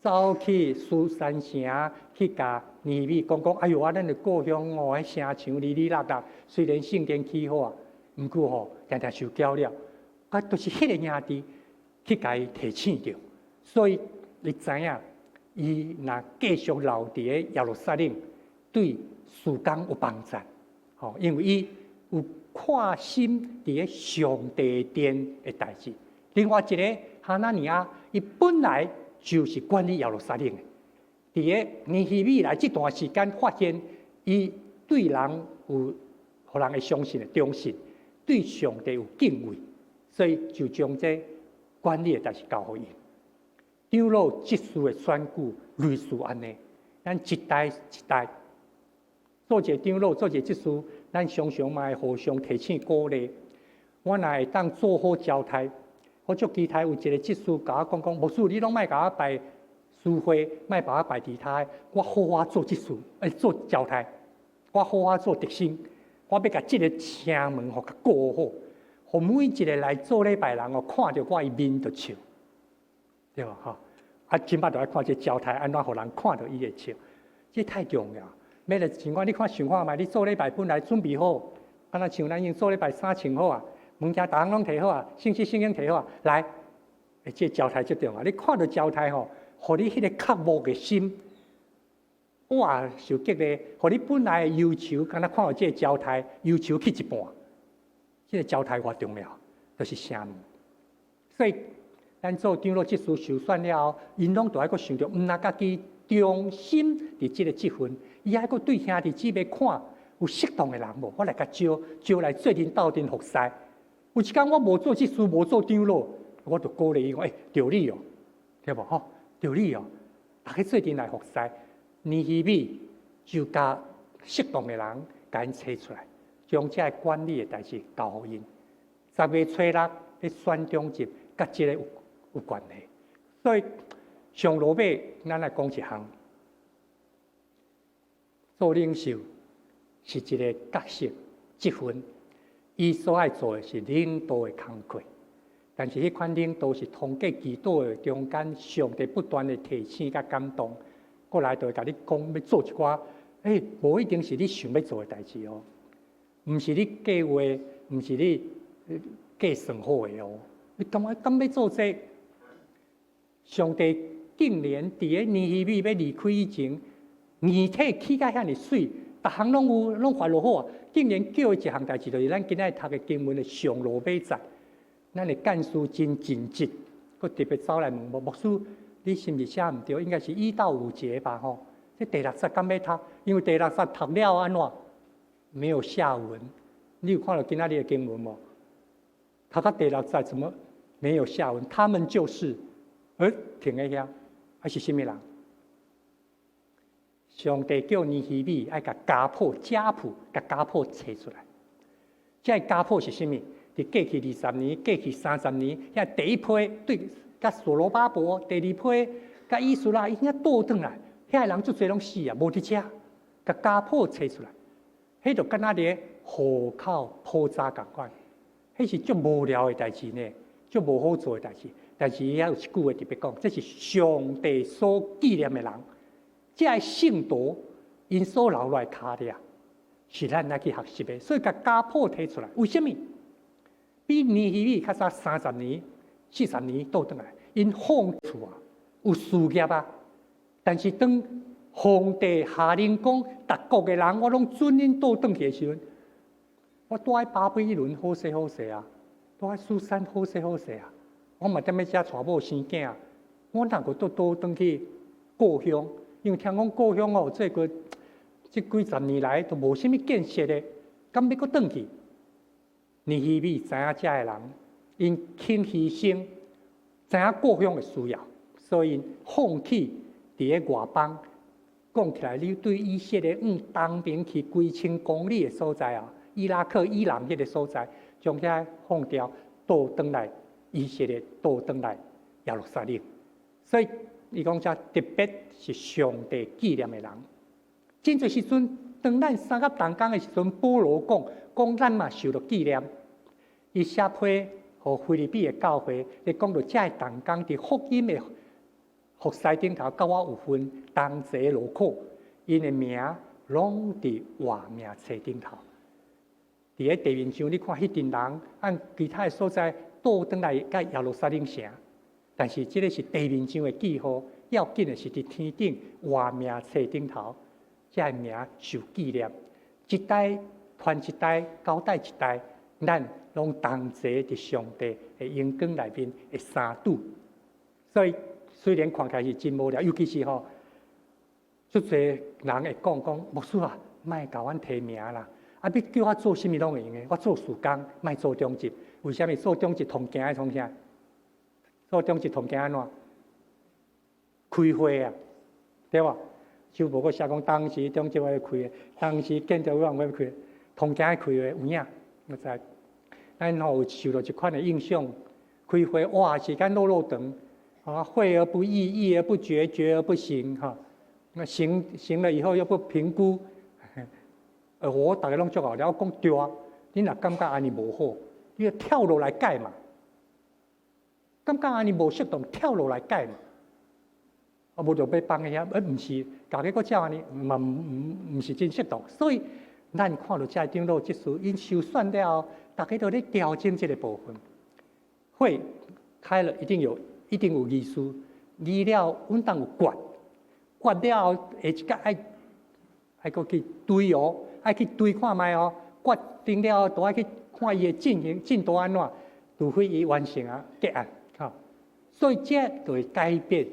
走去書珊城去共尼希米講講，哎喲啊，咱的故鄉哦，彼城牆離離落落，雖然聖殿起好啊，毋過吼，定定受攪擾，啊，就是彼个兄弟去共伊提醒著，所以伊知影，伊若繼續留佇咧耶路撒冷，對事工有幫助，吼，因為伊有看心佇咧上帝殿的代誌。另外一个哈拿尼亞，伊本來就是管理耶路撒冷的。佇咧尼希米來這段時間，發現伊對人有予人會相信的忠信，對上帝有敬畏，所以就將這管理的代誌交予伊。長老執事的選舉類似按呢，咱一代一代做一個長老，做一個執事，咱常常嘛會互相提醒鼓勵。我若會當做好交代，我足期待有一個執事共我講講，牧師你攏莫共我排司會，莫共我排其他的，我好好做執事，做交代，我好好做特生，我欲共這个城門予共顧好，予每一个來做禮拜人哦，看著我伊面就笑，對無吼？啊，這擺就愛看這交代按怎予人看著伊會笑，這太重要。欲來情況，你看想看覓，你做禮拜本來準備好，敢若像咱已經做禮拜衫穿好啊，物件逐項攏提好啊，信息聖經提好啊，來，這交代最重要。你看著交代吼，予你彼个渴慕的心，哇，受激勵，予你本來的憂愁，敢若看著這个交代，憂愁去一半。這个交代偌重要，就是城門。所以，咱做長老執事受選了後，𪜶攏著愛閣想著，毋若家己忠心佇這个職份，伊愛閣對兄弟姊妹看有適當的人無？我來共招招來做陣鬥陣服侍。有一工我無做執事，無做長老，我就鼓勵伊講：欸，著你哦，對無吼？著你哦，逐家做陣來服侍。尼希米就共適當的人共𪜶揣出來，將這个管理的代誌交予𪜶。十月初六咧選長執，佮這个有關係。所以上落尾，咱來講一項，做領袖是一个角色職份，伊所愛做的是領導的工課，但是彼款領導是通過祈禱的中間，上帝不斷的提醒佮感動，過來就會共你講欲做一寡，欸，無一定是你想欲做的代誌哦，毋是你計劃，毋是你計算好的哦。你感覺敢欲做這個？上帝竟然佇咧尼希米欲離開以前，硬體起甲遐爾媠，逐項攏有，攏發落好啊！竟然叫伊一項代誌，就是咱今仔日讀的經文的上落尾節。咱的幹事真盡職，閣特別走來問牧師，你是毋是寫毋對？應該是1到5節吧？吼，這第六節敢欲讀？因為第六節讀了按怎？沒有下文。你有看著今仔日的經文無？讀到第六節怎麼沒有下文？他們就是，停佇遐，還是啥物人？上帝叫尼希米愛共家譜、家譜，共家譜揣出來。這个家譜是啥物？佇過去20年、過去30年，遐第一批對佮所羅巴伯，第二批佮以斯拉，伊遐倒轉來，遐个人足濟攏死啊，無佇遮，共家譜揣出來，彼就敢若佇戶口普查仝款，彼是足無聊的代誌呢，足無好做的代誌。但是伊遐有一句話特別講，這是上帝所紀念的人。這个聖徒𪜶所留落來跤跡，是咱來去學習的。所以共家譜提出來，為啥物？比尼希米較早30年、40年倒轉來，𪜶放厝啊，有事業啊。但是當皇帝下令講，逐國的人我攏准恁倒轉去的時陣，我住佇巴比倫好勢好勢啊，住佇書珊好勢好勢啊，我嘛踮咧遮娶某生囝，我哪閣倒倒轉去故鄉？因為聽講故鄉哦，這個這幾十年來都無啥物建設的，敢欲閣轉去？尼希米知影遮个人，𪜶肯犧牲，知影故鄉的需要，所以放棄佇咧外邦。講起來，你對以色列往東邊去幾千公里的所在啊，伊拉克、伊朗彼个所在，將遐放掉，倒轉來以色列，倒轉來耶路撒冷。所以伊講遮特別是上帝紀念的人。真濟時陣，當咱三甲同工的時陣，保羅講講咱嘛受著紀念。伊寫批予腓立比的教會，咧講著遮个同工佇福音的服侍頂頭佮我有份同齊勞苦，𪜶的名攏佇活命冊頂頭。佇咧地面上，你看彼陣人按其他的所在倒轉來佮耶路撒冷城，但是這个是地面上的記號，要緊的是佇天頂活命冊頂頭，這个名受紀念。一代傳一代，交代一代，咱攏同齊佇上帝的榮光內面的三拄。所以雖然看起來是真無聊，尤其是吼，足濟人會講講，牧師啊，莫共阮提名啦，啊，欲叫我做啥物攏會用的，我做事工，莫做長執。為啥物做長執通驚愛創啥？做長執通驚按怎？開會啊，對無？就無閣寫講當時長執會開，當時建築委員會開，通驚愛開會有影，我知。咱吼有受到這款的影響，開會哇時間落落長，啊會而不議，議而不決，決而不行，哈。那行行了以後又不評估，我逐家攏足𠢕了，我講對啊，你若感覺按呢無好，你就跳落來改嘛。感覺按呢無適當，跳落來改嘛。啊，無就欲放遐，欸，毋是，家己閣照按呢，嘛毋是真適當。所以咱看著這个長老執事，𪜶受選了後，逐家都咧調整這个部分。會開了一定有，一定有議事，議了阮當有決，決了後下一屆愛愛閣去追哦，愛去追看覓哦，決定了後都愛去看伊的進行進度按怎，除非伊完成啊結案，吼。所以這就會改變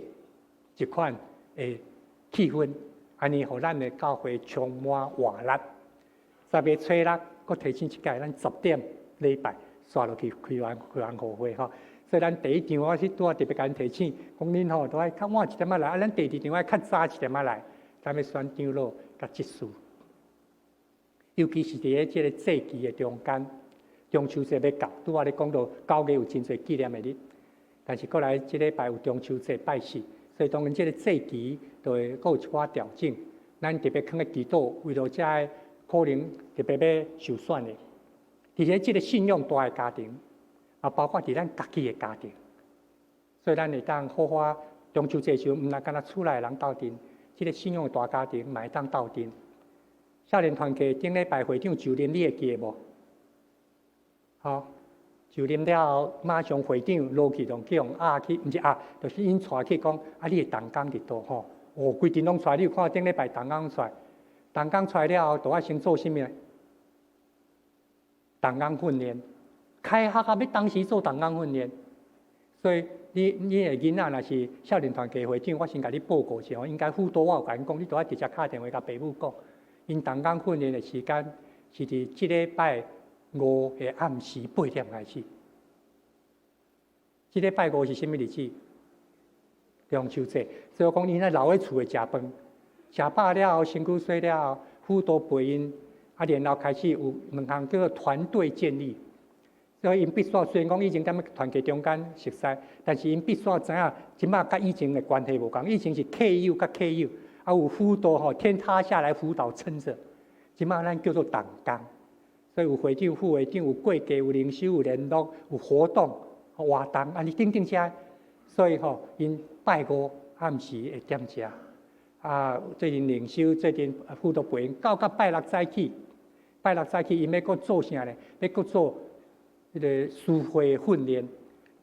這款的氣氛，按呢予咱的教會充滿活力。10月初六，閣提醒一屆，咱10點禮拜煞落去開完會吼。所以咱第一場我是拄仔特別共𪜶提醒，講恁吼都愛較晚一點仔來，啊，咱第二場愛較早一點仔來，咱欲選長老佮執事。尤其是佇咧這个節期的中間，中秋節欲到，拄仔咧講到9月有真濟紀念的日，但是過來這禮拜有中秋節拜四，所以當然這个節期就會閣有一寡調整。咱特別囥咧祈禱，為著這个可能特別欲受選的，佇咧這个信仰大的家庭，啊，包括佇咱家己的家庭，所以咱會當好好中秋節時陣，毋但干焦厝內人鬥陣，這个信仰的大家庭嘛會當鬥陣。少年團契頂禮拜會長就任，你會記得無？好，就任了後，馬上會長落去就去予壓去，毋是壓，就是𪜶帶去講，啊，你的同工佇佗吼？哦，規陣攏出來，你有看頂禮拜同工出來，同工出來了後，都愛先做啥物呢？同工訓練，開學啊，欲當時做同工訓練，所以你的囡仔若是少年團契會長，我先共你報告一下，應該輔導我有共𪜶講，你都愛直接敲電話共爸母講，𪜶同工訓練的時間是佇這禮拜五的暗時8點開始。這禮拜五是啥物日子？中秋節，所以我講𪜶愛留佇厝的食飯，食飽了後，身軀洗了後，輔導陪𪜶，啊，然後開始有兩項叫做團隊建立。所以𪜶必須雖然講以前踮團契中間熟似，但是𪜶必須知影，這馬佮以前的關係無仝。以前是客友佮客友，啊有輔導吼，天塌下來輔導撐著。這馬咱叫做同工，所以有會長、副會長，有過繼、有靈修、有聯絡、有活動、活動，按呢等等這。所以吼，𪜶拜五暗時會踮遮。啊，最近靈修，最近輔導陪𪜶，到拜六早起，拜六早起𪜶欲閣做啥呢？欲閣做彼个司會訓練，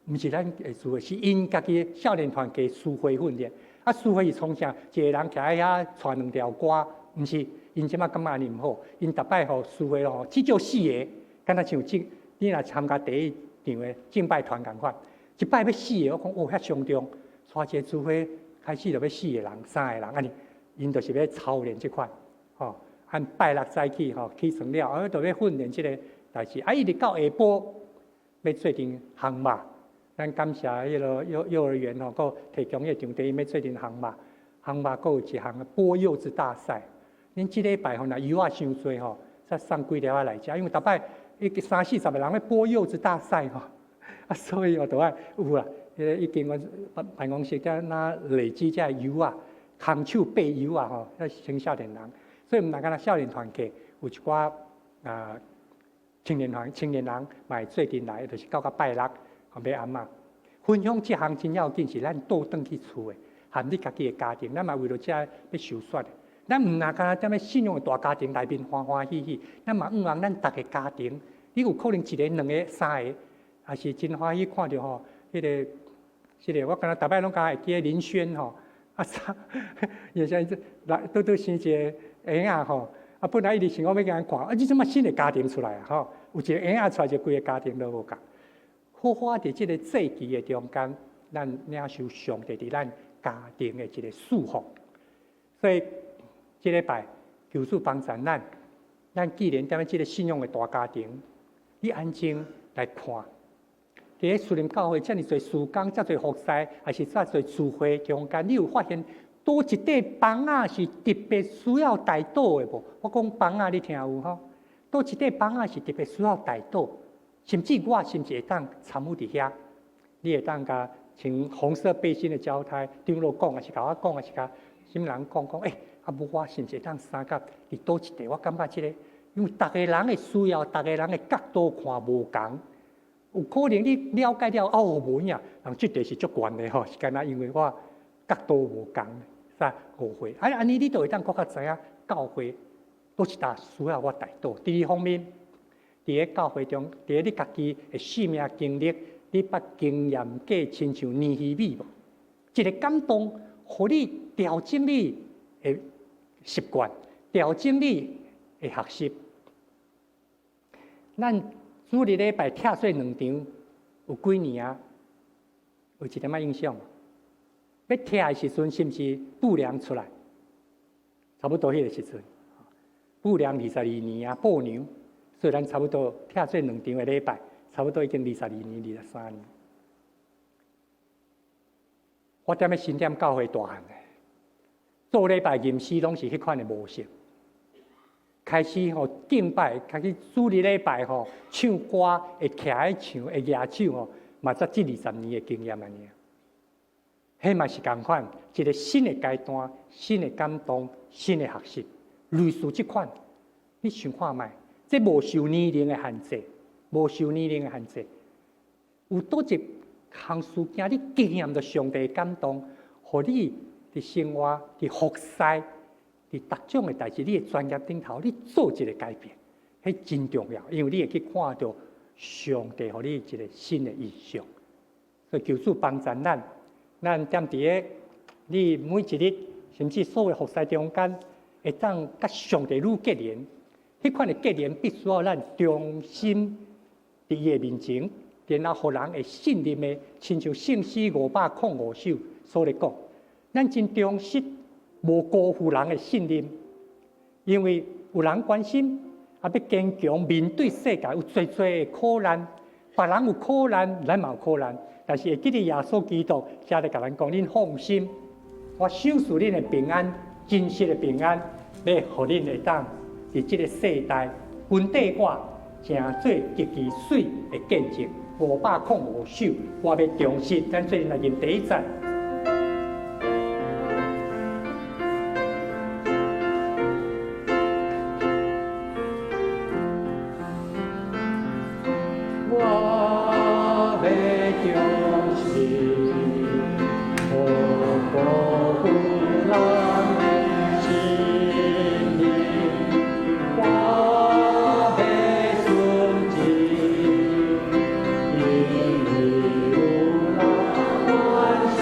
毋是咱的司會，是𪜶家己少年團契司會訓練。啊，司會是創啥？一个人徛佇遐帶兩條歌，毋是，𪜶這馬感覺按呢毋好，𪜶逐擺吼司會吼，至少四個，敢若像這，你若參加第一場的敬拜團仝款，一擺欲四个，我講哦遐傷重，帶一个司會開始就欲四個人、三個人按呢，𪜶就是欲操練這款，吼，按拜六早起吼起床了，啊，就欲訓練這个代誌，啊，一直到下晡欲做陣烘肉，咱感謝彼个幼兒園吼，閣提供彼个場地，欲做陣烘肉，烘肉閣有一項剝柚子大賽。恁這禮拜吼，若柚仔傷濟吼，才送幾粒仔來食，因為逐擺已經三四十个人欲剝柚子大賽吼，啊，所以哦，都愛有啦。彼个已經阮辦公室遮那累積這柚仔，空手掰柚仔吼，遐青少年人，所以毋但干焦少年團契有一寡啊青年團青年人嘛會做陣來，就是到拜六後欲按怎。分享這項真要緊，是咱倒轉去厝的，和你家己的家庭，咱嘛為著這欲受洗。咱毋若干焦踮咧信仰的大家庭內面歡歡喜喜，咱嘛向望咱逐个家庭，你有可能一个、兩个、三个，也是真歡喜看著吼，彼个，是的，我敢若逐擺攏敢會記得林軒吼，啊啥，伊像來拄拄生一个嬰仔吼，啊本來一直想講欲共人看，啊你怎啊新的家庭出來啊吼？有一个嬰仔出來就規个家庭攏無仝。好好佇這个祭期的中間，咱領受上帝佇咱家庭的一个祝福。所以，這禮拜求主幫助咱，咱既然踮咧這个信仰的大家庭，你安靜來看，佇咧樹林教會遮爾濟事工、遮濟服侍，抑是遮濟聚會中間，你有發現佗一塊枋仔是特別需要代禱的無？我講枋仔，你聽有吼？佗一塊枋仔是特別需要代禱，甚至我是毋是會當參與佇遐？你會當共穿紅色背心的焦太長老講，抑是共我講，抑是共啥物人講講？欸，啊無我是毋是會當相佮佇佗一塊？我感覺這个，因為逐个人的需要，逐个人的角度看無仝，有可能你了解了哦，無影，人這塊是足懸的吼，是敢若因為我角度無仝，啥誤會。啊，按呢你就會當閣較知影教會佗一搭需要我代禱。第二方面，佇咧教會中，佇咧你家己的生命經歷，你捌經驗過親像尼希米無？一个感動，予你調整你的習慣，調整你的學習。咱主日禮拜拆做兩場，有幾年啊？有一點仔印象無？欲拆的時陣，是毋是布良出來？差不多彼个時陣，布良22年啊，布娘，所以咱差不多拆做兩場的禮拜，差不多已經22年、23年。我踮咧新店教會大漢的，做禮拜吟詩攏是彼款的模式。開始吼敬拜，開始主日禮拜吼唱歌，會徛咧唱，會舉手吼，嘛才這20年的經驗爾。彼嘛是仝款，一个新的階段，新的感動，新的學習，類似這款，你想看覓？這無受年齡的限制，無受年齡的限制。有佗一項事件，你經驗著上帝感動，予你佇生活、佇服侍、佇逐種的代誌，你的專業頂頭，你做一个改變，彼真重要，因為你會去看著上帝予你一个新的異象。所以求主幫助咱，咱踮佇咧你每一日，甚至所有服侍中間，會當佮上帝愈結連，彼款的結連必須要咱忠心佇伊的面前，然後予人會信任的，親像聖詩505首所咧講，咱真忠實，無辜負人的信任，因為有人關心，啊，欲堅強面對世界有濟濟的苦難，別人有苦難，咱嘛有苦難，但是會記得耶穌基督，遮咧共咱講，恁放心，我賞賜恁的平安，真實的平安，欲予恁會當佇這个世代跟綴我，成做極其媠的見證。505首，我欲忠實，咱做陣來念第一節。我欲忠實，無辜負人的信任，我欲純真，因為有人關心。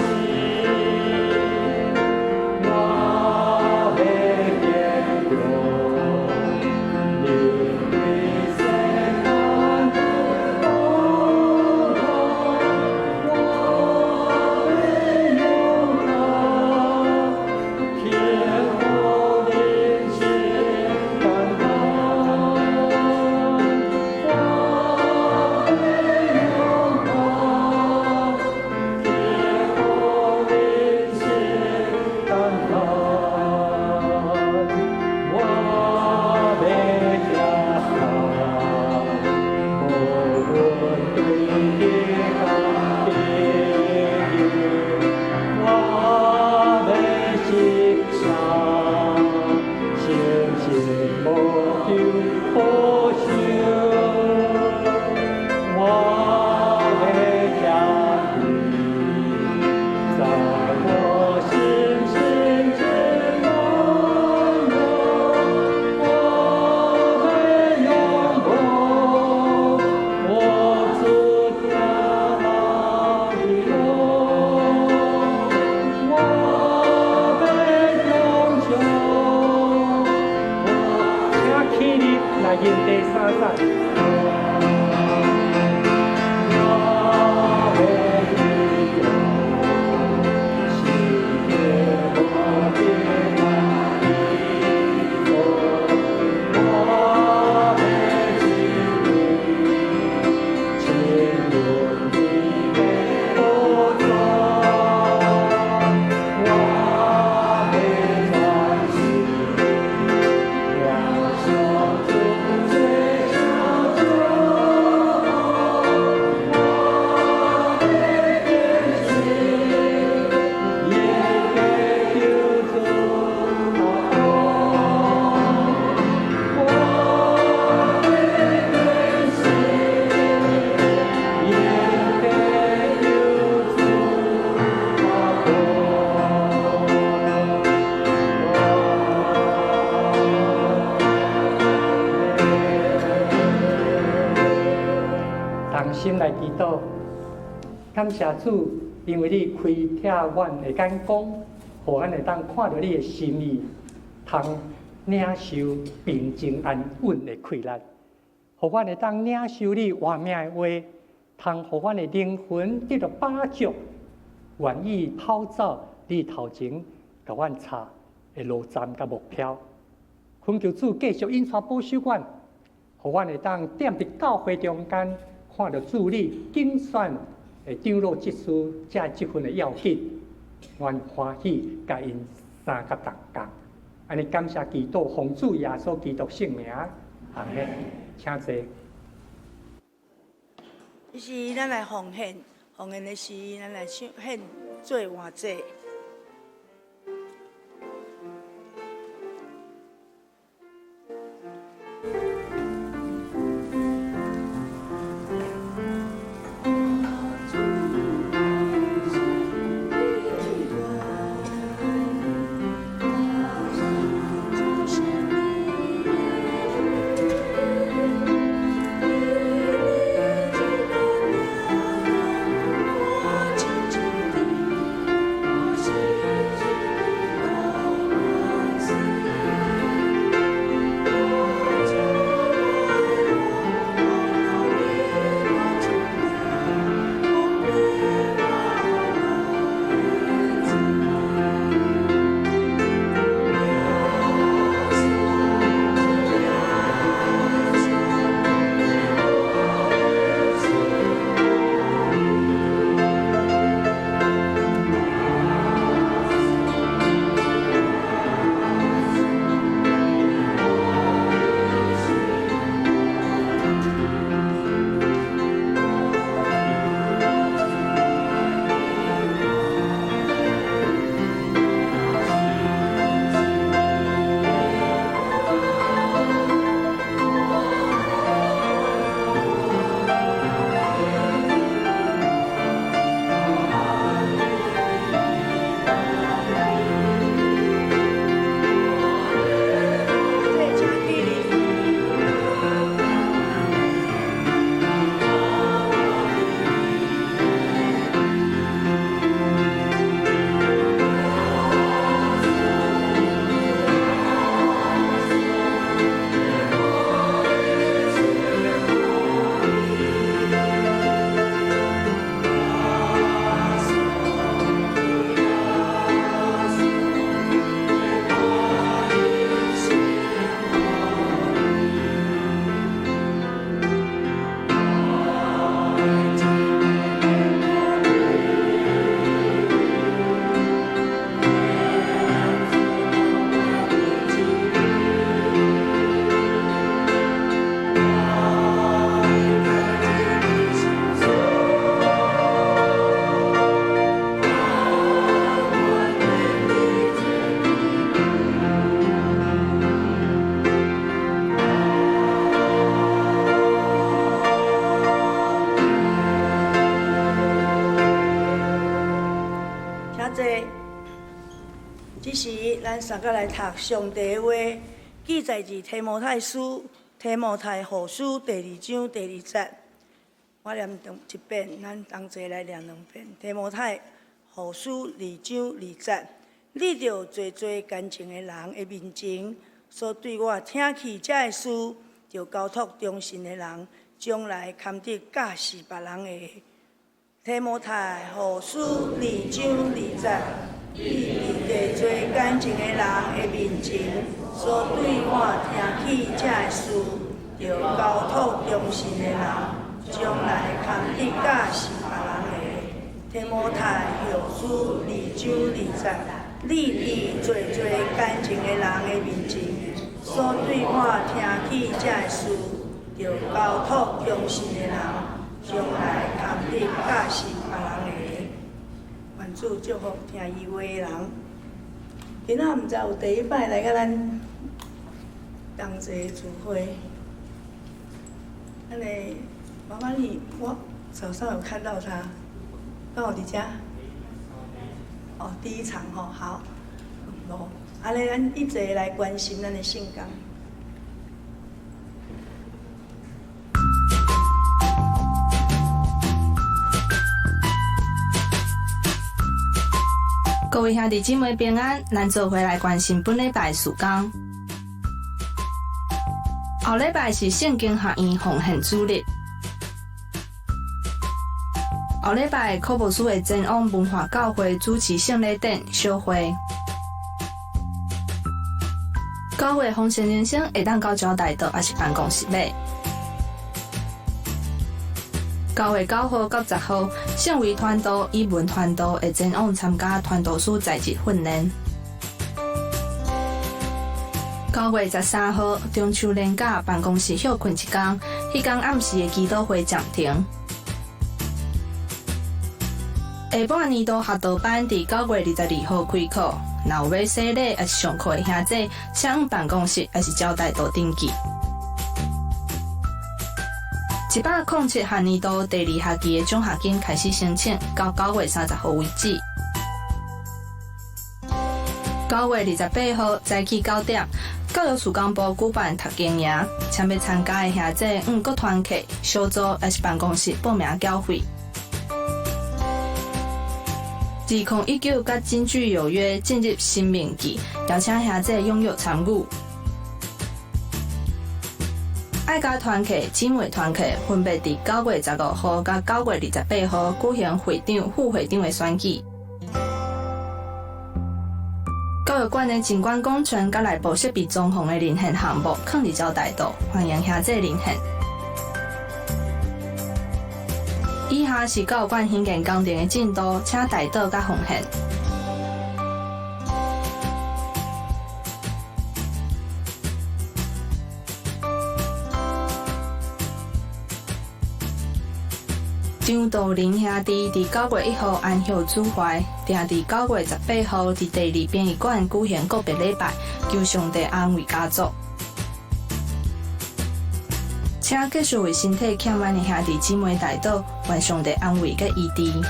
來吟第三節。同心來祈禱，感謝主，因為你開啟阮的眼光，予阮會當看著你的心意，通領受平靜安穩的氣力，予阮會當領受你活命的話，通予阮的靈魂得著飽足，願意跑走你頭前，共阮插的路站佮目標。懇求主繼續引帶保守阮，予阮會當踮佇教會中間，看著主你揀選的長老執事，這份的要緊，阮歡喜共𪜶相佮同工。按呢感謝基督，奉主耶穌基督聖名，阿們，請坐。這時咱來奉獻，奉獻的時，咱來唱獻做活祭。請坐。這時，咱三個來讀上帝的話，記載佇提摩太書、提摩太後書第二章第二節。我念一遍，咱同齊來念兩遍。提摩太後書二章二節，你著濟濟乾淨的人的面前，所對我聽去這个事，著交託忠信的人，將來堪得教示別人的。提摩太後書二章二節，你佇加濟乾淨的人的面前，所對我聽起這个事，著交託忠信的人，將來堪得教示別人的。提摩太後書二章二節，你佇濟濟乾淨的人的面前，所對我聽起這个事，著交託忠信的人，將來堪得教示別人的。願主祝福聽伊話的人。今仔毋知有第一擺來佮咱同齊聚會。咱的媽媽你，我早上有看到他，敢有佇遮？哦，第一場吼，好，無，按呢咱一齊來關心咱的聖工。各位兄弟姊妹平安，咱做伙來關心本禮拜事工。後禮拜是聖經學院奉獻主日。後禮拜柯牧師會前往文化教會主持聖禮典小會。九月豐盛人生會當到招待所抑是辦公室買。9月9號到10號，聖維傳道以文傳道會前往參加傳道師在職訓練。9月13號，中秋連假辦公室歇睏一工，彼工暗時的祈禱會暫停。下半年度學道班佇9月22號開課，若有欲洗禮抑是上課的兄弟，請往辦公室抑是招待所登記。107學年度第二學期的獎學金開始申請，到9月30號為止。9月28號早起9點，教育事工部舉辦讀經營，請欲參加的兄弟往各團契、小組抑是辦公室報名繳費。2019佮真具有約進入新命季，邀請兄弟踴躍參與。愛家團契、姊妹團契分別佇9月15號佮9月28號舉行會長、副會長的選舉。教育館的景觀工程佮內部設備裝潢的遴選項目，囥佇招待所，歡迎兄弟遴選。以下是教育館興建工程的進度，請代禱佮奉獻。張道林兄弟佇9月1號安息主懷，定佇9月18號佇第二殯儀館舉行告別禮拜，求上帝安慰家族。請繼續為身體欠安的兄弟姊妹代禱，願上帝安慰佮醫治。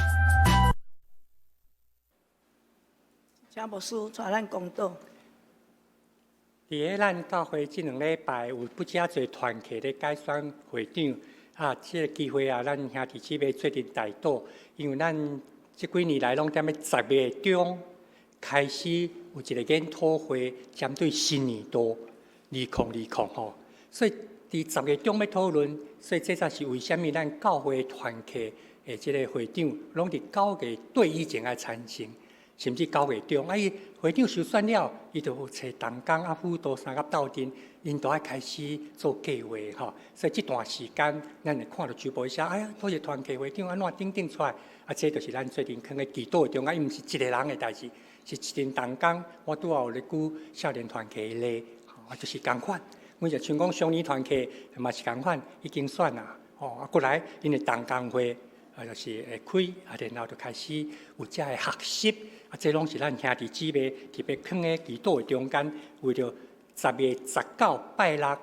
請牧師帶咱講道。佇咧咱教會這兩禮拜有不遮濟團契咧改選會長。啊，這个機會啊，咱兄弟姊妹做陣代禱，因為咱這幾年來攏踮咧十月中開始有一個研討會，針對新年度2020吼，所以佇十月中欲討論，所以這才是為啥物咱教會團契的這个會長攏佇九月底以前愛產生，甚至九月中，啊，伊會長受選了，伊就有揣同工啊輔導相佮鬥陣。𪜶都愛開始做計劃吼，所以這段時間，咱會看著周報寫，哎呀，佗一个團契會長按怎等等出來，啊，這就是咱最近囥咧祈禱的中間，伊毋是一個人的代誌，是一陣同工。我拄仔有咧舉少年團契的例，啊，就是仝款。阮就像講少年團契嘛是仝款，已經選啊，吼，啊，過來𪜶的同工會啊，就是會開，啊，然後就開始有遮个學習，啊，這攏是咱兄弟姊妹特別囥咧祈禱的中間，為著10月19拜六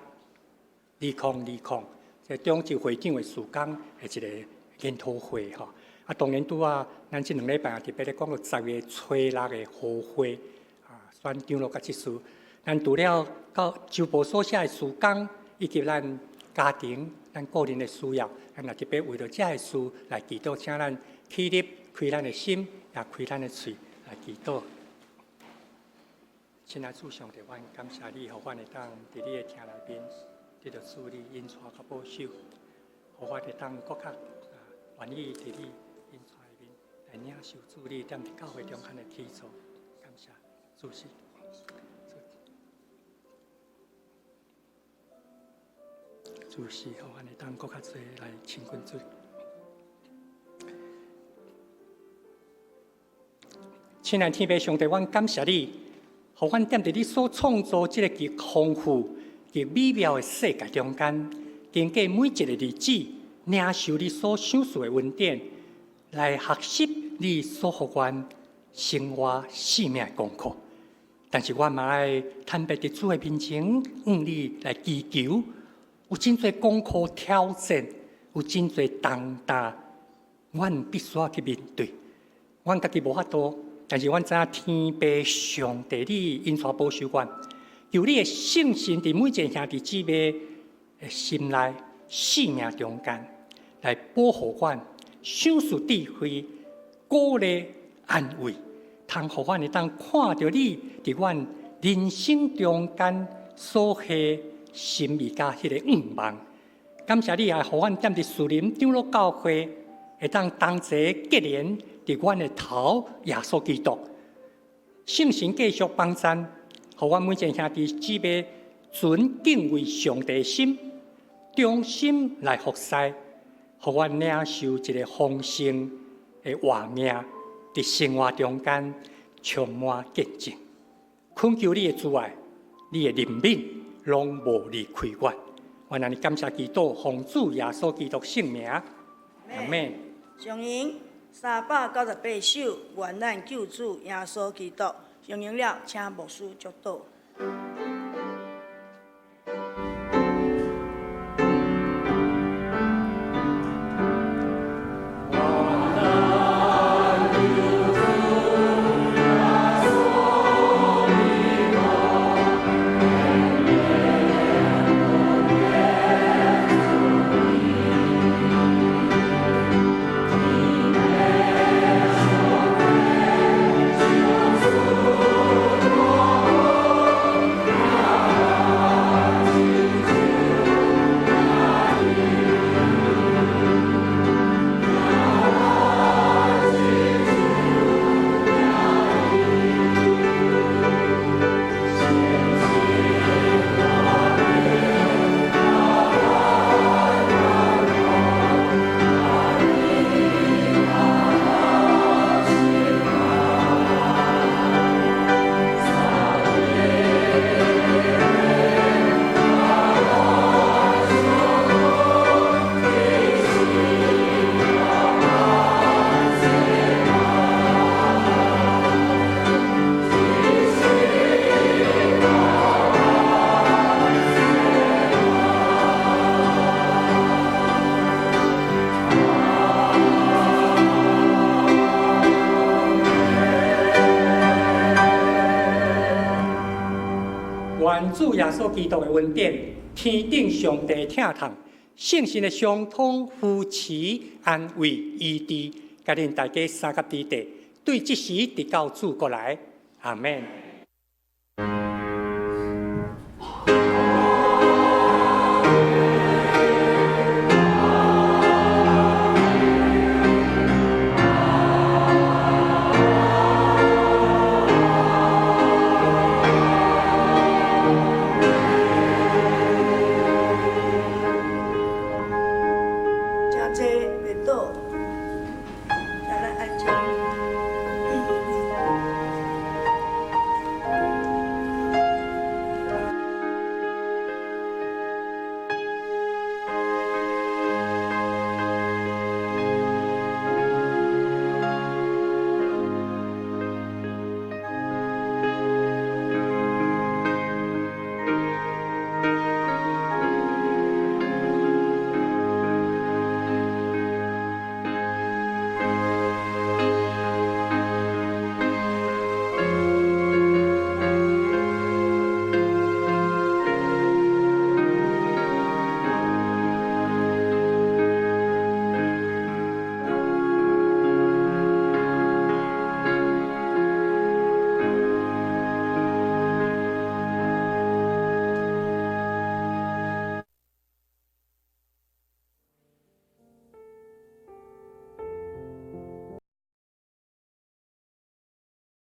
，2020，這中就會長的事工的一個研討會吼。啊，當然拄仔，咱這兩禮拜也特別咧講到10月初六的和會，啊，選長老佮執事。咱除了到周報所寫的事工，以及咱家庭、咱個人的需要，咱也特別為著這个事來祈禱，請咱起立，開咱的心，也開咱的喙來祈禱。親愛主上帝，阮感謝你，予阮會當佇你的廳內面，得著主你恩帶佮保守，予我會當閣較願意佇你恩帶內面來領受主你踮佇教會中間的起初，感謝主席。主席，予阮會當閣較濟來親近主。親愛天父上帝，阮感謝你，予阮踮佇你所創造這个極豐富、極美妙的世界中間，經過每一个日子，領受你所賞賜的恩典，來學習你所予阮生活生命的功課。但是阮嘛愛坦白佇主的面前，向你來祈求，有真濟功課挑戰，有真濟重擔，阮必須去面對。阮家己無法度，但是阮知影天父上帝你恩帶保守阮，求你的聖神佇每一个兄弟姊妹的心內、生命中間來保護阮，賞賜智慧、鼓勵、安慰，通予阮會當看著你佇阮人生中間所下心意佮彼个願望。感謝你也予阮踮佇樹林長老教會，會當同齊結連佇阮的頭耶穌基督。聖神繼續幫贊，予阮每一个兄弟姊妹存敬畏上帝心，忠心來服侍，予阮領受一个豐盛的活命，佇生活中間充滿見證。懇求你的慈愛，你的憐憫，攏無離開阮。阮按呢感謝基督，奉主耶穌基督聖名，阿們。上詠398首，願咱救主耶穌基督。上詠了，請牧師祝禱。願主耶穌基督的恩典，天頂上帝疼痛，聖神的相通扶持、安慰、醫治，佮恁大家三甲弟弟，對這時直到主閣來，阿們。